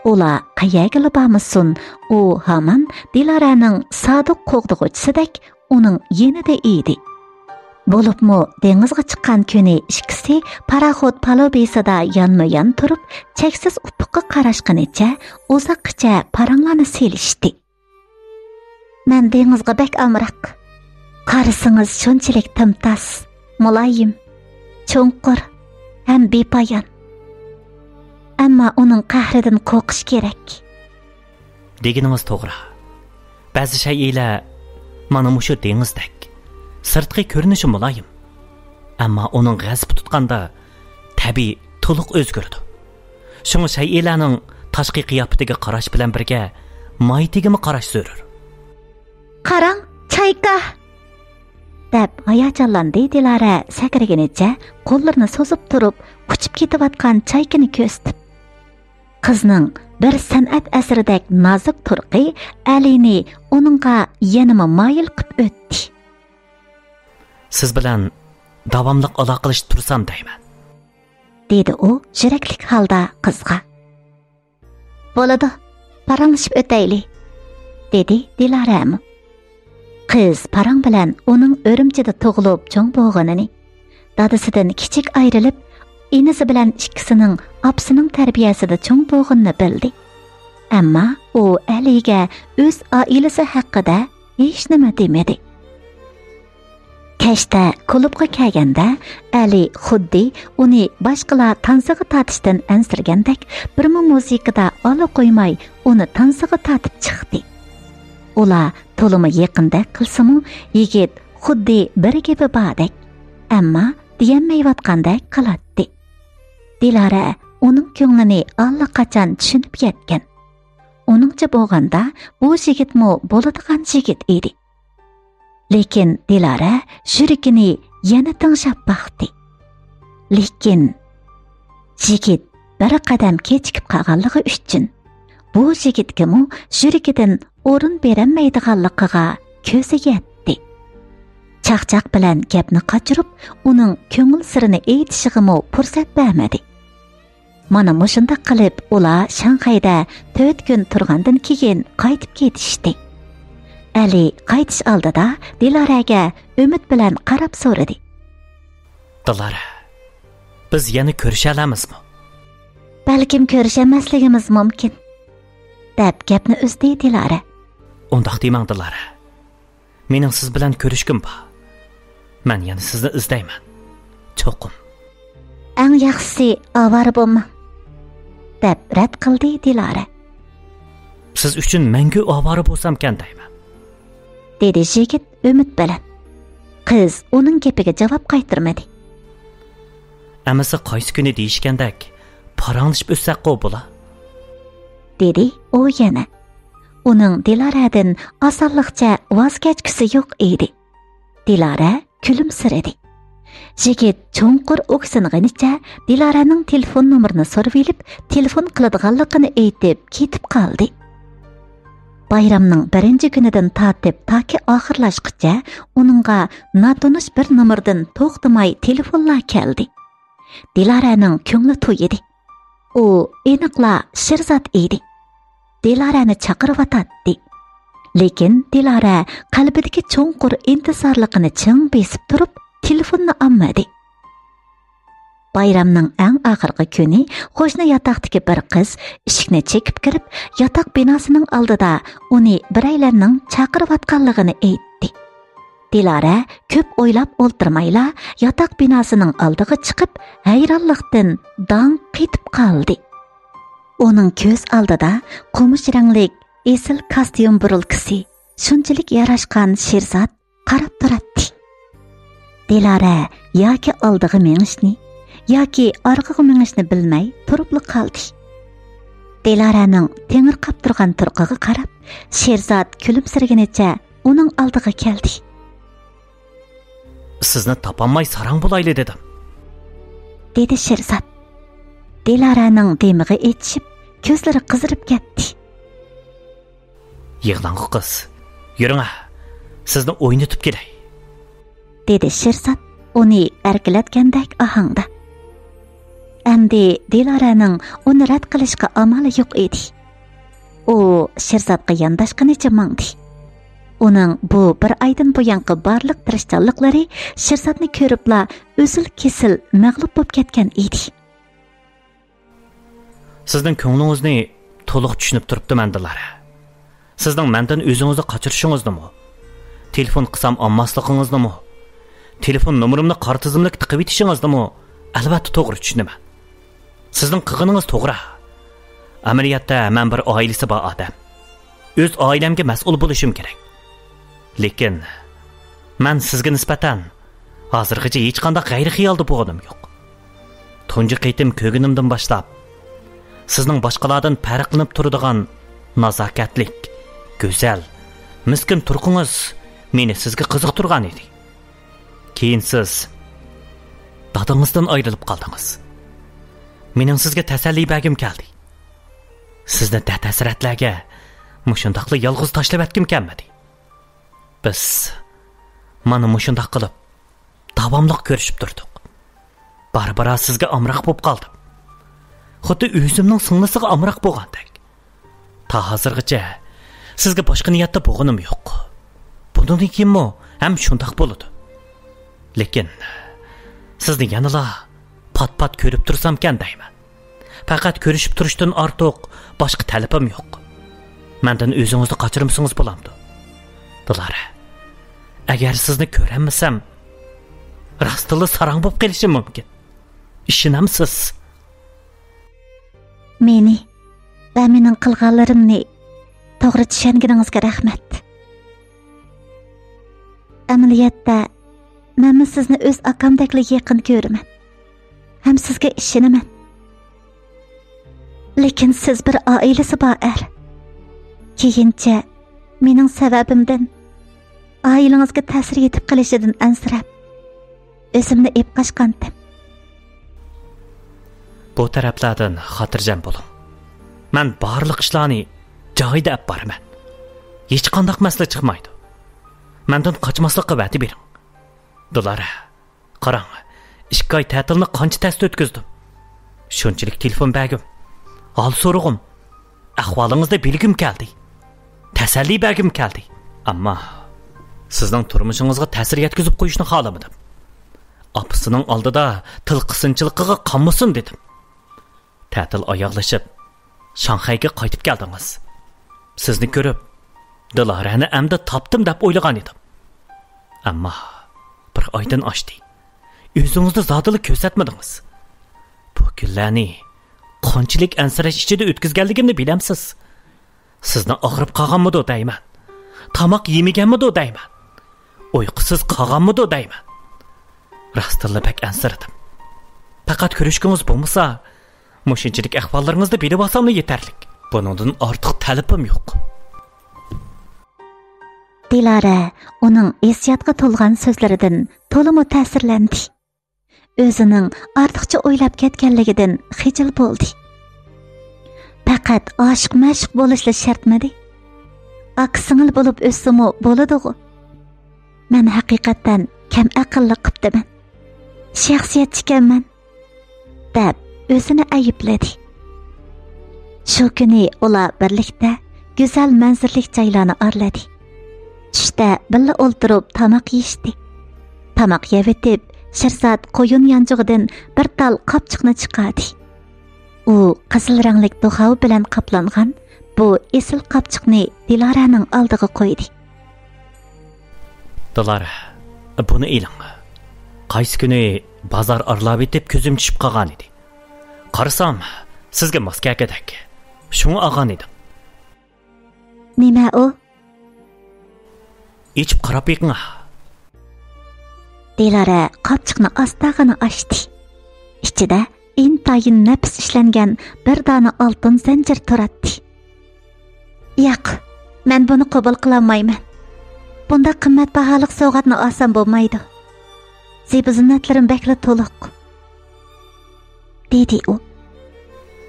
ئۇلار قەيەرگىلا بارمىسۇن، ئۇ ھامان دىلارەنىڭ سادىق قوغدىغۇچىسىدەك ئۇنىڭ يېنىدا ئىدى. بولۇپمۇ دېڭىزغا چىققان كۈنى ئىككىسى پاراخوت پالۇبىسىدا يانمۇيان تۇرۇپ، چەكسىز ئۇپۇققا قاراشقىنىچە ئۇزاققىچە پاراڭلارنى سېلىشتى. مەن دېڭىزغا بەك ئامراق. قارىسىڭىز شۇنچىلىك تىمتاس، مۇلايىم، چوڭقۇر ھەم بىپايان. ئەمما ئۇنىڭ قەھرىدىن قورقۇش كېرەك. دېگىنىڭىز توغرا. بەزى شەيئىلەر مانا مۇشۇ دېڭىزدەك. سىرتقى كۆرۈنۈشى مۇلايىم. ئەمما ئۇنىڭ غەزىپى تۇتقاندا تەبىئىي تولۇق ئۆزگىرىدۇ. شۇڭا شەيئىلەرنىڭ تاشقى قىياپىتىگە قاراش بىلەن بىرگە ماھىيىتىگىمۇ قاراش زۆرۈر. قاراڭ، چايكا! دەپ ھاياجانلاندى دىلارە سەكرىگىنىچە قوللىرىنى سوزۇپ تۇرۇپ، ئۇچۇپ كېتىۋاتقان چايكىنى كۆرسىتىپ. قىزنىڭ بىر سەنئەت ئەسىرىدەك نازۇك تۇرقى ئەلىنى ئۇنىڭغا يەنىمۇ مايىل قىپ ئۆتتى. سىز بىلەن داۋاملىق ئالاقىلىشىپ تۇرسام دەيمەن. دېدى ئۇ يۈرەكلىك ھالدا قىزغا. بولىدۇ، پاراڭلىشىپ ئۆتەيلى، دېدى دىلارەمۇ. قىز پاراڭ بىلەن ئۇنىڭ ئۈرۈمچىدە تۇغۇلۇپ چوڭ بولغىنىنى، دادىسىدىن كىچىك ئايرىلىپ، ئىنىسى بىلەن ئىككىسىنىڭ ئاپىسىنىڭ تەربىيەسىدە چوڭ بولغىنىنى بىلدى. ئەمما ئۇ ئەلىگە ئۆز ئائىلىسى ھەققىدە ھېچنېمە دېمىدى. كەچتە كۇلۇبقا كەلگەندە، ئەلى خۇددى ئۇنى باشقىلار تانسىغا تارتىشتىن ئەنسىرىگەندەك بىرمۇ مۇزىكىدا ئالا قويماي ئۇنى تانسىغا تارتىپ چىقتى. ئۇلار تولىمۇ يېقىندەك قىلسىمۇ، يىگىت خۇددى بىر گېپى باردەك، ئەمما دېيەلمەيۋاتقاندەك قىلاتتى. دىلارە ئۇنىڭ كۆڭلىنى ئاللىقاچان چۈشىنىپ يەتكەن. ئۇنىڭچە بولغاندا، بۇ يىگىتمۇ بولىدىغان يىگىت ئىدى. لېكىن دىلارە يۈرىكىنى يەنە تىڭشاپ باقتى. لېكىن يىگىت بىر قەدەم كېچىكىپ قالغانلىقى ئۈچۈن، بۇ يىگىتكىمۇ يۈرىكىدىن ئورۇن بېرەلمەيدىغانلىقىغا كۆزى يەتتى. چاقچاق بىلەن گەپنى قاچۇرۇپ، ئۇنىڭ كۆڭۈل سىرىنى ئېيتىشىغىمۇ پۇرسەت بەرمىدى. مانا مۇشۇنداق قىلىپ ئۇلار شاڭخەيدە تۆت كۈن تۇرغاندىن كېيىن قايتىپ كېتىشتى. ئەلى قايتىش ئالدىدا دىلارەگە ئۈمىد بىلەن قاراپ سورىدى. دىلارە، بىز يەنە كۆرۈشەلەمىزمۇ؟ بەلكىم كۆرۈشەلمەسلىكىمىز مۇمكىن، دەپ گەپنى ئۈزدى دىلارە. ئۇنداق دېمەڭ دىلارە. مېنىڭ سىز بىلەن كۆرۈشكۈم بار. مەن يەنە سىزنى ئىزدەيمەن. چوقۇم. ئەڭ ياخشىسى ئاۋارە بولماڭ، دەپ رەت قىلدى دىلارە. سىز ئۈچۈن مەڭگۈ ئاۋارە بولسامكەن دەيمەن. دېدى يىگىت ئۈمىد بىلەن. قىز ئۇنىڭ گېپىگە جاۋاب قايتۇرمىدى. ئەمىسە قايسى كۈنى دېيىشكەندەك پاراڭلىشىپ ئۆتسەكقۇ بولا؟ دېدى ئۇ يەنە. ئۇنىڭ دىلارەدىن ئاسانلىقچە ۋاز كەچكۈسى يوق ئىدى. دىلارە كۈلۈمسىرىدى. يىگىت چوڭقۇر ئوكسىنغىنىچە دىلارەنىڭ تېلېفون نومۇرىنى سورىۋېلىپ، تېلېفون قىلىدىغانلىقىنى ئېيتىپ كېتىپ قالدى. بايرامنىڭ بىرىنچى كۈنىدىن تارتىپ تاكى ئاخىرلاشقىچە ئۇنىڭغا ناتونۇش بىر نومۇردىن توختىماي تېلېفونلار كەلدى. دىلارەنىڭ كۆڭلى تويىدى. ئۇ ئېنىقلا شىرزات ئىدى. دىلارەنى چاقىرىۋاتاتتى. لېكىن دىلارە قەلبىدىكى چوڭقۇر ئىنتىزارلىقىنى چىڭ بېسىپ تۇرۇپ، تېلېفوننى ئالمىدى. بايرامنىڭ ئەڭ ئاخىرقى كۈنى قوشنا ياتاقتىكى بىر قىز ئىشىكنى چېكىپ كىرىپ، ياتاق بىناسىنىڭ ئالدىدا ئۇنى بىرەيلەننىڭ چاقىرىۋاتقانلىقىنى ئېيتتى. دىلارە كۆپ ئويلاپ ئولتۇرمايلا ياتاق بىناسىنىڭ ئالدىغا چىقىپ، ھەيرانلىقتىن داڭ قېتىپ قالدى. ئۇنىڭ كۆز ئالدىدا قومۇش رەڭلىك ئېسىل كاستيۇم بۇرۇلكىسى، شۇنچىلىك ياراشقان شىرزات قاراپ تۇراتتى. دىلارە ياكى ئالدىغا مېڭىشنى، ياكى ئارقىغا مېڭىشنى بىلمەي تۇرۇپلا قالدى. دىلارەنىڭ تېڭىرقاپ تۇرغان تۇرقىغا قاراپ، شىرزات كۈلۈمسىرىگىنىچە ئۇنىڭ ئالدىغا كەلدى. سىزنى تاپالماي ساراڭ بولايلى دېدىم. دېدى شىرزات. دىلارەنىڭ دىمىغى ئېچىشىپ، كۆزلىرى قىزىرىپ كەتتى. يىغلاڭغۇ قىز، يۈرۈڭە، سىزنى ئوينىتىپ كېلەي. دېدى شىرزات ئۇنى ئەركىلەتكەندەك ئاھاڭدا. ئەمدى دىلارەنىڭ ئۇنى رەت قىلىشقا ئامالى يوق ئىدى. ئۇ شىرزاتقا يانداشقىنىچە ماڭدى. ئۇنىڭ بۇ بىر ئايدىن بۇيانقى بارلىق تىرىشچانلىقلىرى شىرزاتنى كۆرۈپلا ئۈزۈل-كېسىل مەغلۇپ بولۇپ كەتكەن ئىدى. سىزنىڭ كۆڭلىڭىزنى تولۇق چۈشىنىپ تۇرۇپتىمەن، دىلارە. سىزنىڭ مەندىن ئۆزىڭىزنى قاچۇرۇشىڭىزنىمۇ، تېلېفون قىلسام ئالماسلىقىڭىزنىمۇ، تېلېفون نومۇرۇمنى قارا تىزىملىككە تىقىۋېتىشىڭىزنىمۇ ئەلۋەتتە توغرا چۈشىنىمەن. سىزنىڭ قىلغىنىڭىز توغرا. ئەمەلىيەتتە مەن بىر ئائىلىسى بار ئادەم. ئۆز ئائىلەمگە مەسئۇل بولۇشۇم كېرەك. لېكىن مەن سىزگە نىسبەتەن ھازىرغىچە ھېچقانداق غەيرىي خىيالدا بولغىنىم يوق. تۇنجى قېتىم كۆرگىنىمدىن باشلاپ، سىزنىڭ باشقىلاردىن پەرقلىنىپ تۇرىدىغان نازاكەتلىك، گۈزەل، مىسكىن تۇرقىڭىز مېنى سىزگە قىزىقتۇرغان ئىدى. كېيىن سىز دادىڭىزدىن ئايرىلىپ قالدىڭىز. مېنىڭ سىزگە تەسەللى بەرگۈم كەلدى. سىزنى دەرد-ھەسرەتلەرگە مۇشۇنداقلا يالغۇز تاشلىۋەتكۈم كەلمىدى. بىز مانا مۇشۇنداق قىلىپ داۋاملىق كۆرۈشۈپ تۇردۇق. بارا-بارا سىزگە ئامراق بولۇپ قالدىم. خۇددى ئۆزۈمنىڭ سىڭلىسىغا ئامراق بولغاندەك. تا ھازىرغىچە سىزگە باشقا نىيەتتە بولغىنىم يوق. بۇندىن كېيىنمۇ ھەم شۇنداق بولىدۇ. لېكىن سىزنى يەنىلا پات-پات كۆرۈپ تۇرسامكەن دەيمەن. پەقەت كۆرۈشۈپ تۇرۇشتىن ئارتۇق باشقا تەلىپىم يوق. مەندىن ئۆزىڭىزنى قاچۇرمىسىڭىز بولامدۇ؟ دىلارە، ئەگەر سىزنى كۆرەلمىسەم، راستتىنلا ساراڭ بولۇپ قېلىشىم مۇمكىن. ئىشىنەمسىز؟ مېنى ۋە مېنىڭ قىلغانلىرىمنى توغرا چۈشەنگىنىڭىزگە رەھمەت. ئەمەلىيەتتە، مەنمۇ سىزنى ئۆز ئاكامدەكلا يېقىن كۆرىمەن ھەم سىزگە ئىشىنىمەن. لېكىن سىز بىر ئائىلىسى بار ئەر. كېيىنچە مېنىڭ سەۋەبىمدىن ئائىلىڭىزگە تەسىر يېتىپ قېلىشىدىن ئەنسىرەپ، ئۆزۈمنى ئېلىپ قاچقانتىم. بۇ تەرەپلەردىن خاتىرجەم بولۇڭ. مەن بارلىق ئىشلارنى جايىدا ئەپ بارىمەن. ھېچقانداق مەسىلە چىقمايدۇ. مەندىن قاچماسلىققا ۋەدە بېرىڭ. دىلارە، قاراڭ، ئىككى ئاي تەتىلنى قانچە تەستە ئۆتكۈزدۈم. شۇنچىلىك تېلېفون بەرگۈم، ھال سورىغۇم، ئەھۋالىڭىزنى بىلگۈم كەلدى. تەسەللى بەرگۈم كەلدى. ئەمما سىزنىڭ تۇرمۇشىڭىزغا تەسىر يەتكۈزۈپ قويۇشنى خالىمىدىم. ئاپىسىنىڭ ئالدىدا تىل قىسىنچىلىقىغا قانمىسۇن دېدىم. تەتىل ئاياغلىشىپ، شاڭخەيگە قايتىپ كەلدىڭىز. سىزنى كۆرۈپ، دىلارەنى ئەمدى تاپتىم دەپ ئويلىغان ئىدىم. ئەمما بىر ئايدىن ئاشتى. ئۆزىڭىزنى زادىلا كۆرسەتمىدىڭىز. بۇ كۈنلەرنى قانچىلىك ئەنسىرەش ئىچىدە ئۆتكۈزگەنلىكىمنى بىلەمسىز. سىزنى ئاغرىپ قالغانمىدۇ دەيمەن. تاماق يېمىگەنمىدۇ دەيمەن. ئۇيقۇسىز قالغانمىدۇ دەيمەن. راستتىنلا بەك ئەنسىرىدىم. پەقەت كۆرۈشكىڭىز بولمىسا، مۇشۇنچىلىك ئەھۋاللىرىڭىزنى بىلىۋالساملا يېتەرلىك. بۇنىڭدىن ئارتۇق تەلىپىم يوق. دىلارە ئۇنىڭ ھېسسىياتقا تولغان سۆزلىرىدىن تولىمۇ تەسىرلەندى. ئۆزىنىڭ ئارتۇقچە ئويلاپ كەتكەنلىكىدىن خىجىل بولدى. پەقەت ئاشىق-مەشۇق بولۇشلا شەرتمىدى؟ ئاكا-سىڭىل بولۇپ ئۆتسىمۇ بولىدىغۇ. مەن ھەقىقەتەن كەم ئەقىللىق قىپتىمەن. شەخسىيەتچىكەنمەن، دەپ ئۆزىنى ئەيىبلىدى. شۇ كۈنى ئۇلار بىرلىكتە گۈزەل مەنزىرىلىك جايلارنى ئارىلىدى. چۈشتە بىللە ئولتۇرۇپ تاماق يېيىشتى. تاماق يەۋېتىپ، شىرزات قويۇن يانچۇقىدىن بىر تال قاپچۇقنى چىقاردى. ئۇ قىزىل رەڭلىك دۇخاۋا بىلەن قاپلانغان بۇ ئېسىل قاپچۇقنى دىلارەنىڭ ئالدىغا قويدى. دىلارە، بۇنى ئېلىڭ. قايسى كۈنى بازار ئارىلاۋېتىپ كۆزۈم چۈشۈپ قالغانىدى. قارىسام، سىزگە ماس كەلگۈدەك. شۇڭا ئالغان ئىدىم. نېمە ئۇ؟ ئېچىپ قاراپ بېقىڭا. دىلارە قاپچۇقنى ئاستاغىنا ئاچتى. ئىچىدە ئىنتايىن نەپىس ئىشلەنگەن بىر دانە ئالتۇن زەنجىر تۇراتتى. ياق، مەن بۇنى قوبۇل قىلالمايمەن. بۇنداق قىممەت باھالىق سوۋغاتنى ئالسام بولمايدۇ. زىبۇ زىننەتلىرىم بەكلا تولۇق، دېدى ئۇ.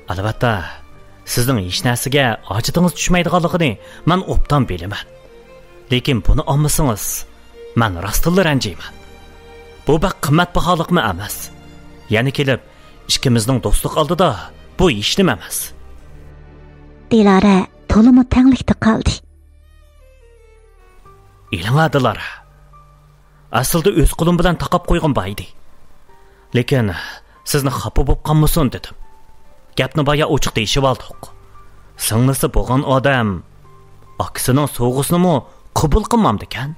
ئەلۋەتتە، سىزنىڭ ھېچ نەرسىگە ھاجىتىڭىز چۈشمەيدىغانلىقىنى مەن ئوبدان بىلىمەن. لېكىن بۇنى ئالمىسىڭىز، مەن راستتىنلا رەنجىيمەن. بۇ بەك قىممەت باھالىقمۇ ئەمەس. يەنە كېلىپ، ئىككىمىزنىڭ دوستلۇق ئالدىدا بۇ ھېچنېمە ئەمەس. دىلارە تولىمۇ تەڭلىكتە قالدى. ئېلىڭا، دىلارە. ئەسلىدە ئۆز قولۇم بىلەن تاقاپ قويغۇم بار ئىدى. لېكىن سىزنى خاپا بولۇپ قالمىسۇن دېدىم. گەپنى بايا ئوچۇق دېيىشىۋالدۇق. سىڭلىسى بولغان ئادەم ئاكىسىنىڭ سوۋغىسىنىمۇ قوبۇل قىلمامدىكەن؟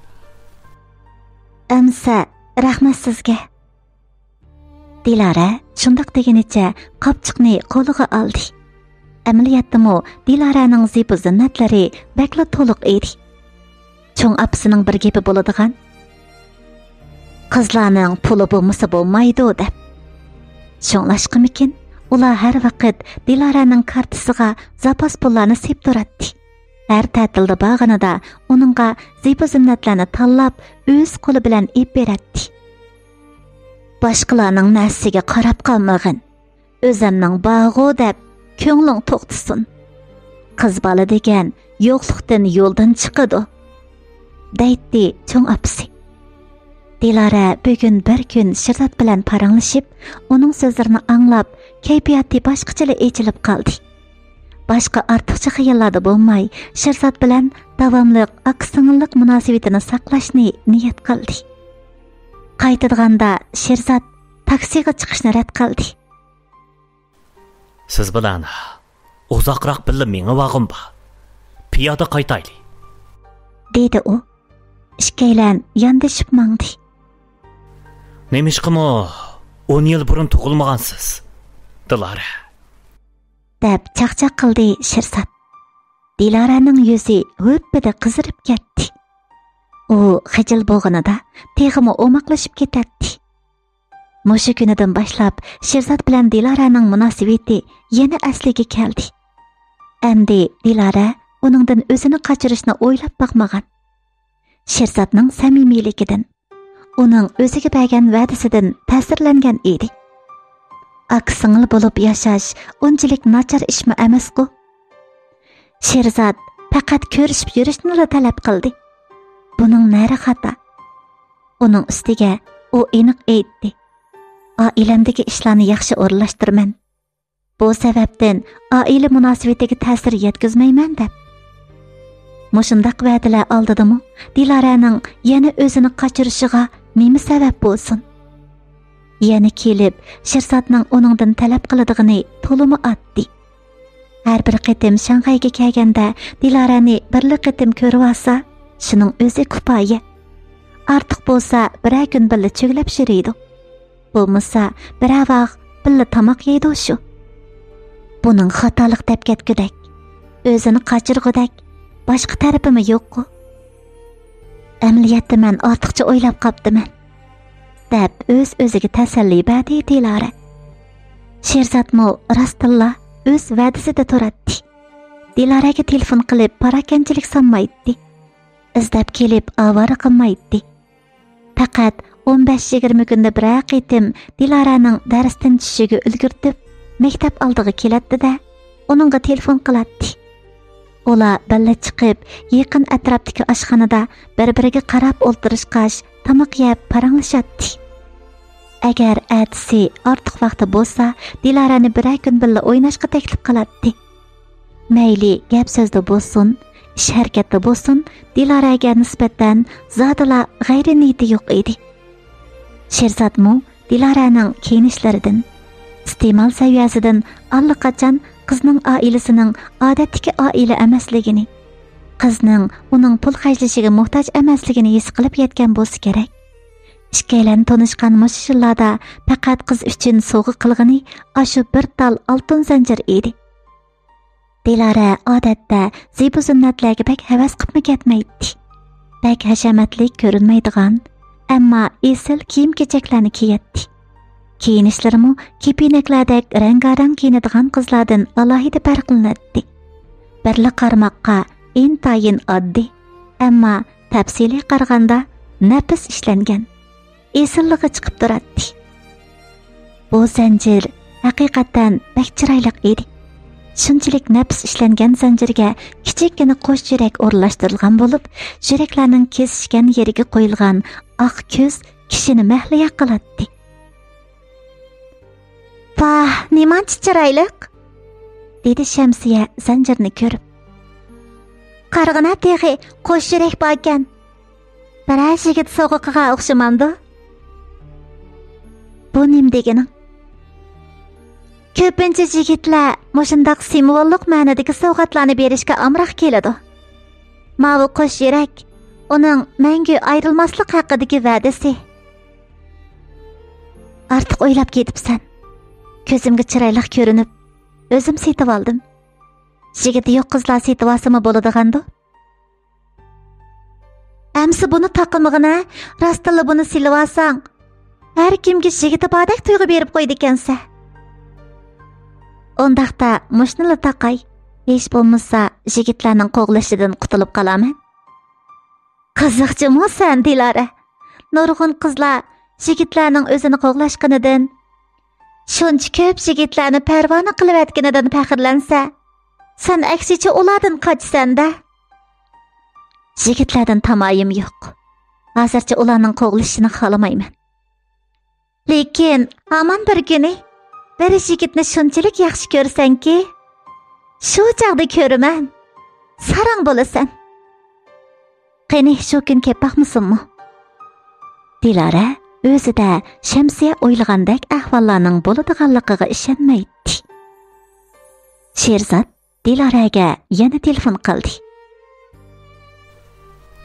ئەمسە، رەھمەت سىزگە. دىلارە شۇنداق دېگىنىچە قاپچۇقنى قولىغا ئالدى. ئەمەلىيەتتىمۇ دىلارەنىڭ زىبۇ زىننەتلىرى بەكلا تولۇق ئىدى. چوڭ ئاپىسىنىڭ بىر گېپى بولىدىغان، «قىزلارنىڭ پۇلى بولمىسا بولمايدۇ» دەپ. شۇڭلاشقىمىكىن، ئۇلار ھەر ۋاقىت دىلارەنىڭ كارتىسىغا زاپاس پۇللارنى سېلىپ تۇراتتى. ھەر تەتىلدە بارغىنىدا ئۇنىڭغا زىبۇ زىننەتلەرنى تاللاپ، ئۆز قولى بىلەن ئېلىپ بېرەتتى. «باشقىلارنىڭ نەرسىسىگە قاراپ قالمىغىن، ئۆزەمنىڭ بارغۇ دەپ كۆڭلۈڭ توقتىسۇن. قىز بالا دېگەن يوقلۇقتىن يولدىن چىقىدۇ» دەيتتى چوڭ ئاپىسى. دىلارە بۈگۈن بىر كۈن شىرزات بىلەن پاراڭلىشىپ، ئۇنىڭ سۆزلىرىنى ئاڭلاپ، كەيپىياتى باشقىچىلا ئېچىلىپ قالدى. باشقا ئارتۇقچە خىياللاردا بولماي، شىرزات بىلەن داۋاملىق ئاكا-سىڭىللىق مۇناسىۋىتىنى ساقلاشنى نىيەت قىلدى. قايتىدىغاندا شىرزات تاكسىغا چىقىشنى رەت قىلدى. سىز بىلەن ئۇزاقراق بىللە مېڭىۋالغۇم بار. پىيادە قايتايلى، دېدى ئۇ. ئىككىيلەن ياندىشىپ ماڭدى. نېمىشقىمۇ ئون يىل بۇرۇن تۇغۇلمىغانسىز، دىلارە؟ دەپ چاقچاق قىلدى شىرزات. دىلارەنىڭ يۈزى ھۈپپىدە قىزىرىپ كەتتى. ئۇ خىجىل بولغىنىدا تېخىمۇ ئوماقلىشىپ كېتەتتى. مۇشۇ كۈنىدىن باشلاپ شىرزات بىلەن دىلارەنىڭ مۇناسىۋىتى يەنە ئەسلىگە كەلدى. ئەمدى دىلارە ئۇنىڭدىن ئۆزىنى قاچۇرۇشنى ئويلاپ باقمىغان. شىرزاتنىڭ سەمىمىيلىكىدىن، ئۇنىڭ ئۆزىگە بەرگەن ۋەدىسىدىن تەسىرلەنگەن ئىدى. ئاكا-سىڭىل بولۇپ ياشاش ئۇنچىلىك ناچار ئىشمۇ ئەمەسقۇ. شىرزات پەقەت كۆرۈشۈپ يۈرۈشنىلا تەلەپ قىلدى. بۇنىڭ نەرى خاتا؟ ئۇنىڭ ئۈستىگە ئۇ ئېنىق ئېيتتى، ئائىلەمدىكى ئىشلارنى ياخشى ئورۇنلاشتۇرىمەن. بۇ سەۋەبتىن ئائىلە مۇناسىۋىتىگە تەسىر يەتكۈزمەيمەن دەپ. مۇشۇنداق ۋەدىلەر ئالدىدىمۇ دىلارەنىڭ يەنە ئۆزىنى قاچۇرۇشىغا نېمە سەۋەب بولسۇن؟ يەنە كېلىپ شىرزاتنىڭ ئۇنىڭدىن تەلەپ قىلىدىغىنى تولىمۇ ئاددىي. ھەر بىر قېتىم شاڭخەيگە كەلگەندە دىلارەنى بىرلا قېتىم كۆرۈۋالسا، شۇنىڭ ئۆزى كۇپايە. ئارتۇق بولسا بىرەر كۈن بىللە چۆگىلەپ يۈرىدۇ. بولمىسا بىرەر ۋاق بىللە تاماق يەيدۇ شۇ. بۇنىڭ خاتالىق دەپ كەتكۈدەك، ئۆزىنى قاچۇرغۇدەك باشقا تەرىپىمۇ يوققۇ. ئەمەلىيەتتە مەن ئارتۇقچە ئويلاپ قاپتىمەن، دەپ ئۆز-ئۆزىگە تەسەللى بەردى دىلارە. شىرزاتمۇ راستتىنلا ئۆز ۋەدىسىدە تۇراتتى. دىلارەگە تېلېفون قىلىپ پاراكەندىچىلىك سانمايتتى. ئىزدەپ كېلىپ ئاۋارە قىلمايتتى. پەقەت ئون بەش يىگىرمە كۈندە بىرەر قېتىم دىلارەنىڭ دەرستىن چۈشۈشىگە ئۈلگۈرتۈپ، مەكتەپ ئالدىغا كېلەتتى-دە، ئۇنىڭغا تېلېفون قىلاتتى. ئۇلار بىللە چىقىپ، يېقىن ئەتراپتىكى ئاشخانىدا بىر-بىرىگە قاراپ ئولتۇرۇشقاچ، تاماق يەپ پاراڭلىشاتتى. ئەگەر ئەتىسى ئارتۇق ۋاقتى بولسا، دىلارەنى بىرەر كۈن بىللە ئويناشقا تەكلىپ قىلاتتى. مەيلى گەپ-سۆزدە بولسۇن، ئىش-ھەرىكەتتە بولسۇن، دىلارەگە نىسبەتەن زادىلا غەيرىي نىيىتى يوق ئىدى. شىرزاتمۇ دىلارەنىڭ كىيىنىشلىرىدىن، ئىستېمال سەۋىيەسىدىن ئاللىقاچان قىزنىڭ ئائىلىسىنىڭ ئادەتتىكى ئائىلە ئەمەسلىكىنى، قىزنىڭ ئۇنىڭ پۇل خەجلىشىگە موھتاج ئەمەسلىكىنى ھېس قىلىپ يەتكەن بولسا كېرەك. ئىككىيلەن تونۇشقان مۇشۇ يىللاردا پەقەت قىز ئۈچۈن سوۋغا قىلغىنى ئاشۇ بىر تال ئالتۇن زەنجىر ئىدى. دىلارە ئادەتتە زىبۇ-زىننەتلەرگە بەك ھەۋەس قىپمۇ كەتمەيتتى. بەك ھەشەمەتلىك كۆرۈنمەيدىغان، ئەمما ئېسىل كىيىم-كېچەكلەرنى كىيەتتى. كىيىنىشلىرىمۇ كېپىنەكلەردەك رەڭگارەڭ كىيىنىدىغان قىزلاردىن ئالاھىدە پەرقلىنەتتى. بىرلا قارىماققا ئىنتايىن ئاددىي، ئەمما تەپسىلىي قارىغاندا نەپىس ئىشلەنگەن، ئېسىللىقى چىقىپ تۇراتتى. بۇ زەنجىر ھەقىقەتەن بەك چىرايلىق ئىدى. شۇنچىلىك نەپىس ئىشلەنگەن زەنجىرگە كىچىككىنە قوش يۈرەك ئورۇنلاشتۇرۇلغان بولۇپ، يۈرەكلەرنىڭ كېسىشكەن يېرىگە قويۇلغان ئاق كۆز كىشىنى مەھلىيا قىلاتتى. «ۋاھ، نېمانچە چىرايلىق!» دېدى شەمسىيە زەنجىرنى كۆرۈپ. «قارىغىنا تېخى قوش يۈرەك باركەن. بىرەر يىگىت سوغۇقىغا ئوخشىمامدۇ؟» «بۇ نېمە دېگىنىڭ؟» «كۆپىنچە يىگىتلەر مۇشۇنداق سىمۋوللۇق مەنىدىكى سوۋغاتلارنى بېرىشكە ئامراق كېلىدۇ. ماۋۇ قوش يۈرەك ئۇنىڭ مەڭگۈ ئايرىلماسلىق ھەققىدىكى ۋەدىسى.» «ئارتۇق ئويلاپ كېتىپسەن. كۆزۈمگە چىرايلىق كۆرۈنۈپ، ئۆزۈم سېتىۋالدىم. يىگىتى يوق قىزلار سېتىۋالسىمۇ بولىدىغاندۇ؟» «ئەمسە بۇنى تاقىمىغىنە، راستتىنلا بۇنى سېلىۋالساڭ، ھەر كىمگە يىگىتى باردەك تۇيغۇ بېرىپ قويىدىكەنسە.» «ئۇنداقتا مۇشۇنىلا تاقاي، ھېچ بولمىسا يىگىتلەرنىڭ قوغلىشىدىن قۇتۇلۇپ قالارمەن.» «قىزىقچىمۇ سەن، دىلارە. نۇرغۇن قىزلار يىگىتلەرنىڭ ئۆزىنى قوغلاشقىنىدىن، شۇنچە كۆپ يىگىتلەرنى پەرۋانە قىلىۋەتكىنىدىن پەخىرلەنسە، سەن ئەكسىچە ئۇلاردىن قاچىسەن-دە.» «يىگىتلەردىن تامايىم يوق. ھازىرچە ئۇلارنىڭ قوغلىشىشىنى خالىمايمەن. لېكىن ھامان بىر كۈنى بىر يىگىتنى شۇنچىلىك ياخشى كۆرسەنكى، شۇ چاغدا كۆرىمەن، ساراڭ بولىسەن.» «قېنى، شۇ كۈن كېلىپ باقمىسۇنمۇ؟» دىلارە ئۆزىدە شەمسىيە ئويلىغاندەك ئەھۋاللارنىڭ بولىدىغانلىقىغا ئىشەنمەيتتى. شىرزات دىلارەگە يەنە تېلېفون قىلدى.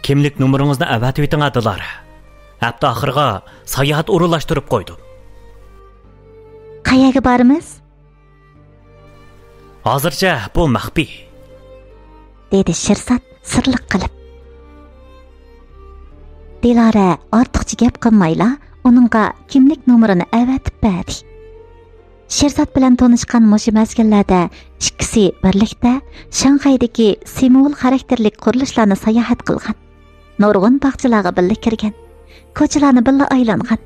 «كىملىك نومۇرىڭىزنى ئەۋەتىۋېتىڭ، دىلارە. ھەپتە ئاخىرىغا ساياھەت ئورۇنلاشتۇرۇپ قويدۇم.» «قەيەرگە بارىمىز؟» «ھازىرچە بۇ مەخپىي.» دېدى شىرزات سىرلىق قىلىپ. دىلارە ئارتۇقچە گەپ قىلمايلا ئۇنىڭغا كىملىك نومۇرىنى ئەۋەتىپ بەردى. شېرزات بىلەن تونۇشقان مۇشۇ مەزگىللەردە ئىككىسى بىرلىكتە شاڭخەيدىكى سىمۋول خاراكتېرلىك قۇرۇلۇشلارنى ساياھەت قىلغان. نۇرغۇن باغچىلارغا بىللە كىرگەن. كوچىلارنى بىللە ئايلانغان.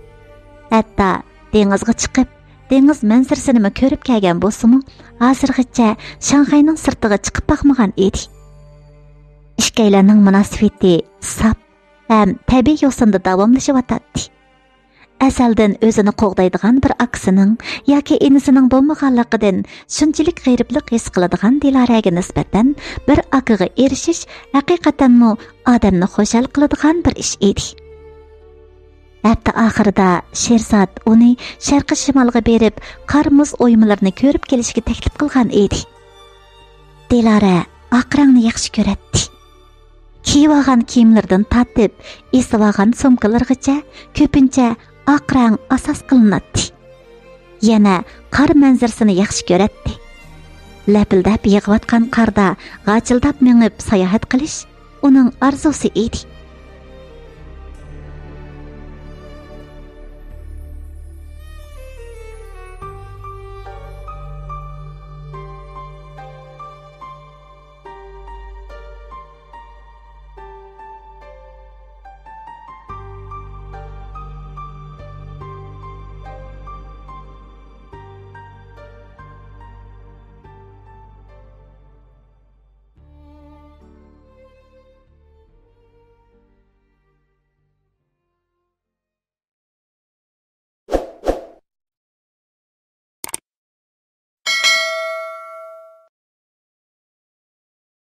ھەتتا دېڭىزغا چىقىپ، دېڭىز مەنزىرىسىنىمۇ كۆرۈپ كەلگەن بولسىمۇ، ھازىرغىچە شاڭخەينىڭ سىرتىغا چىقىپ باقمىغان ئىدى. ئىككىيلەننىڭ مۇناسىۋىتى ساپ ھەم تەبىئىي يوسۇندا داۋاملىشىۋاتاتتى. ئەزەلدىن ئۆزىنى قوغدايدىغان بىر ئاكىسىنىڭ ياكى ئىنىسىنىڭ بولمىغانلىقىدىن شۇنچىلىك غېرىبلىق ھېس قىلىدىغان دىلارەگە نىسبەتەن بىر ئاكىغا ئېرىشىش ھەقىقەتەنمۇ ئادەمنى خۇشال قىلىدىغان بىر ئىش ئىدى. ھەپتە ئاخىرىدا شېرزات ئۇنى شەرقىي شىمالغا بېرىپ، قار مۇز ئويمىلىرىنى كۆرۈپ كېلىشكە تەكلىپ قىلغان ئىدى. دىلارە ئاق رەڭنى ياخشى كۆرەتتى. كىيىۋالغان كىيىملىرىدىن تارتىپ، ئېسىۋالغان سومكىلىرىغىچە كۆپىنچە ئاق رەڭ ئاساس قىلىناتتى. يەنە قار مەنزىرىسىنى ياخشى كۆرەتتى. لەپىلدەپ يېغىۋاتقان قاردا غاچىلداپ مېڭىپ ساياھەت قىلىش ئۇنىڭ ئارزۇسى ئىدى.